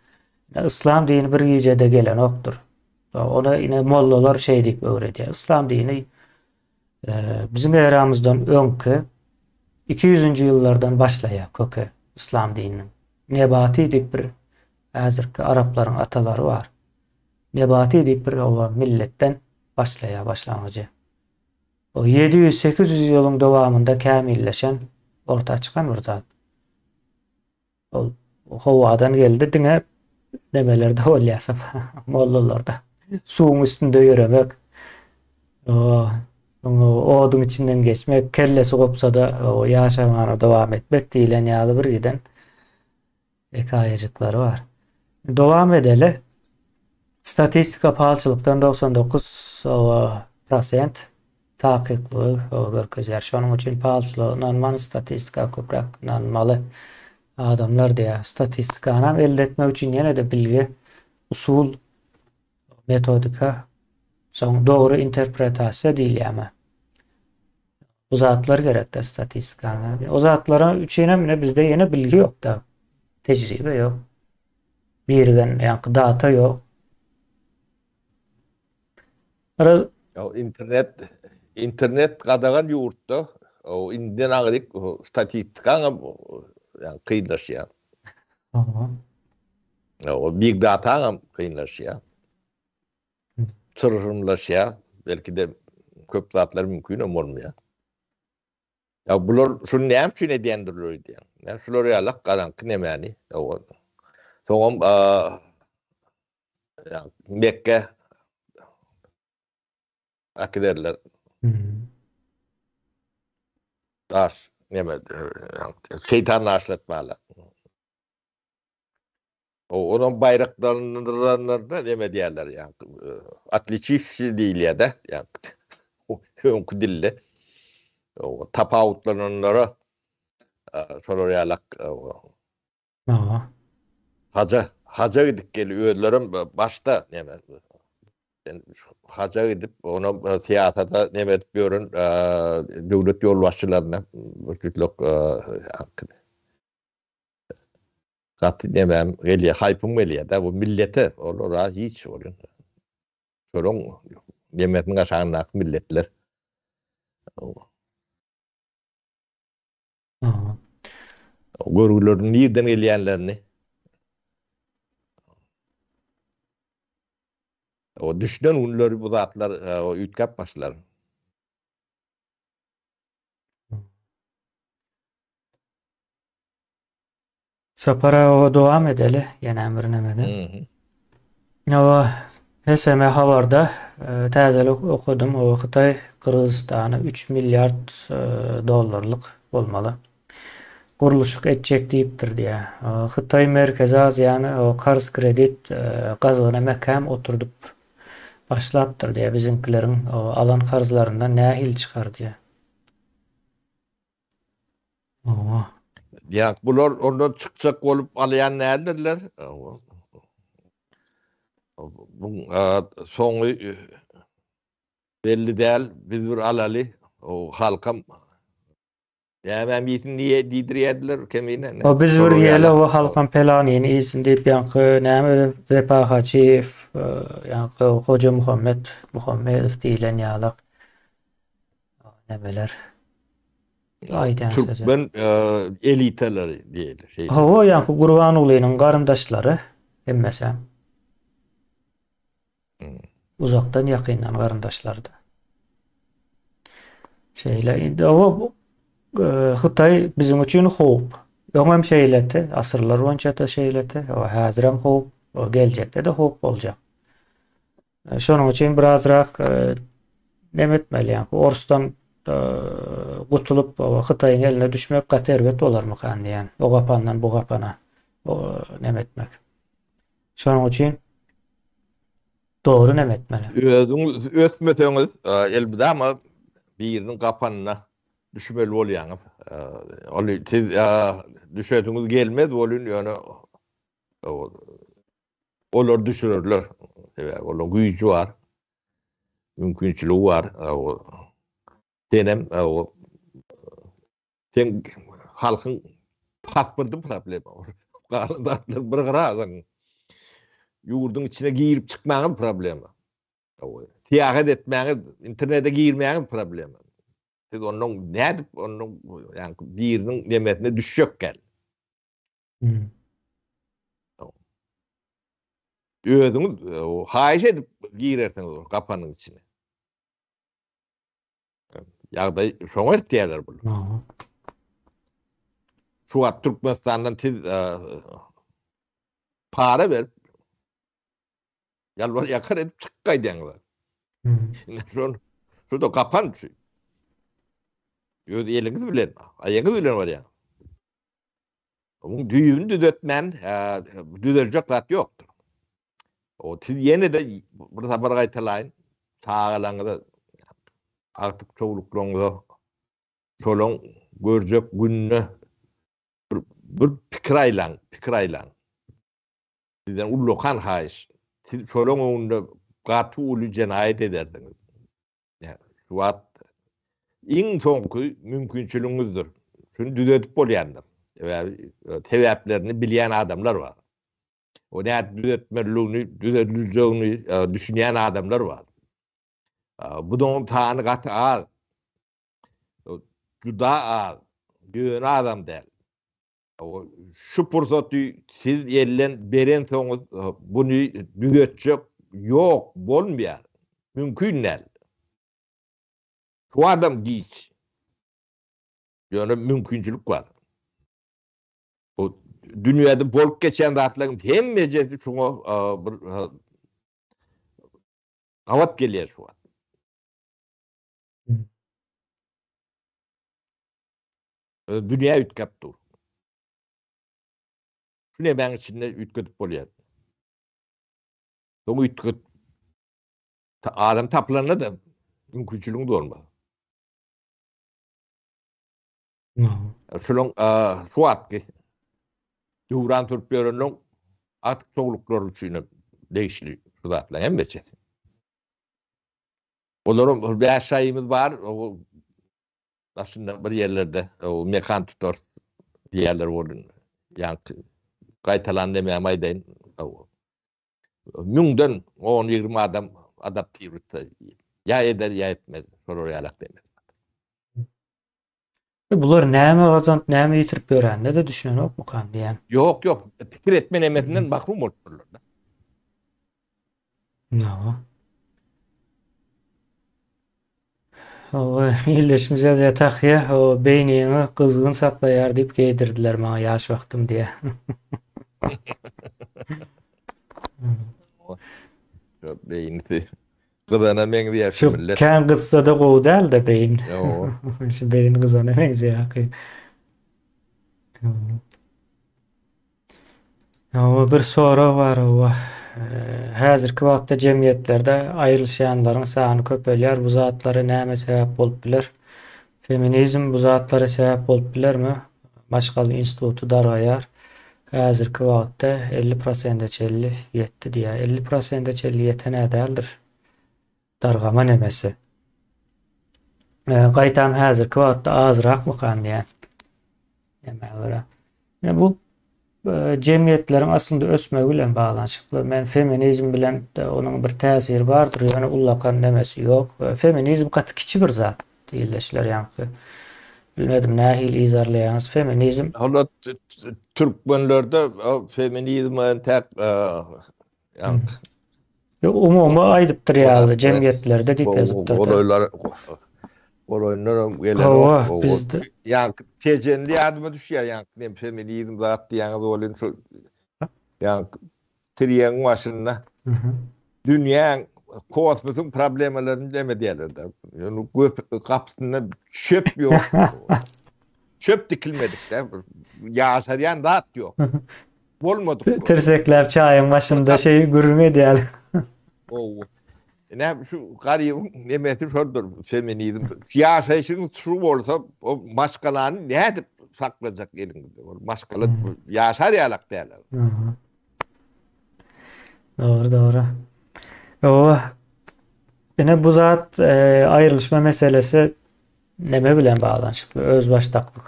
Yslam dini bir gijede gelenokdyr. Ony ine mollalar şeý diýip öwredýär. Yslam dini e, biziň eramyzdan öňki 200-nji ýyllardan başlaýar köke yslam dininiň. Nebati diýip bir häzirki araplaryň atalary bar. Nebati diýip bir oba milletden başlaýar başlangyjy. O 700-800 ýylyň dowamynda kämilleşen, orta çykan bir zat. Ol. Howadan geldi diňe nemelerde bolýar mollalarda. Suwuň üstünde ýöremek. Oduň içinden geçmek, kellesi gopsa-da ýaşamaga dowam etmek diýlen ýaly bir giden hekaýajyklary bar. Dowam edeli. Statistika palçylykdan 99 prosent takyklygy görkezýär. Şonuň üçin palçylyga ynanman, statistika köpräk ynanmaly adamlar diýýär. Statistikany elde etmek üçin ýene-de bilgi, usul, metodika, soň dogry interpretasiýa diýilýärmi? Bu zatlar gerekde statistikany. O zatlara üçin hem ine bizde ýene bilgi ýok-da. Tejribe ýok. Birigen ýaňky data ýok. Ara Ya internet internet gadagan ýurtda o indiden aňryk statistikaň hem ýa kynlaşýar. Aha. O big data hem kynlaşýar. Çyrşyrymlaşýar. Belki-de köp zatlar mümkin hem bolmaýar. Ya bular şuny näme üçin edýändirler öýdýän. Näme şular ýalak garaňky nemäni. Soňam ýa Mekge äkiderler. Daş neme şeýtan daşlatmaly. O onuň baýraklandyranlaryna neme diýerler ýa otliçivşi diýilýär-de ýa öňki dilde. O tapawutlananlara şolar ýalak Aha. Haja, haja gidip gel özlerem başda neme sen haja gidip ona syýasata neme edip ýören döwlet ýolbaşçylaryna bir Gaty nemem gelýär, haýpym gelýär-de bu millete, olara hiç bolýan. Şolaň nemesiniň aşagyndaky milletler. Görgüleriniň nirden gelýänlerini o düşünen günleri bu zatlar üýtgäp başlar. Sapar aga dowam edeli ýene bir nemede. Hawa, HSM habarda e, täzelik okadym. O Hytaý Gyrgyzystana 3 milliard e, dollarlyk bolmaly. Gurluşyk etjek diýipdir diýä. Hytaý Merkezi Aziýany o karz kredit e, gazygyna mäkäm oturdyp başlapdyr diýä. Biziňkileriň alan karzlaryndan nähili çykar diýä. Owa. Ýa bular ondan çykjak bolup alýan däldirler. Bu soňy belli däl. Biz bir alaly. O halkam nämäm iýsin diýe diýdirýärdiler kemine. O biz bir ýele o halkam pelanyny iýsin diýip ýaňky näme Wepa Hajyýew ýaňky Hoja Muhammet Muhammedow diýlen ýalak Nämeler? Aýdýan sözi. Türkmen elitalary diýeli. Şeýle. Hawa, ýaňky Gurbangulynyň garyndaşlary hemmesi. Hmm. Uzakdan ýakyndan garyndaşlary-da. Şeýle indi o e, Hytaý biziň üçin howp. Öňem şeýledi, asyrlar boýunça-da şeýledi. O häzirem howp, o geljekde-de howp boljak. Şonuň üçin birazrak neme etmeli, ýa orsdan gutulyp Hytaýyň eline düşmek gaty erbet bolarmykan diýen. O gapandan bu gapana neme etmek. Şonuň üçin dogry neme etmeli. Özüňiz ösmeseňiz, elmydama biriniň gapanyna düşmeli bolýaňyz. Ol siz düşesiňiz gelmez welin ýöne Olar düşürerler. Sebäbi olaryň güýji bar. Mümkinçiligi bar. Senem sen halkyň pasporty problema. Galan zatlar bir gyra. Ýurduň içine girip çykmagyň problema. Syýahat etmäňiz, internete girmäňiz problema. Siz ondan nädip ondan ýa biriniň nemesine düşjek gel. Hmm. Özüňiz e, haýyş edip girersiňiz gapanyň içine. Ýagdaý şoňa eltýärler bular. Şu wagt Türkmenistandan siz e, Para berip ýalbar ýakar edip çykyp gaýdýaňyz. Indi şol şu da gapan şu. Öz eliňiz bilen, aýagyňyz bilen barýaňyz. Onuň düýbüni düzetmän, düzeljek zat ýokdur. O siz ýene-de bir sapar gaýtalaýyn, çagalaryňyza, agtyk çowluklaryňyza şolaň görjek gününe bir, bir pikir aýlaň, pikir aýlaň. Sizden ullakan haýyş. Siz şolaň öňünde gaty uly jenaýat edersiňiz. Şu wagt iň soňky mümkinçiligiňizdir. Şuny düzedip bolýandyr. Sebäbi e, sebäplerini bilýän adamlar bar. O nädip düzetmeliligini, düzediljegini e, düşünýän adamlar bar. E, bu doňuň sany gaty az. Juda az. Ýöne azam däl. Şu pursaty siz elden berensoňyz buny düzetjek ýok, bolmaýar. Mümkin däl. Şu adam giç. Ýöne mümkinçilik bar. Bu dünýäde bolup geçýän zatlaryň hemmejesi şuňa bir gabat gelýär şu wagt. Dünýä üýtgäp dur. Şu nemäň içinde üýtgedip bolýar. Soň üýtget adam tapylanda da mümkinçiligiň bolmaz. Şulaň şu wagtky döwran sürüp ýörenleň agtyk çowluklary üçin hem degişli şu zatlaryň hemmesi. Olaryň 5 aýymyz bar, Daşynda bir ýerlerde o mekan tutar diýerler bolun. Ýaňky gaýtalan demäm aýdaýyn. Müňden 10-20 adam adaptiwlikde ýa eder ýa etmez. Şolar ýalak demez. Bular näme gazanyp, näme ýitirip ýörände-de düşünenokmykan diýýän. Ýok, ýok. Pikir etme nemesinden mahrum bolupdyrlar-da. Hawa. Hawa, ildeşimiz ýazýar, Tahýa, hawa, beýniňi gyzgyn saklaýar diýip geýdirdiler maňa ýaş wagtym diýýär. Beýnisi gyzana meňzeýär şu millet. Kän gyzsa-da gowy däl-de beýin. Şu beýin gyzana meňzeýär haky. Hawa, bir sorag bar, hawa. Häzirki wagtda jemgyýetlerde aýrylyşýanlaryň sany köpelýär, bu zatlara näme sebäp bolup biler? Feminizm bu zatlara sebäp bolup bilermi? Maşgala instituty dargaýar. Häzirki wagtda 50 prosente çenli ýetdi diýýär. 50 prosente çenli ýeten-ä däldir dargama nemesi. Gaýtam häzirki wagtda azrakmykan diýýän. Nämä görä. Ine bu jemgyýetleriň aslynda ösmegi bilen baglanyşykly. Men feminizm bilen onuň bir täsiri bardyr, ýöne ullakan nemesi ýok. Feminizm gaty kiçi bir zat ildeşler ýaňky. Bilmedim nähili yzarlaýaňyz feminizm. Onda türkmenlerde feminizm entäk ýaňky Ýok, umumy aýdypdyr ýaly jemgyýetlerde diýip ýazypdyr. Golaýlar golaýyndan gelenok. Hawa, bizde. Ýaňky Tejenli ýadyma düşýär, ýaňky nem feminizm zat diýýäňiz welin şu ýaňky tirýegiň başynda dünýäň kosmosyň problemalaryny neme diýerler-de. Ýöne göp gapysynda çöp ýok. Çöp dikilmedik-de. Ýaşarýan zat ýok. Bolmadyk. Tirsekläp çaýyň başynda şeý gürrüň edýär. Gowy. Ine şu garybyň nemesi şoldur, feminizm. Ýaşaýşyň şu bolsa, o maşgalany nädip saklajak eliňizde? Ol maşgala ýaşar ýalak däl. Dogry, dogry. Owa. Ine bu zat e, aýrylyşma meselesi neme bilen baglanyşykly? Özbaşdaklyk,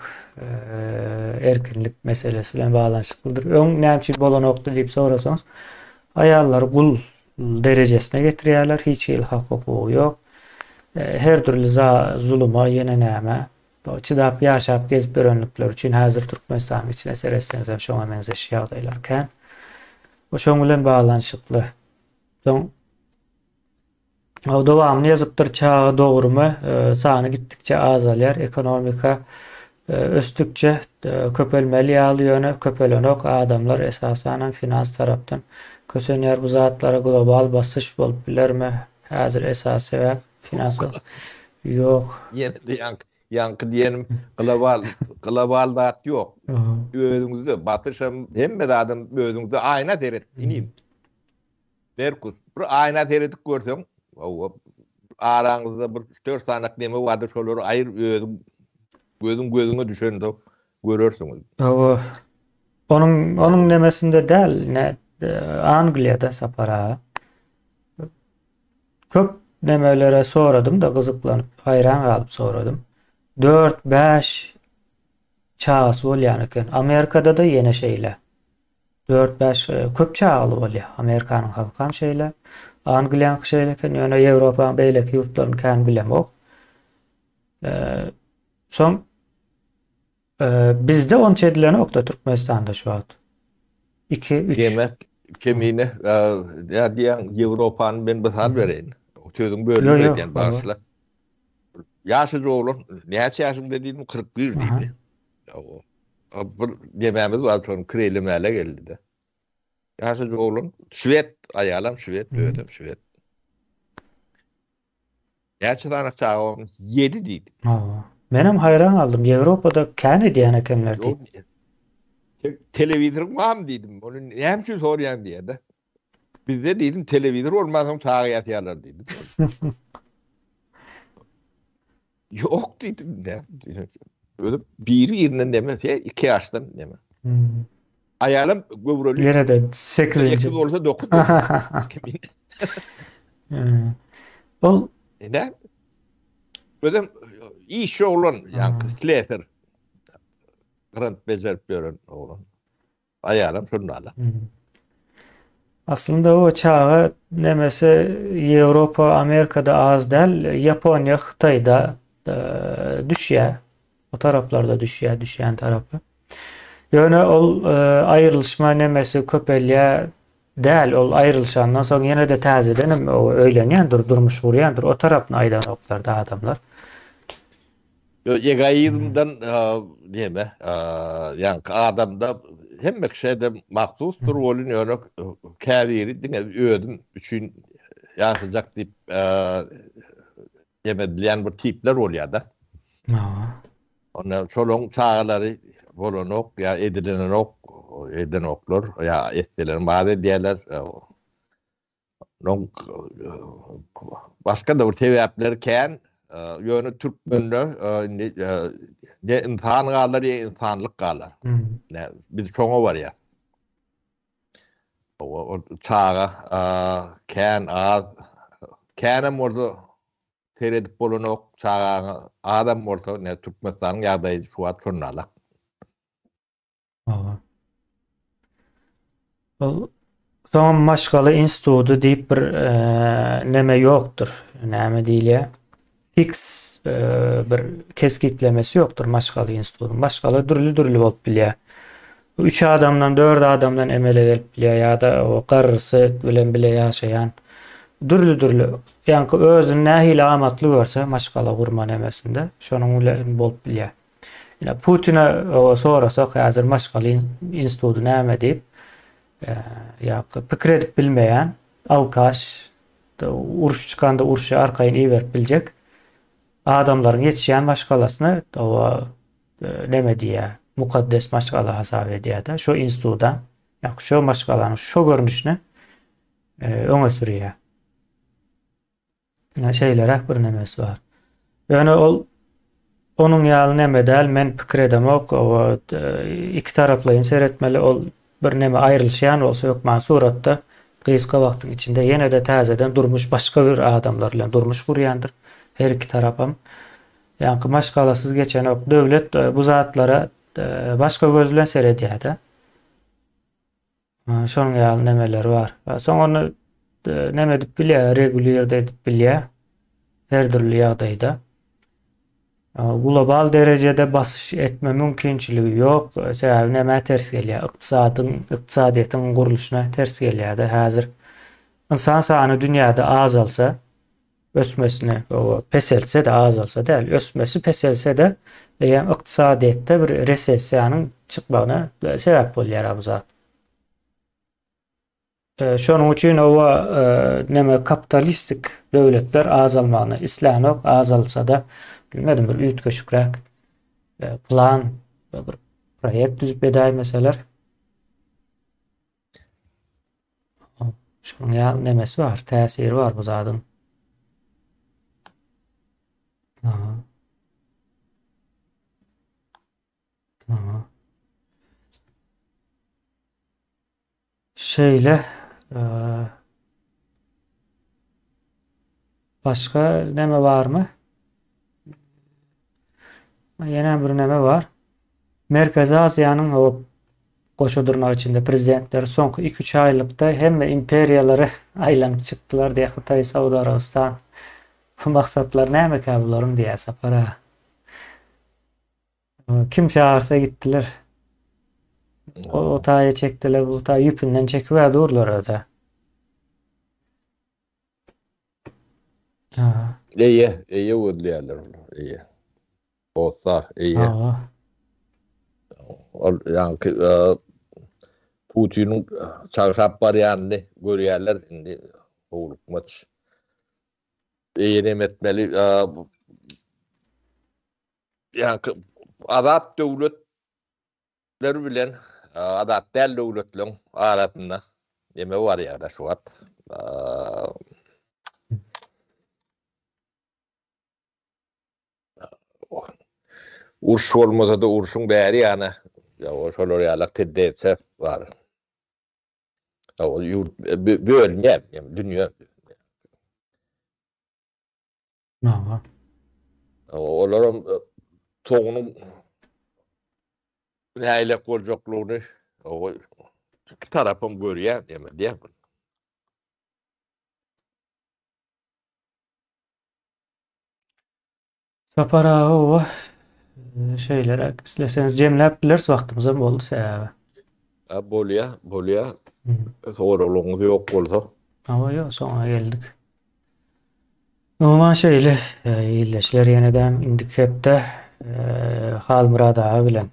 erkinlik meselesi bilen baglanyşyklydyr. Öň näme üçin bolanokdy diýip sorasaňyz, aýallary gul derejesine getirýärler, hiç hili hak-hukugy ýok. Her dürli zuluma, ýene nämä çydap ýaşap gezip ýörenlikleri üçin häzir Türkmenistanyň içine seretseňiz hem şoňa meňzeş ýagdaýlar kän. Bu şoň bilen baglanyşykly. Soň Dowamyny ýazypdyr, Çaga dogrumy sany gitdikçe azalýar, ekonomika Ösdükçe köpelmeli ýaly ýöne köpelenok adamlar esasanam finans tarapdan kösenýär bu zatlara global basyş bolup bilermi häzir esasy sebäp finans ýok. Ýene-de ýaňky ýaňky diýenim global global zat ýok. Özüňizde basyşam hemme zadam özüňizde aýna seret inim. Berkut bir aýna seredip görseň hawa araňyzda bir 3-4 sanak neme bardyr şolary aýyr özüň gözüň gözüňe düşende görersiňiz. Hawa. Onuň onuň nemesinde däl, ne Angliýada Sapar aga. Köp nemelere soradym-da gyzyklanyp, haýran galyp soradym. 4-5 çagasy bolýan eken. Amerikada-da ýene şeýle. Dört-bäş köp çagaly bolýar. Amerikanyň halkam şeýle, Angliýanyňky şeýle eken, ýöne Ýewropanyň beýleki ýurtlaryny kän bilemok. Soň bizde onça edilenok-da Türkmenistanda şu wagt. 2, 3. Demek, Kemine, ýa diýýäň Ýewropany men mysal bereýin. Sözüňi böldüm öýdýän, bagyşla. Ýaşajyk oglan, näçe ýaşyňda diýdim, 41 diýdi. Bir demämiz bar, şony kireýlemäle geldi-de. Ýaşajyk oglan, şwed, aýalam şwed, özem şwed. Näçe sany çaga bar? 7 diýdi. Hawa. Menem haýran galdym. Ýewropada kän edýän ekenler diýip. Telewizoryň barmy diýdim. Ony näme üçin soraýaň diýýär-de. Bizde diýdim telewizor bolmansoň çaga ýatýarlar diýdim. Ýok diýdim. Özüm biri-birinden neme, 2 ýaşdan neme. Hmm. Aýalym göwreli. Ýene-de 8-nji. 8 bolsa 9. Hmm. Ol ne? Özüm işçi oglan, ýa-ni sleser. Grant bejerip ýören oglan. Aýalam şunda-la. Aslynda o çaga nemesi Ýewropa, Amerikada az däl, Ýaponiýa, Hytaýda düşýär. O taraplarda düşýär, düşýän tarapy. Ýöne ol aýrylyşma nemesi köpelýär däl, ol aýrylyşandan soň ýene-de täzeden hem öýlenýändir, durmuş gurýandyr. O tarapyny aýdanoklar-da adamlar. Ýok, egoizmden neme, ýaňky adamda hemme kişä-de mahsusdyr welin, ýöne käbiri diňe özüm üçin ýaşajak diýip neme edilýän bir tipler bolýar-da. Onda şolaryň çagalary bolanok ýa edilenok, edenoklar ýa etselerem az edýärler. Onuň başga-da bir sebäpleri kän. Ýöne türkmende indi ne ynsan galar, ýa ynsanlyk galar. Ne biz şoňa barýas. O çaga kän az, känem bolsa seredip bolanok, çagaňa azam bolsa, ne Türkmenistanyň ýagdaýy şu wagt şonda-la. Hawa. Ol soňam maşgala instituty diýip bir neme ýokdur. Näme diýilýär? Fiks bir kesgitlemesi ýokdur maşgala institutynyň. Maşgala dürli-dürli bolup bilýär. Üç adamdan, dört adamdan emele gelip bilýär ýa-da o garrysy bilen bile ýaşaýan dürli-dürli. Ýaňky özüni nähili amatly görse maşgala gurma nemesinde şonuň bilen bolup bilýär. Ine Putine sorasak häzir maşgala instituty näme diýip, ýa pikir edip bilmeýän alkaş, uruş çykanda urşa arkaýyn iberip biljek adamlaryň ýetişýän maşgalasyna oba neme diýýär, mukaddes maşgala hasap edýär-de, şo instituda, ýa şo maşgalanyň şo görnüşini öňe sürýär. Şeýleräk bir nemesi bar. Ýöne ol onuň ýaly neme däl, men pikir edemok, oba iki taraplaýyn seretmeli, ol bir neme aýrylyşýan bolsa hökman suratda gysga wagtyň içinde ýene-de täzeden durmuş başga bir adamlar bilen durmuş gurýandyr. Her iki tarapam. Ýaňky maşgalasyz geçenok. Döwlet bu zatlara başga göz bilen seredýär-de. Şonuň ýaly nemeleri bar. Soň ony neme edip bilýär, regulirde edip bilýär. Her dürli ýagdaýda. Global derejede basyş etme mümkinçiligi ýok. Sebäbi nämä ters gelýär? Ykdysadyň, ykdysadyýetiň gurluşyna ters gelýär-de. Häzir ynsan sany dünýäde azalsa, ösmesini peselse-de, azalsa däl, ösmesi peselse-de, eýýäm ykdysadyýetde bir resessiýanyň çykmagyna sebäp bolýar bu zat. Şonuň üçin oba neme kapitalistik döwletler azalmagyny islänok, azalsa-da bilmedim bir üýtgeşikräk plan bir proýekt düzüp edäýmeseler. Şonuň ýaly nemesi bar, täsiri bar bu zadyň. Aha. Aha. Şeýle başga näme barmy? Ýene bir näme bar. Merkezi Aziýanyň o goşa dyrnak içinde prezidentleri soňky 2-3 aýlykda hemme imperiýalary aýlanyp çykdylar diýýär. Hytaý, Saud Arabystan. Bu maksatlar nämekä bularyň diýýär Sapar aga. Kim çagyrsa gitdiler. O, o taýa çekdiler, bu taýa ýüpünden çekip durlar öte. Ha. Eýe, eýe gözleýärler olar, eýe. Dostlar, eýe. Ol ýaňky e, Putiniň çagşap barýanyny görýärler indi howlukmaç. Eýe neme etmeli? E, Ýaňky azat döwletler bilen azat däl döwletleriň arasynda neme barýar-da şu wagt? Uruş bolmasa-da urşuň bäri ýana şolar ýalak tendensiýa bar. Ýurt bölünýär, dünýä. Hawa. Olaram soňunyň nähilek boljaklygyny iki tarapam görýär diýme diýýär. Sapar aga oba şeýleräk isleseňiz jemläp bileris wagtymyzam boldy sebäbi. Ha bolýa, bolýa. Soraglaryňyz ýok bolsa. Hawa ýok, soňa geldik. Umuman şeýle, ildeşler ýene-de indiki hepde Halmyrat aga bilen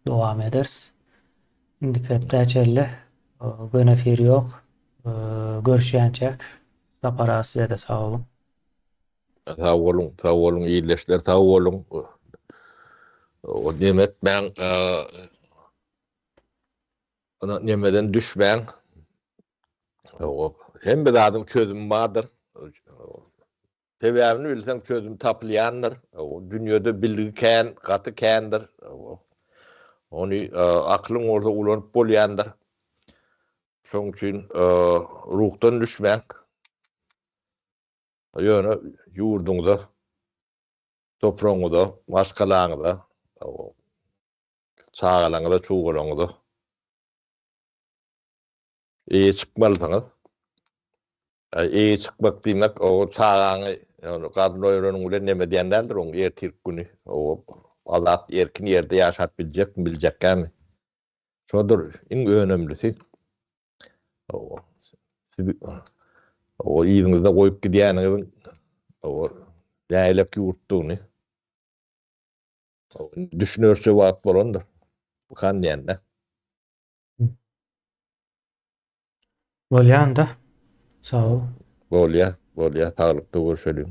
dowam ederis. Indiki hepdä çenli göni efir ýok. Görüşýänçäk Sapar aga size-de sag boluň. Sag boluň, sag boluň ildeşler, sag boluň. O neme etmäň, Ona nemeden düşmäň. Hemme zadyň çözümi bardyr. Sebäbini bilseň çözüm tapylýandyr. Dünýede bilgi kän, gaty kändir. Ony aklyň bolsa ulanyp bolýandyr. Şoň üçin ruhdan düşmäň. Ýöne ýurduňyza, topragyňyza, maşgalaňyza, çagalaňyza, çugalaňyza eýe çykmalysyňyz. Eýe çykmak diýmek, o çagaňy ýagny garyn doýuranyň bilen neme diýen däldir, oň ertirki güni o azat, erkin ýerde ýaşap biljekmi, biljekkämi? Şodur iň önemlisi. Siz o yzyňyzda goýup gidýäniňiziň o nähilek ýurtdugyny düşünerçe wagt bolandyr. Bukan diýende. Bolýanda. Sag bol. Bolýa, bolýa. Saglykda görşeliň.